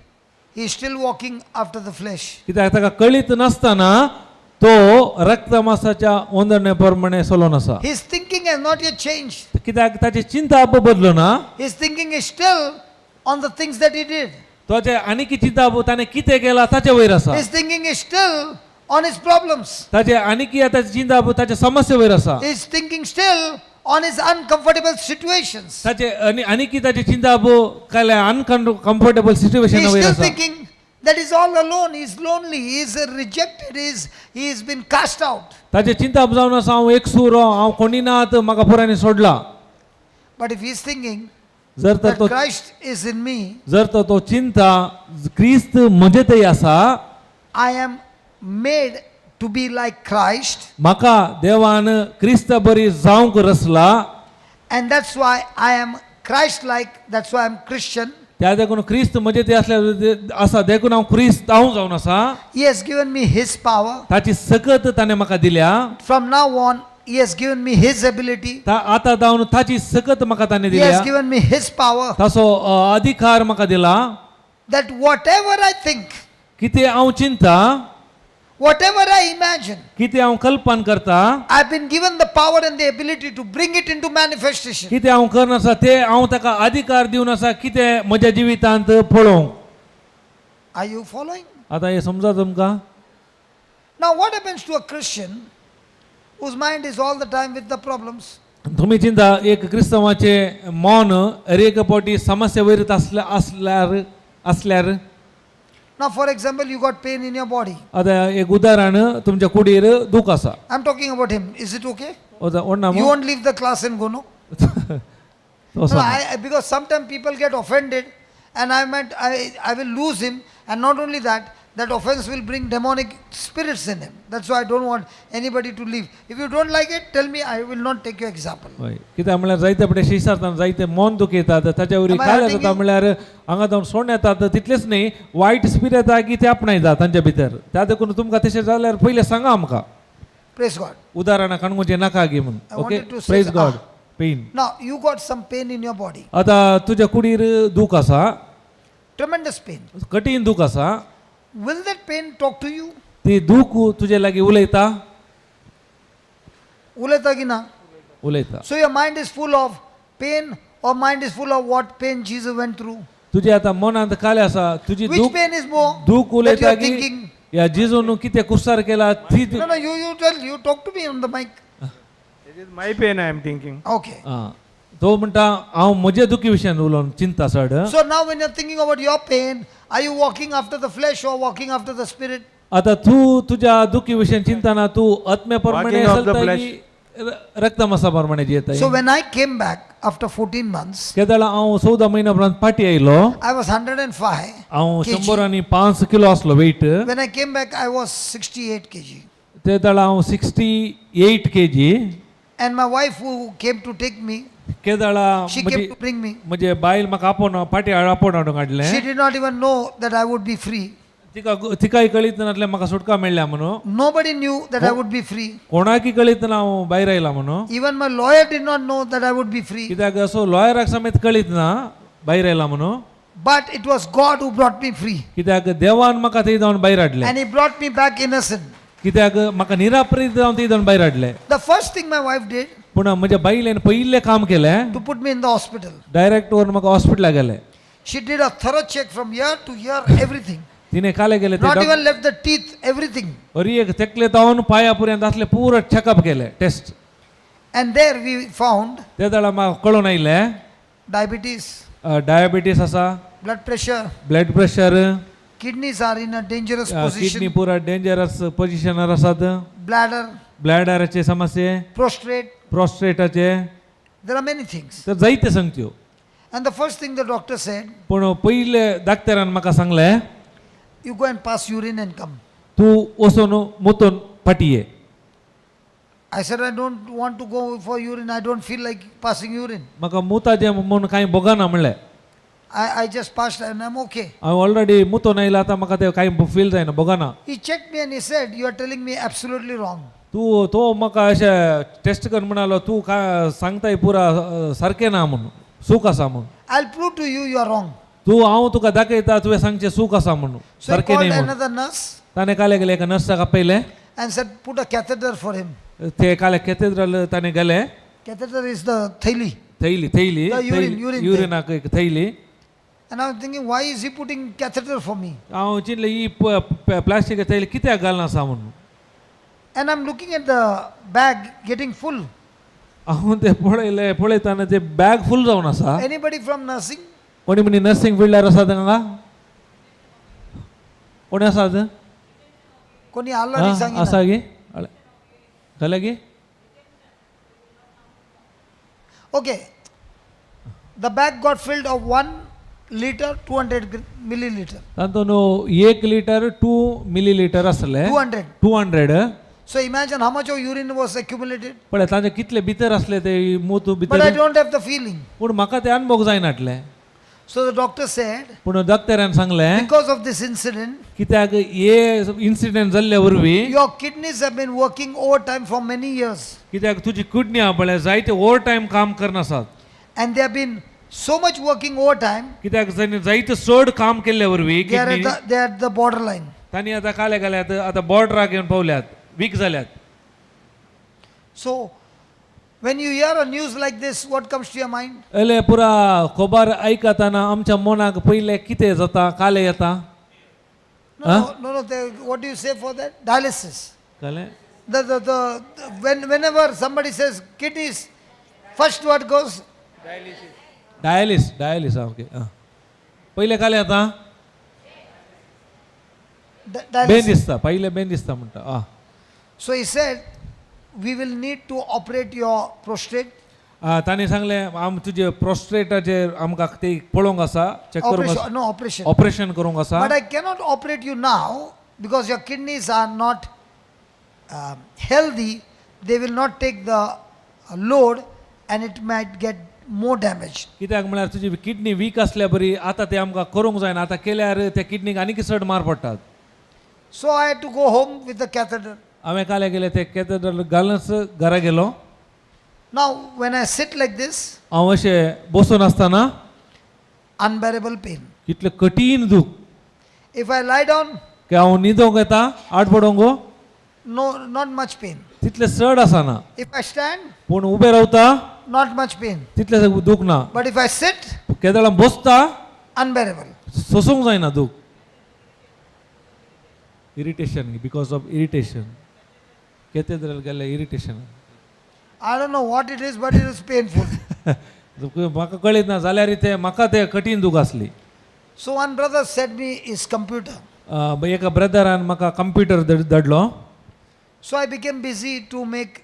he is still walking after the flesh. कित्याक ताका कळीत नासतना तो रक्तमासाच्या ओंदणे प्रमाणे चलोन आसा. His thinking has not yet changed. कित्याक ताची चिंता बदलो ना. His thinking is still on the things that he did. ताचे आनीक चिंता ताणें कितें केलां ताचे वयर आसा. His thinking is still on his problems. ताचे आनीक ताची चिंता ताच्या समस्ये वयर आसा. His thinking still on his uncomfortable situations. ताचे आनी आनीक ताची चिंता काय अनकम्फर्टेबल He situation is वयर still आसा. thinking that he's all alone, he's lonely, he's rejected, he's been cast out. ताचे चिंता जावन आसा, हांव एकसूर, हांव कोणी नात, म्हाका पुरायनी सोडला. But if he's thinking जर तर that तो Christ is in me, जर तर तो चिंता क्रिस्त म्हजे थंय आसा, I am made to be like Christ, म्हाका देवान क्रिस्ता बरी जावंक रचला, and that's why I am Christ like, that's why I'm Christian. त्या देखून क्रिस्त म्हजे थंय असल्या आसा देखून हांव क्रिस्त हांव जावन आसा. He has given me his power. ताची सकत ताणें म्हाका दिल्या. From now on, he has given me his ability. आतां जावन ताची सकत म्हाका ताणें He दिल्या. has given me his power ताचो अधिकार म्हाका दिला that whatever I think, कितें हांव चिंता, whatever I imagine, कितें हांव कल्पन करता, I've been given the power and the ability to bring it into manifestation. कितें हांव करना आसा तें हांव ताका अधिकार दिवन आसा कितें म्हज्या जिवितांत पळोवंक. Are you following? आतां हें समजा तुमकां? Now, what happens to a Christian whose mind is all the time with the problems? तुमी चिंता एक क्रिस्तांवाचें मन हर एक फावटी समस्या वयर आसल्या आसल्यार आसल्यार. Now, for example, you got pain in your body. आतां एक उदाहरण, तुमच्या कुडीर दूख आसा. I'm talking about him. Is it okay? ओडना. You won't leave the class and go, no? तो No, because sometimes people get offended and I will lose him. And not only that, that offense will bring demonic spirits in him. That's why I don't want anybody to leave. If you don't like it, tell me, I will not take your example. हय, कित्याक म्हणल्यार जायते फुडें शिसारतना जायते मन दुखयतात, ताच्या वरी Am I काय hurting जाता you? म्हणल्यार हांगा जावन सोड येतात तितलेच न्ही, वायट स्पिरिट येता की ते आपणायता तांच्या भितर. त्या देखून तुमकां तशें जाल्यार पयलें सांगा आमकां. Praise God. उदाहरणां काणकोणचें नाका गी म्हूण. I okay, wanted to say praise that- God. Ah. Pain. Now, you got some pain in your body. आतां तुज्या कुडीर दूख आसा. Tremendous pain. कठीण दूख आसा. Will that pain talk to you? ती दूख तुजे लागीं उलयता. उलयता की ना? उलयता. So your mind is full of pain or mind is full of what pain Jesus went through? तुजे आतां मनांत काले आसा तुजी Which दूख pain is more दूख that you उलयता are की thinking? ह्या जिजून कितें कुस्तार केला ती No, no, you tell, you talk to me on the mic. It is my pain I am thinking. Okay. आं. तो म्हणटा हांव म्हजे दुखी विशयान उलोवन चिंता चड. So now when you're thinking about your pain, are you walking after the flesh or walking after the spirit? आता तू तुझ्या दुखी विशयान चिंतना तू आत्म्या प्रमाणे Walking of the चलता flesh. की रक्तमासा प्रमाणे जियेता? So when I came back after 14 months, केदळा हांव 14 म्हयन्या उपरांत फाटी आयलो. I was 105 हांव kg. 105 kilo आसलो weight. When I came back, I was 68 kg. ते दळा हांव 68 kg. And my wife who came to take me, केदळा she म्हजी came to bring me. म्हजे बायल म्हाका आपोवन फाटी आपोवन हाडूंक हाडलें. She did not even know that I would be free. तिका तिकाय कळीत नासलें म्हाका सुटका मेळ्ळ्या म्हणून. Nobody knew that I would be free. कोणाकी कळीत ना हांव भायर आयला म्हणून. Even my lawyer did not know that I would be free. कित्याक असो लॉयराक समेत कळीत ना भायर आयला म्हणून. But it was God who brought me free. कित्याक देवान म्हाका थंय जावन भायर हाडलें. And He brought me back innocent. कित्याक म्हाका निरापरीत जावन थंय जावन भायर हाडलें. The first thing my wife did पूण म्हज्या बायलेन पयिल्लें काम केलें to put me in the hospital. Direct व्हरून म्हाका हॉस्पिटलाक गेलें. She did a thorough check from here to here, everything. तिणें काले गेले ते Not even left the teeth, everything. Hari एक तेकले तावन पांया पर्यंत असले पुरो चॅकअप केले test. And there we found ते जाल्यार म्हाका कळून आयलें diabetes, diabetes आसा, blood pressure, blood pressure, kidneys are in a dangerous kidney position, पुरा डेंजरस पोजिशनार आसात, bladder, ब्लॅडराचे समस्ये, prostrate. प्रोस्ट्रेटाचे. There are many things. तर जायते सांगत्यो. And the first thing the doctor said, पूण पयले डाक्टरान म्हाका सांगलें, you go and pass urine and come. तूं वचून मुतून फाटी ये. I said, I don't want to go for urine. I don't feel like passing urine. म्हाका मुताचें म्हूण कांय भोगना म्हणलें. I just passed and I'm okay. हांव ऑलरेडी मुतून आयला आतां म्हाका तें कांय फील जायना भोगना. He checked me and he said, you are telling me absolutely wrong. तूं तो म्हाका अशें टेस्ट कर म्हणालो तूं काय सांगताय पुरा सारकें ना म्हणून सूख आसा म्हणून. I'll prove to you you are wrong. तूं हांव तुका दाखयता तुवें सांगचें सूख आसा म्हणून So he सारकें called न्ही म्हणून. another nurse ताणें काले गेले एका नर्साक आपयलें and said, put a catheter for him. ते काले कॅथेड्रल ताणें गेले. Catheter is the thaili. थैली थैली The urine, urine युरिनाक एक थैली. And I was thinking, why is he putting catheter for me? हांव चिंतलें ही प्लास्टीक थैली कित्याक घालना आसा म्हणून. And I'm looking at the bag getting full. हांव तें पळयलें पळयतना तें बॅग फूल जावन आसा. Anybody from nursing? कोणी म्हणी नर्सिंग फिल्डार आसा तांकां कोणी आसा? कोणी आलो न्ही सांगिना. आसा गे घाल्या गे. Okay. The bag got filled of 1 liter, 200 milliliter. तातूंत 1 लिटर 2 मिलीलिटर आसलें. 200. 200. So imagine how much of urine was accumulated. पळय तांचे कितले भितर आसले ते मूत But I भितर. don't have the feeling. पूण म्हाका ते अनुभव जायनाटले. So the doctor said, पूण डॉक्टरान सांगलें because of this incident, कित्याक हे इन्सिडेंट जाल्ले वरवीं your kidneys have been working overtime for many years. कित्याक तुजी किडनी आहा पळय जायते ओवर टायम काम करनासात. And they have been so much working overtime, कित्याक जाणी जायते चड काम केल्ले वरवीं they are at kidney the, they are at the borderline. तांणी आतां काले घाल्यात आतां बॉर्डराक येवन पावल्यात वीक जाल्यात. So when you hear a news like this, what comes to your mind? अले पुरा खबर आयकतना आमच्या मनाक पयलें कितें जाता काले येता. No, Huh? no, no, no, what do you say for that? Dialysis. कळ्ळें? Whenever somebody says kidneys, first word goes, dialysis dialysis आं ओके आं पयलें काले येता बेन dialysis. दिसता पयलें बेन दिसता म्हणटा आं. So he said, we will need to operate your prostate. तांणी सांगलें आम तुजे प्रोस्ट्रेटाचेर आमकां ते पळोवंक आसा चॅक करूंक Operation, आसा no, operation. Operation करूंक आसा. But I cannot operate you now because your kidneys are not healthy. They will not take the load and it might get more damaged. कित्याक म्हळ्यार तुजी किडनी वीक आसल्या बरी आतां ते आमकां करूंक जायना आतां केल्यार त्या किडनीक आनीक चड मार पडटात. So I had to go home with the catheter. हांवें काले गेलें ते कॅथेड्रल घालूनच घरा गेलो. Now, when I sit like this, हांव अशें बसून आसतना unbearable pain. कितलें कठीण दूख. If I lie down, की हांव न्हिदोंक येता आड पडोंक, no, not much pain. तितलें चड आसना. If I stand, पूण उबें रावता, not much pain. तितलें दूख ना. But if I sit, केदळा बसता, unbearable. सोसूंक जायना दूख. Irritation, because of irritation, cathedral गेल्ले irritation. I don't know what it is, but it is painful. म्हाका कळीत ना जाल्यार ते म्हाका ते कठीण दूख आसली. So one brother sent me his computer. एका ब्रदरान म्हाका कंप्युटर धाडलो. So I became busy to make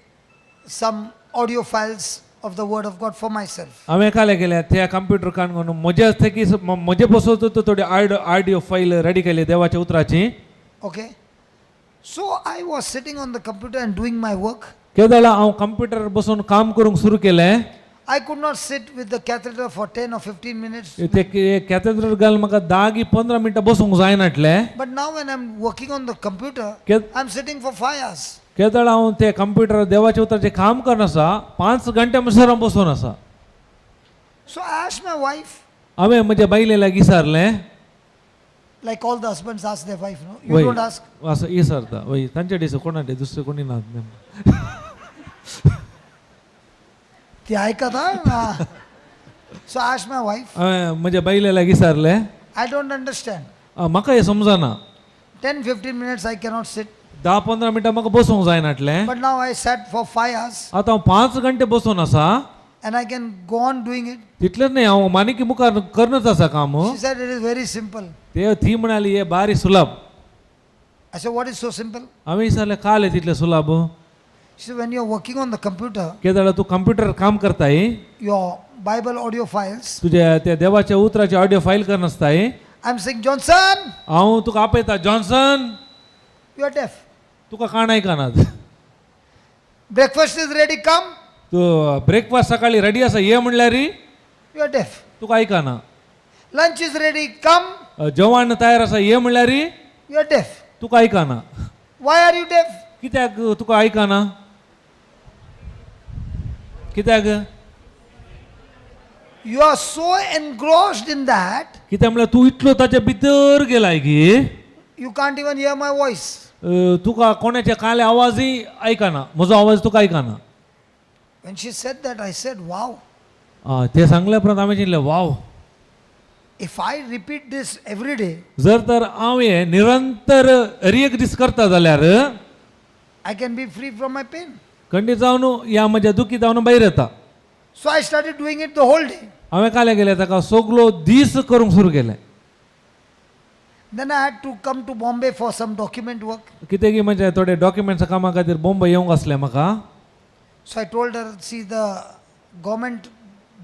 some audio files of the Word of God for myself. हांवें काले केल्या त्या कंप्युटर कान करून म्हजे की म्हजे बसोत थोडी ऑडियो फायल रेडी केली देवाच्या उतराची. Okay? So I was sitting on the computer and doing my work. केदळा हांव कंप्युटर बसून काम करूंक सुरू केलें. I could not sit with the catheter for 10 or 15 minutes. ते कॅथेड्रल घाल म्हाका 10 की 15 मिनटां बसूंक जायनाटलें. But now when I'm working on the computer, I'm sitting for 5 hours. केदळ हांव ते कंप्युटर देवाच्या उतराचें काम करना आसा, 5 घंटे म्हणसर हांव बसून आसा. So I asked my wife, हांवें म्हज्या बायले लागीं विचारलें. Like all the husbands ask their wife, no? You वय don't ask. असं विचारता वय तांचे दिस कोणाटे दुसरे कोणी ना. ती ऐकत हा. So I asked my wife, हांवें म्हज्या बायले लागीं विचारलें, I don't understand. म्हाका हें समजना. 10 15 minutes I cannot sit. 10-15 मिनटां म्हाका बसूंक जायनाटलें. But now I sat for 5 hours आतां हांव 5 घंटे बसून आसा. And I can go on doing it. तितलेंच न्ही, हांव मानिकी मुखार करनच आसा काम. She said it is very simple. ते ती म्हणाली हे बारी सुलभ. I said, what is so simple? हांवें विचारलें काल तितलें सुलभ? She said, when you're working on the computer, केदळा तूं कंप्युटर काम करताय, your Bible audio files, तुज्या त्या देवाच्या उतराचे ऑडियो फायल करनासताय, I'm saying, Johnson, हांव तुका आपयता, जॉन्सन, you are deaf. तुका काण आयकनात. Breakfast is ready, come. तूं ब्रेकफास्ट सकाळी रेडी आसा, ये म्हणल्यार You are deaf. तुका आयकना. Lunch is ready, come. जेवण तयार आसा, ये म्हणल्यार You are deaf. तुका आयकना. Why are you deaf? कित्याक तुका आयकना? कित्याक? You are so engrossed in that, कित्याक म्हणल्यार तूं इतलो ताच्या भितर गेलाय की you can't even hear my voice. तुका कोणाच्या काले आवाजय आयकना, म्हजो आवाज तुका आयकना. When she said that, I said, wow, आं, ते सांगल्या उपरांत हांवें चिंतलें, वाव, if I repeat this every day, जर तर हांव हें निरंतर हर एक दीस करता जाल्यार I can be free from my pain. खंडीत जावन ह्या म्हज्या दुखी जावन भायर येता. So I started doing it the whole day. हांवें काले गेलें ताका सगलो दीस करूंक सुरू केलें. Then I had to come to Bombay for some document work. कितें की म्हणजे थोडे डॉक्युमेंट्स कामा खातीर बोंबय येवंक आसलें म्हाका. So I told her, see, the government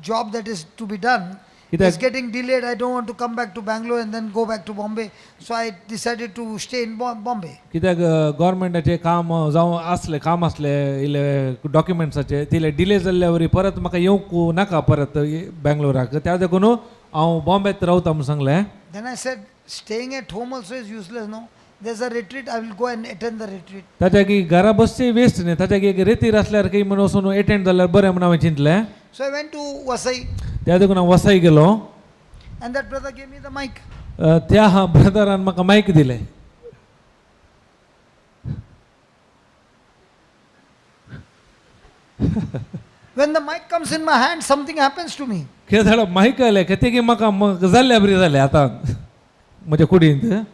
job that is to be done कित्याक? is getting delayed. I don't want to come back to Bangalore and then go back to Bombay. So I decided to stay in Bombay. कित्याक गव्हर्मेंटाचें काम जावं आसलें, काम आसलें इल्ले डॉक्युमेंट्साचें, तिले delay जाल्ल्या वरी परत म्हाका येवंक नाका परत बेंगलोराक, त्या देखून हांव बॉम्बेत रावता म्हूण सांगलें. Then I said, staying at home also is useless, no? There's a retreat, I will go and attend the retreat. ताच्या की घरा बसचें वेस्ट न्ही, ताच्या की एक रेतीर आसल्यार खंय म्हूण वचून एटेंड जाल्यार बरें म्हूण हांवें चिंतलें. So I went to Vasai त्या देखून हांव वसाय गेलो. And that brother gave me the mic. त्या ब्रदरान म्हाका मायक दिलें. When the mic comes in my hand, something happens to me. कितें जालें, मायक आयलें कितें की म्हाका जाल्ल्या बरी जालें आतां म्हज्या कुडींत.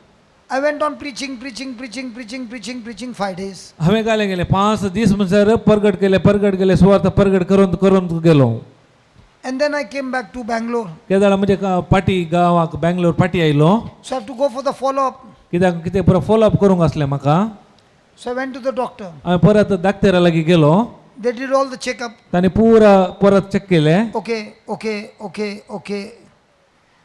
I went on preaching, preaching, preaching, preaching, preaching, preaching 5 days. हांवें कालें गेलें 5 दीस म्हणसर परगट केलें, परगट केलें, सुवार्थ परगट करून करून गेलो. And then I came back to Bangalore. कितें जालें म्हणजे पाटी गांवाक बेंगलोर पाटी आयलो. So I have to go for the follow-up. कित्याक कितें परत फॉलोअप करूंक आसलें म्हाका. So I went to the doctor. हांवें परत दाक्तेरा लागीं गेलो. They did all the checkup. तांणी पुरा परत चॅक केलें. Okay.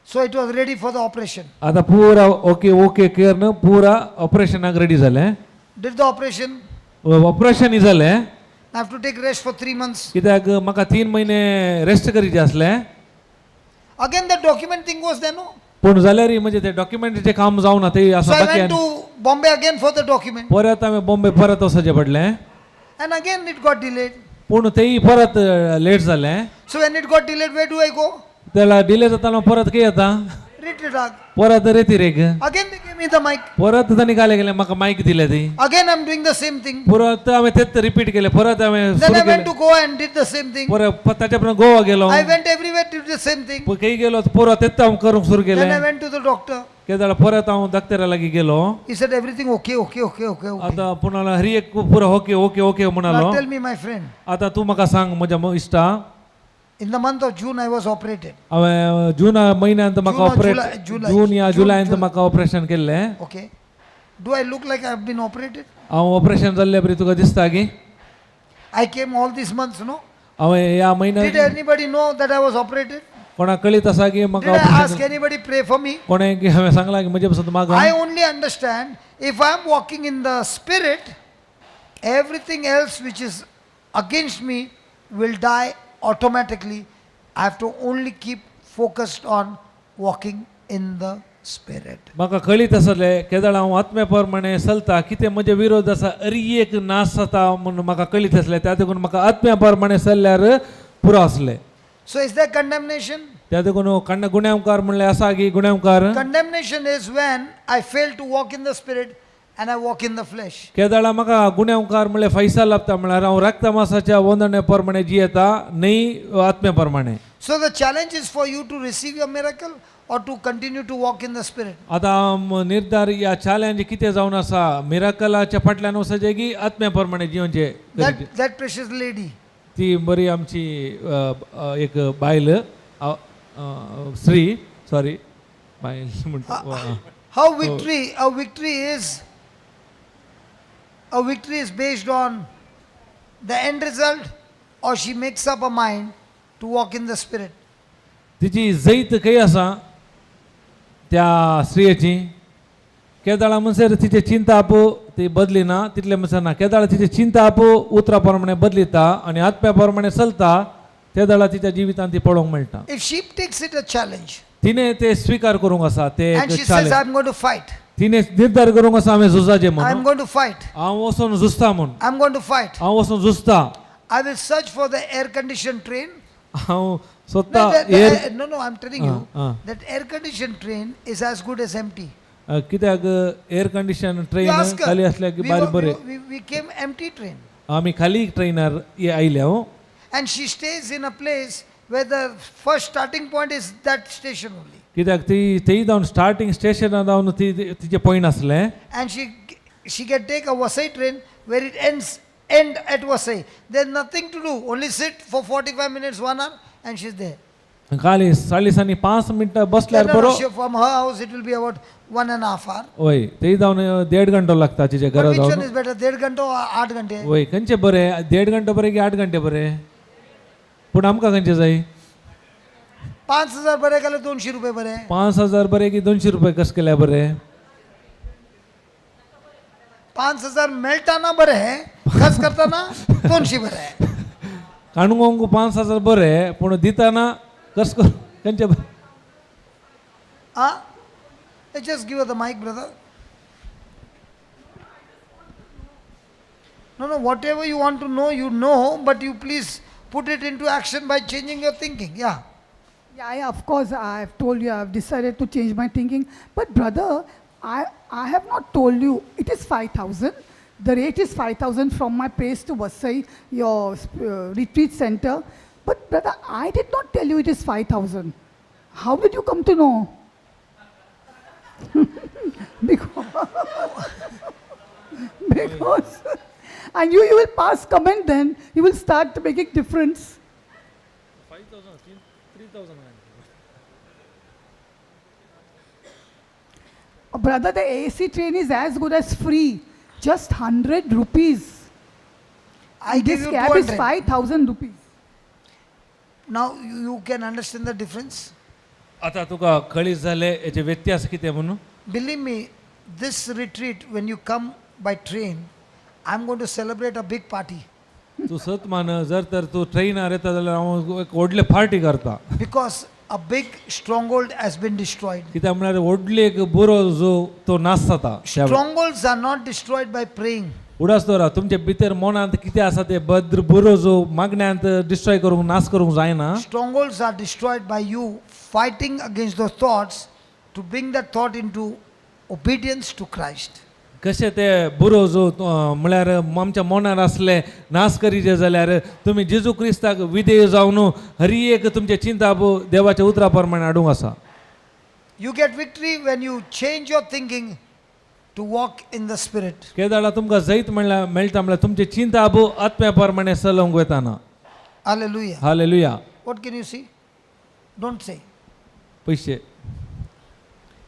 So it was ready for the operation. आतां पुरा ओके ओके करून पुरा ऑपरेशनाक रेडी जालें. Did the operation. ऑपरेशनय जालें. I have to take rest for 3 months. कित्याक म्हाका 3 म्हयने रेस्ट करीचे आसलें. Again the document thing was there, no? पूण जाल्यार म्हणजे ते डॉक्युमेंटाचें काम जावना ते So आसा I बाकी went आनी to Bombay again for the document. परत हांवें बॉम्बे परत वचचें पडलें. And again it got delayed. पूण तेय परत लेट जालें. So when it got delayed, where do I go? त्याला डिले जाताना परत खंय येता? रेतीराक. परत रेतीरेक. Again they gave me the mic. परत तांणी काले गेले म्हाका मायक दिले ती. Again I'm doing the same thing. परत हांवें तेच रिपीट केले, परत हांवें Then सुरू I went केलें. to Goa and did the same thing. परत ताच्या उपरांत गोवा गेलो. I went everywhere, did the same thing. खंय गेलो परत तेच हांव करूंक सुरू Then I केलें. went to the doctor. केदाळ परत हांव डॉक्टरा लागीं गेलो. He said, everything okay, okay, okay, okay, okay. आतां पुणाला हरी एक पुरो ओके ओके ओके म्हणालो. Now tell me, my friend, आतां तूं म्हाका सांग म्हज्या इश्टा. in the month of June I was operated. हांवें जून म्हयन्यांत म्हाका June or operate July- July. जून या June, जुलयांत July. म्हाका ऑपरेशन केल्लें. Okay. Do I look like I have been operated? हांव ऑपरेशन जाल्ले बरी तुका दिसता की? I came all these months, no? हांवें ह्या Did म्हयन्यात anybody know that I was operated? कोणाक कळीत आसा की म्हाका Did I ask operation anybody pray for me? कोणें की हांवें सांगलां की म्हजे पसून मागा. I only understand if I am walking in the spirit, everything else which is against me will die automatically. I have to only keep focused on walking in the spirit. म्हाका कळीत आसलें केदळ हांव आत्म्या प्रमाणे चलता कितें म्हजे विरोध आसा अरी एक नाश जाता म्हूण म्हाका कळीत आसलें, त्या देखून म्हाका आत्म्या प्रमाणे चल्ल्यार पुरो आसलें. So is there condemnation? त्या देखून कण्ण गुन्यांवकार म्हणल्यार आसा की गुन्यांवकार? Condemnation is when I fail to walk in the spirit and I walk in the flesh. केदळा म्हाका गुन्यांवकार म्हणल्यार फैसा लाभता म्हळ्यार हांव रक्ता मासाच्या वंदणे प्रमाणे जियेता न्हय आत्म्या प्रमाणे. So the challenge is for you to receive your miracle or to continue to walk in the spirit. आतां निर्धार या चॅलेंज कितें जावन आसा, मिराकलाच्या फाटल्यान वचचें की आत्म्या प्रमाणे जिवचें? That precious lady, ती बरी आमची अ, अ, एक बायल अ, अ, स्त्री, सॉरी बायल म्हणटा. How victory, a victory is based on the end result, or she makes up her mind to walk in the spirit. तिची जैत खंय आसा त्या स्त्रियेची? केदाळा म्हणसर तिचें चिंताप ती बदली ना तितलें म्हणसर ना, केदाळा तिचें चिंताप उतरा प्रमाणे बदलिता आनी आत्म्या प्रमाणे चलता ते दळा तिच्या जिवितांत ती पळोवंक मेळटा. If she takes it a challenge तिणें ते स्विकार करूंक आसा ते and एक she says, challenge. I'm going to fight, तिणें निर्धार करूंक आसा हांवें झुजाचें I'm म्हणून. going to fight, हांव वचोन झुजता म्हूण. I'm going to fight. हांव वचोन झुजता. I will search for the air conditioned train. हांव No, स्वता air no, I'm telling you that air conditioned train is as good as empty. कित्याक air condition You train ask her. खाली असल्यार की We, बारी were, बरें. we came empty train. आमी खाली ट्रेनार आयल्या हो. And she stays in a place where the first starting point is that station only. कित्याक ती थंय जावन स्टार्टींग स्टेशनार जावन ती तिचें पॉयंट आसलें. And she can take a Vasai train where it ends end at Vasai. There's nothing to do. Only sit for 45 minutes, 1 hour, and she's there. खाली चाळीस आनी पांच मिनटां बसल्यार No, no, बरो. From her house it will be about 1.5 hour. वय थंय जावन देड घंटो लागता तिच्या But घरा which one जावन. is better? देड घंटो or आठ घंटे? वय खंयचें बरें, देड घंटो बरें की 8 घंटे बरें? पूण आमकां खंयचें जाय? 5,000 बरे का 200 रुपये बरे? 5,000 बरें की 200 रुपये कशें केल्यार बरें? 5,000 मेळटाना बरे, खर्च करताना 200 बरे. काणकोणक 5,000 बरें पूण दिताना कस कर खंयचें बरें? Ah? Just give her the mic, brother. No, no, whatever you want to know, you know, but you please put it into action by changing your thinking. Yeah. Yeah, of course, I have told you, I have decided to change my thinking. But brother, I have not told you, it is 5,000. The rate is 5,000 from my place to Vasai, your retreat center. But brother, I did not tell you it is 5,000. How did you come to know? Because and you will pass comment then, you will start making difference. 5,000 3,000. Brother, the AC train is as good as free. Just 100 rupees. I give This you cab is 200. 5,000 rupees. Now you can understand the difference. आतां तुका कळीत जालें हेचे व्यत्यास कितें म्हणून? Believe me, this retreat, when you come by train, I'm going to celebrate a big party. तूं सत मान, जर तर तूं ट्रेनार येता जाल्यार हांव एक व्हडलें पार्टी करता. Because a big stronghold has been destroyed. कित्याक म्हळ्यार व्हडली एक बरो जो तो नाश जाता त्या वेळार. Strongholds are not destroyed by praying. उडास दवरा तुमचे भितर मनांत कितें आसा ते भद्र बरो जो मागण्यांत डिस्ट्रॉय करूंक नाश करूंक जायना. Strongholds are destroyed by you fighting against those thoughts To bring that thought into obedience to Christ. कशें ते बुरोज म्हळ्यार आमच्या मनार आसले नाश करीचे जाल्यार तुमी जेजू क्रिस्ताक विधेय जावन हरी एक तुमचें चिंताप देवाच्या उतरा प्रमाणे हाडूंक आसा. You get victory when you change your thinking to walk in the Spirit. केदाळा तुमकां जैत म्हणल्यार मेळटा म्हणल्यार तुमचें चिंताप आत्म्या प्रमाणे चलोवंक वताना. Hallelujah. Hallelujah. What can you see? Don't say. पयशे.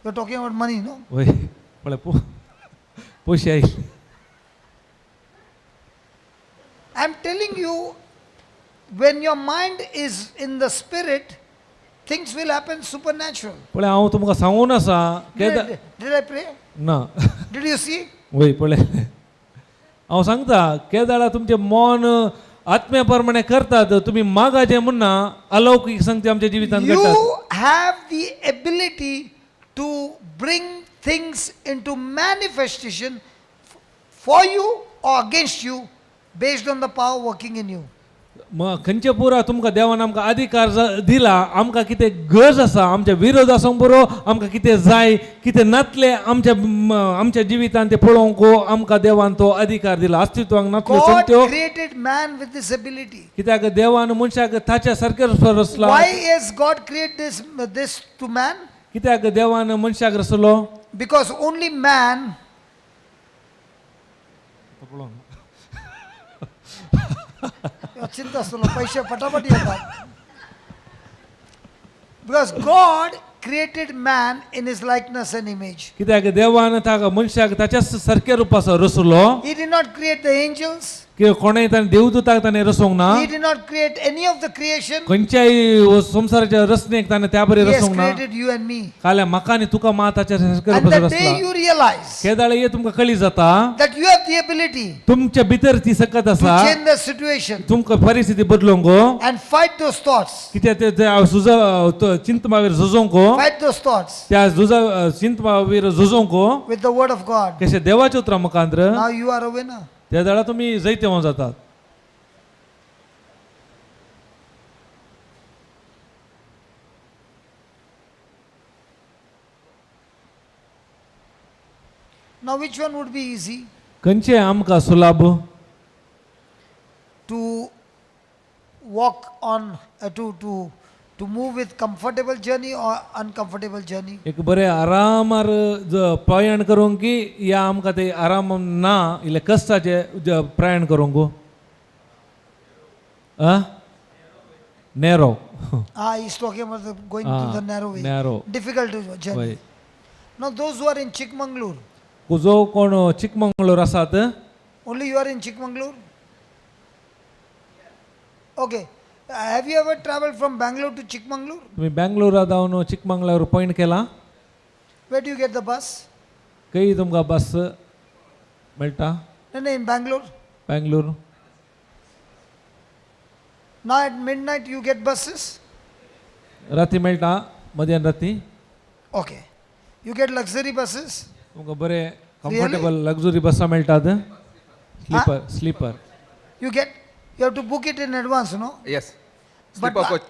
You're talking about money, no? वय पळय पयशे आयले. I'm telling you, when your mind is in the Spirit, things will happen supernatural. पळय हांव तुमकां सांगून आसा केदा Did I pray? ना. Did you see? वय पळय हांव सांगता केदाळा तुमचें मन आत्म्या प्रमाणे करतात तुमी मागाचें म्हणना अलौकीक संगती आमच्या जिवितांत घडटात. You have the ability to bring things into manifestation for you or against you based on the power working in you. मग खंयचे पुरा तुमकां देवान आमकां अधिकार दिला आमकां कितें गरज आसा आमच्या विरोध आसूंक पुरो आमकां कितें जाय कितें नातलें आमच्या आमच्या जिवितांत तें पळोवंक आमकां देवान तो अधिकार दिला अस्तित्वाक नातल्यो God संगत्यो created man with this ability. कित्याक देवान मनशाक ताच्या सारकें रचला. Why has God created this to man? कित्याक देवान मनशाक रचलो? Because only man चिंता आसतलो पैसे फटाफट येतात. Because God created man in his likeness and image. कित्याक देवान ताका मनशाक ताच्याच सारक्या रुपाचो रचलो. He did not create the angels. की कोणें ताणें देवदूताक ताणें रचोवंक ना. He did not create any of the creation. खंयच्याय संवसाराच्या रचनेक ताणें त्या बरी He has रचोवंक ना. created you and me. काल्या म्हाका आनी तुका मा ताच्या सारक्या And रुपाचो the day रचला. you realize केदाळे हे तुमकां कळी जाता that you have the ability तुमच्या भितर ती सकत to आसा change the situation तुमकां परिस्थिती बदलूंक and fight those thoughts, कित्याक ते सुजा चिंतमावीर झुजोवंक fight those thoughts त्या झुजा चिंतमावीर झुजोवंक with the word of God. कशें देवाच्या उतरा मुखांत्र Now you are a winner. त्या वेळार तुमी जैतेवंत जातात. Now which one would be easy? खंयचें आमकां सुलाभ? To walk on, to move with comfortable journey or uncomfortable journey? एक बरें आरामार प्रयाण करूंक की या आमकां ते आराम ना इल्लें कश्टाचें प्रयाण करूंक? Narrow. He's talking about the going through the narrow way. Narrow. Difficult journey. वय. Now those who are in Chikmagalur, जो कोण चिकमंगळूर आसात. Only you are in Chikmagalur? Okay. Have you ever traveled from Bangalore to Chikmagalur? तुमी बेंगलोरा जावन Chikmagalur point केला? Where do you get the bus? खंय तुमकां बस मेळटा? No, no, in Bangalore. Bangalore. Now at midnight you get buses? राती मेळटा मध्यान राती. Okay. You get luxury buses? तुमकां बरें कम्फर्टेबल लग्जुरी बसां मेळटात? Sleeper, sleeper. You get, you have to book it in advance, no? Yes. But Sleeper coach.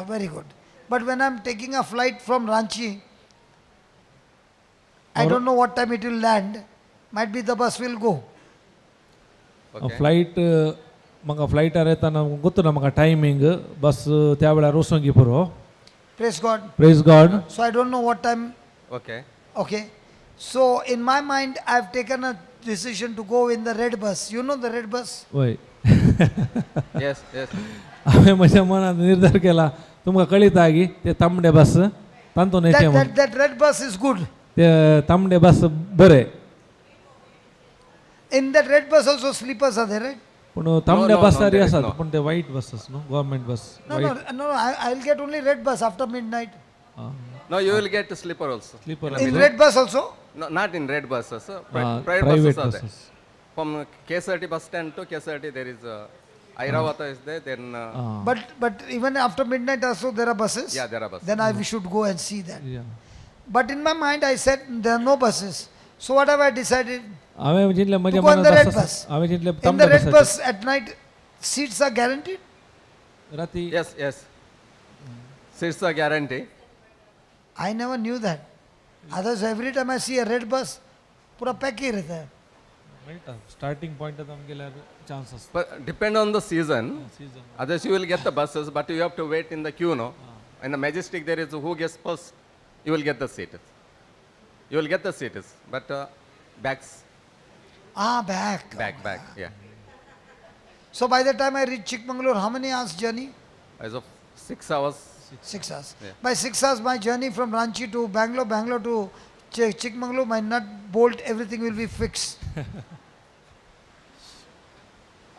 Very good. But when I'm taking a flight from Ranchi, I don't know what time it will land. Might be the bus will go. Okay. Flight म्हाका फ्लायटार येताना गोत्तु ना म्हाका timing बस त्या वेळार वचोंक पुरो. Praise God. Praise God. So I don't know what time. Okay. Okay. So in my mind, I've taken a decision to go in the red bus. You know the red bus? वय. Yes, yes. हांवें म्हज्या मनांत निर्धार केला तुमकां कळयता की ते तांबडे बस तातूंत येचें That, म्हूण. that, that red bus is good. ते तांबडे बस बरें. In that red bus also sleepers are there, right? पूण तांबड्या no, no, बसार there is आसात no. पूण ते वायट बसीस न्हू government bus. No, no, no, no. I'll get only red bus after midnight. No, you will get sleeper also. Sleeper. In red bus also? No, not in red buses. Private private buses are there. Buses. From KSRT bus stand to KSRT there is Airavata is there. Then But even after midnight also there are buses? Yeah, there are buses. Then we should go and see that. But in my mind I said there are no buses. So what have I decided? हांवें जितलें म्हज्या To go on the मनांत red आसा bus. हांवें जितलें In the तांबड्या red बसाचेर bus at night, seats are guaranteed? राती. Yes, yes. Seats are guarantee. I never knew that. Others, every time I see a red bus, पूरा पैक ही रहता है. मेळटा स्टार्टींग पॉयंट आमगेल्यार चान्स आसता. But depend on the season. Season. Others you will get the buses, but you have to wait in the queue, no? In the Majestic there is who gets first, you will get the seat. You will get the seats, but backs, Ah, back. back, back, yeah. So by the time I reach Chikmagalur, how many hours journey? As of 6 hours, 6 hours. Yeah. By 6 hours, my journey from Ranchi to Bangalore, Bangalore to Chikmagalur, my nut, bolt, everything will be fixed.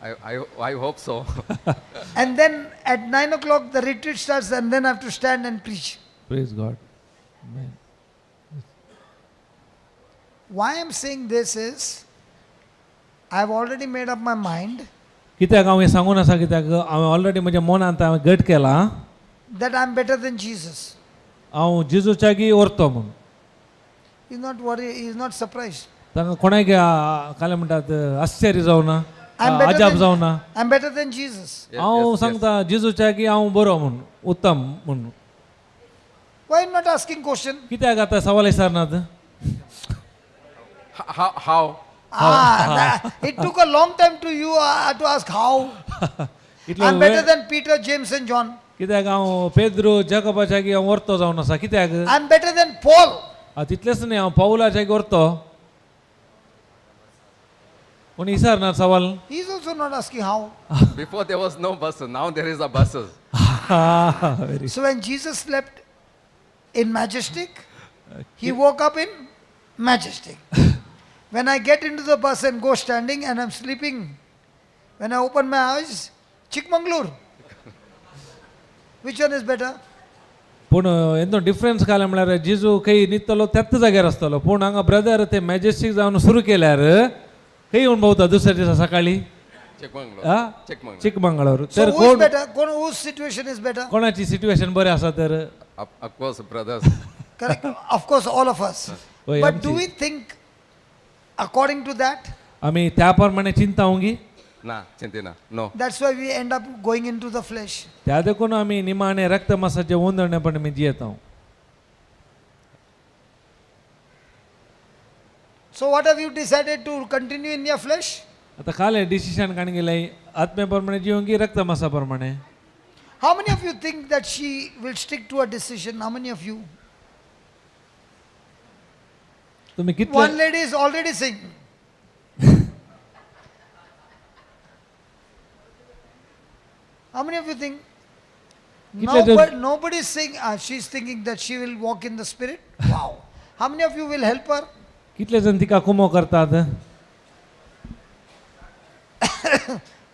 I hope so. And then at 9 o'clock, the retreat starts, and then I have to stand and preach. Praise God. Why I'm saying this is, I've already made up my mind कित्याक हांव हें सांगून आसा कित्याक हांवें already म्हज्या मनांत हांवें घट केलां that I'm better than Jesus. हांव जेजूच्यागी व्हरतो म्हूण. He's not worried, he's not surprised. तांकां कोणाक कालें म्हणटात आश्चर्य जावना, I'm better अजाप than, जावना. I'm better than Jesus. Yes, हांव yes, yes. सांगता जेजूच्यागी हांव बरो म्हूण, उत्तम म्हूण. Why you not asking question? कित्याक आतां सवाल विचारनात? How? Ah, it took a long time to you to ask how. इतलो I'm better वेळ than Peter, James, and John. कित्याक हांव पेद्रो जॅकबाच्यागी हांव व्हरतो जावन आसा कित्याक? I'm better than Paul. तितलेंच न्ही, हांव पावलाच्यागी व्हरतो. कोणी विचारना सवाल? He's also not asking how. Before there was no buses, now there is a buses. Very So when Jesus slept in Majestic, he woke up in Majestic. When I get into the bus and go standing and I'm sleeping, when I open my eyes, Chikmagalur. Which one is better? पूण एदो difference काले म्हळ्यार जेजू खंय न्हिदतलो त्याच जाग्यार आसतलो, पूण हांगा brother ते मॅजेस्टीक जावन सुरू केल्यार खंय येवन भोंवता दुसऱ्या दिसा सकाळी? Chikmagalur. आ? Chikmagalur. Chikmagalur. So तर who is कोण better? Whose situation is better? कोणाची सिट्युएशन बरें आसा तर? Of course, brothers. Correct. Of course, all of us. Oy, But do आमची. we think according to that? आमी त्या प्रमाणे चिंता उंगी. Na, Chintina. No. That's why we end up going into the flesh. त्या देखून आमी निमाणे रक्त मासाचे ओंदणेपण आमी जियेता. So what have you decided to continue in your flesh? आतां काले डिसिशन काण गेले, आत्म्या प्रमाणे जिवंगी रक्त मासा प्रमाणे? How many of you think that she will stick to her decision? How many of you? तुमी कितले? One lady is already saying. How many of you think? कितले जण- Nobody is saying, she's thinking that she will walk in the spirit. Wow. How many of you will help her? कितले जण तिका कुमो करतात?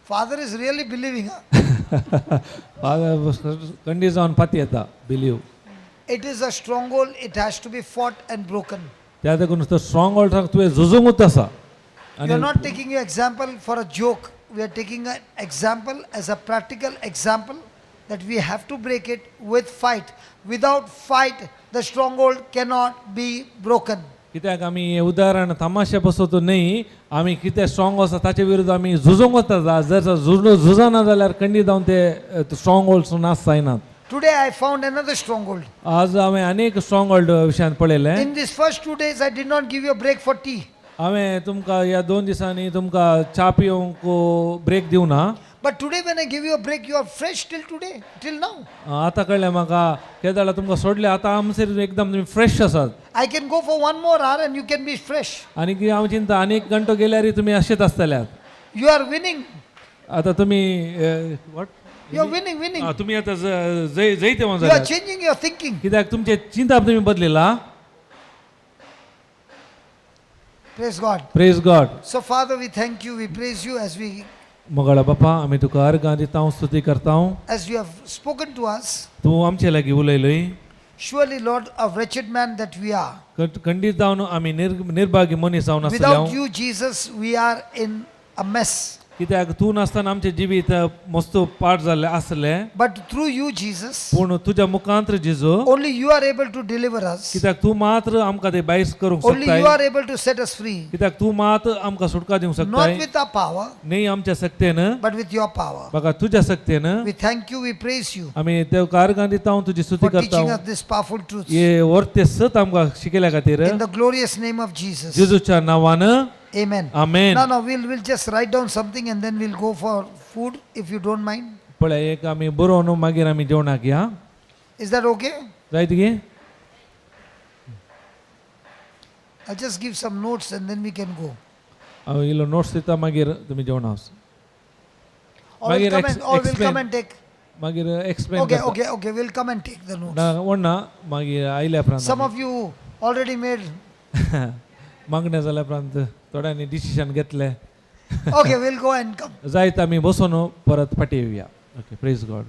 Father is really believing her. खंडीत जावन पाती येता believe. It is a stronghold, it has to be fought and broken. त्या देखून तो स्ट्रॉंग होल्ड तुवें झुजूंकूच आसा. We are not taking your example for a joke. We are taking an example as a practical example that we have to break it with fight. Without fight, the stronghold cannot be broken. कित्याक आमी हें उदाहरण तमाशे बसोवचो न्ही, आमी कितें strong आसा ताचे विरुद्ध आमी झुजूंक वता. जर झुजना जाल्यार खंडीत जावन ते स्ट्रॉंग होल्ड्स नाश जायनात. Today I found another stronghold. आज हांवें आनीक स्ट्रॉंग होल्ड विशयांत पळयलें. In these first 2 days, I did not give you a break for tea. हांवें तुमकां ह्या 2 दिसांनी तुमकां च्या पिवंक ब्रेक दिवना. But today, when I give you a break, you are fresh till today, till now. आतां कळ्ळें म्हाका केदाळा तुमकां सोडलें, आतां आमसर एकदम तुमी फ्रेश आसात. I can go for one more hour and you can be fresh. आनी कितें हांव चिंता, आनी एक घंटो गेल्यार तुमी अशेंच आसतल्यात. You are winning. आतां तुमी what? You are winning, winning. तुमी आतां जैतेवान You are जाल्यात. changing your thinking. कित्याक तुमचें चिंताप तुमी बदलिलां. Praise God. Praise God. So, Father, we thank you, we praise you as we मोगाळा बापा, आमी तुका अर्गां दिता, स्तुती करता. as you have spoken to us. तूं आमचे लागीं उलयलोय. Surely, Lord, a wretched man that we are. खंडीत जावन आमी निर्भागी मनीस जावन Without आसले. you, Jesus, we are in a mess. कित्याक तूं नासतना आमचें जिवीत मस्त पाठ जाल्लें आसलें. But through you, Jesus, पूण तुज्या मुखांत जेजू, only you are able to deliver us. कित्याक तूं मात्र आमकां ते भायर करूंक Only शकताय. you are able to set us free. कित्याक तूं मात आमकां सुटका दिवंक Not शकताय. with our power, न्ही आमच्या शक्तेन, but with your power. म्हाका तुज्या शक्तेन. We thank you, we praise you आमी देव कारगान दिता, तुजी स्तुती for करता teaching us this powerful truth. हे वर्ते सत आमकां शिकयल्या खातीर. In the glorious name of Jesus. जेजूच्या नांवान. Amen. Amen. No, we'll just write down something and then we'll go for food if you don't mind. पळय, एक आमी बरोवन मागीर आमी जेवणाक या. Is that okay? जायत गे? I'll just give some notes and then we can go. हांव इल्लो नोट्स दिता, मागीर तुमी जेवणा वच. Or we'll मागीर come and, or we'll explain. Come and take. मागीर explain. Okay, we'll come and take the notes. ना वण्णा मागीर आयल्या उपरांत. Some of you already made. मागणें जाल्या उपरांत थोड्यांनी डिसिशन घेतलें. Okay, we'll go and come. जायत, आमी बसून परत फाटीं येवया. Okay, praise God.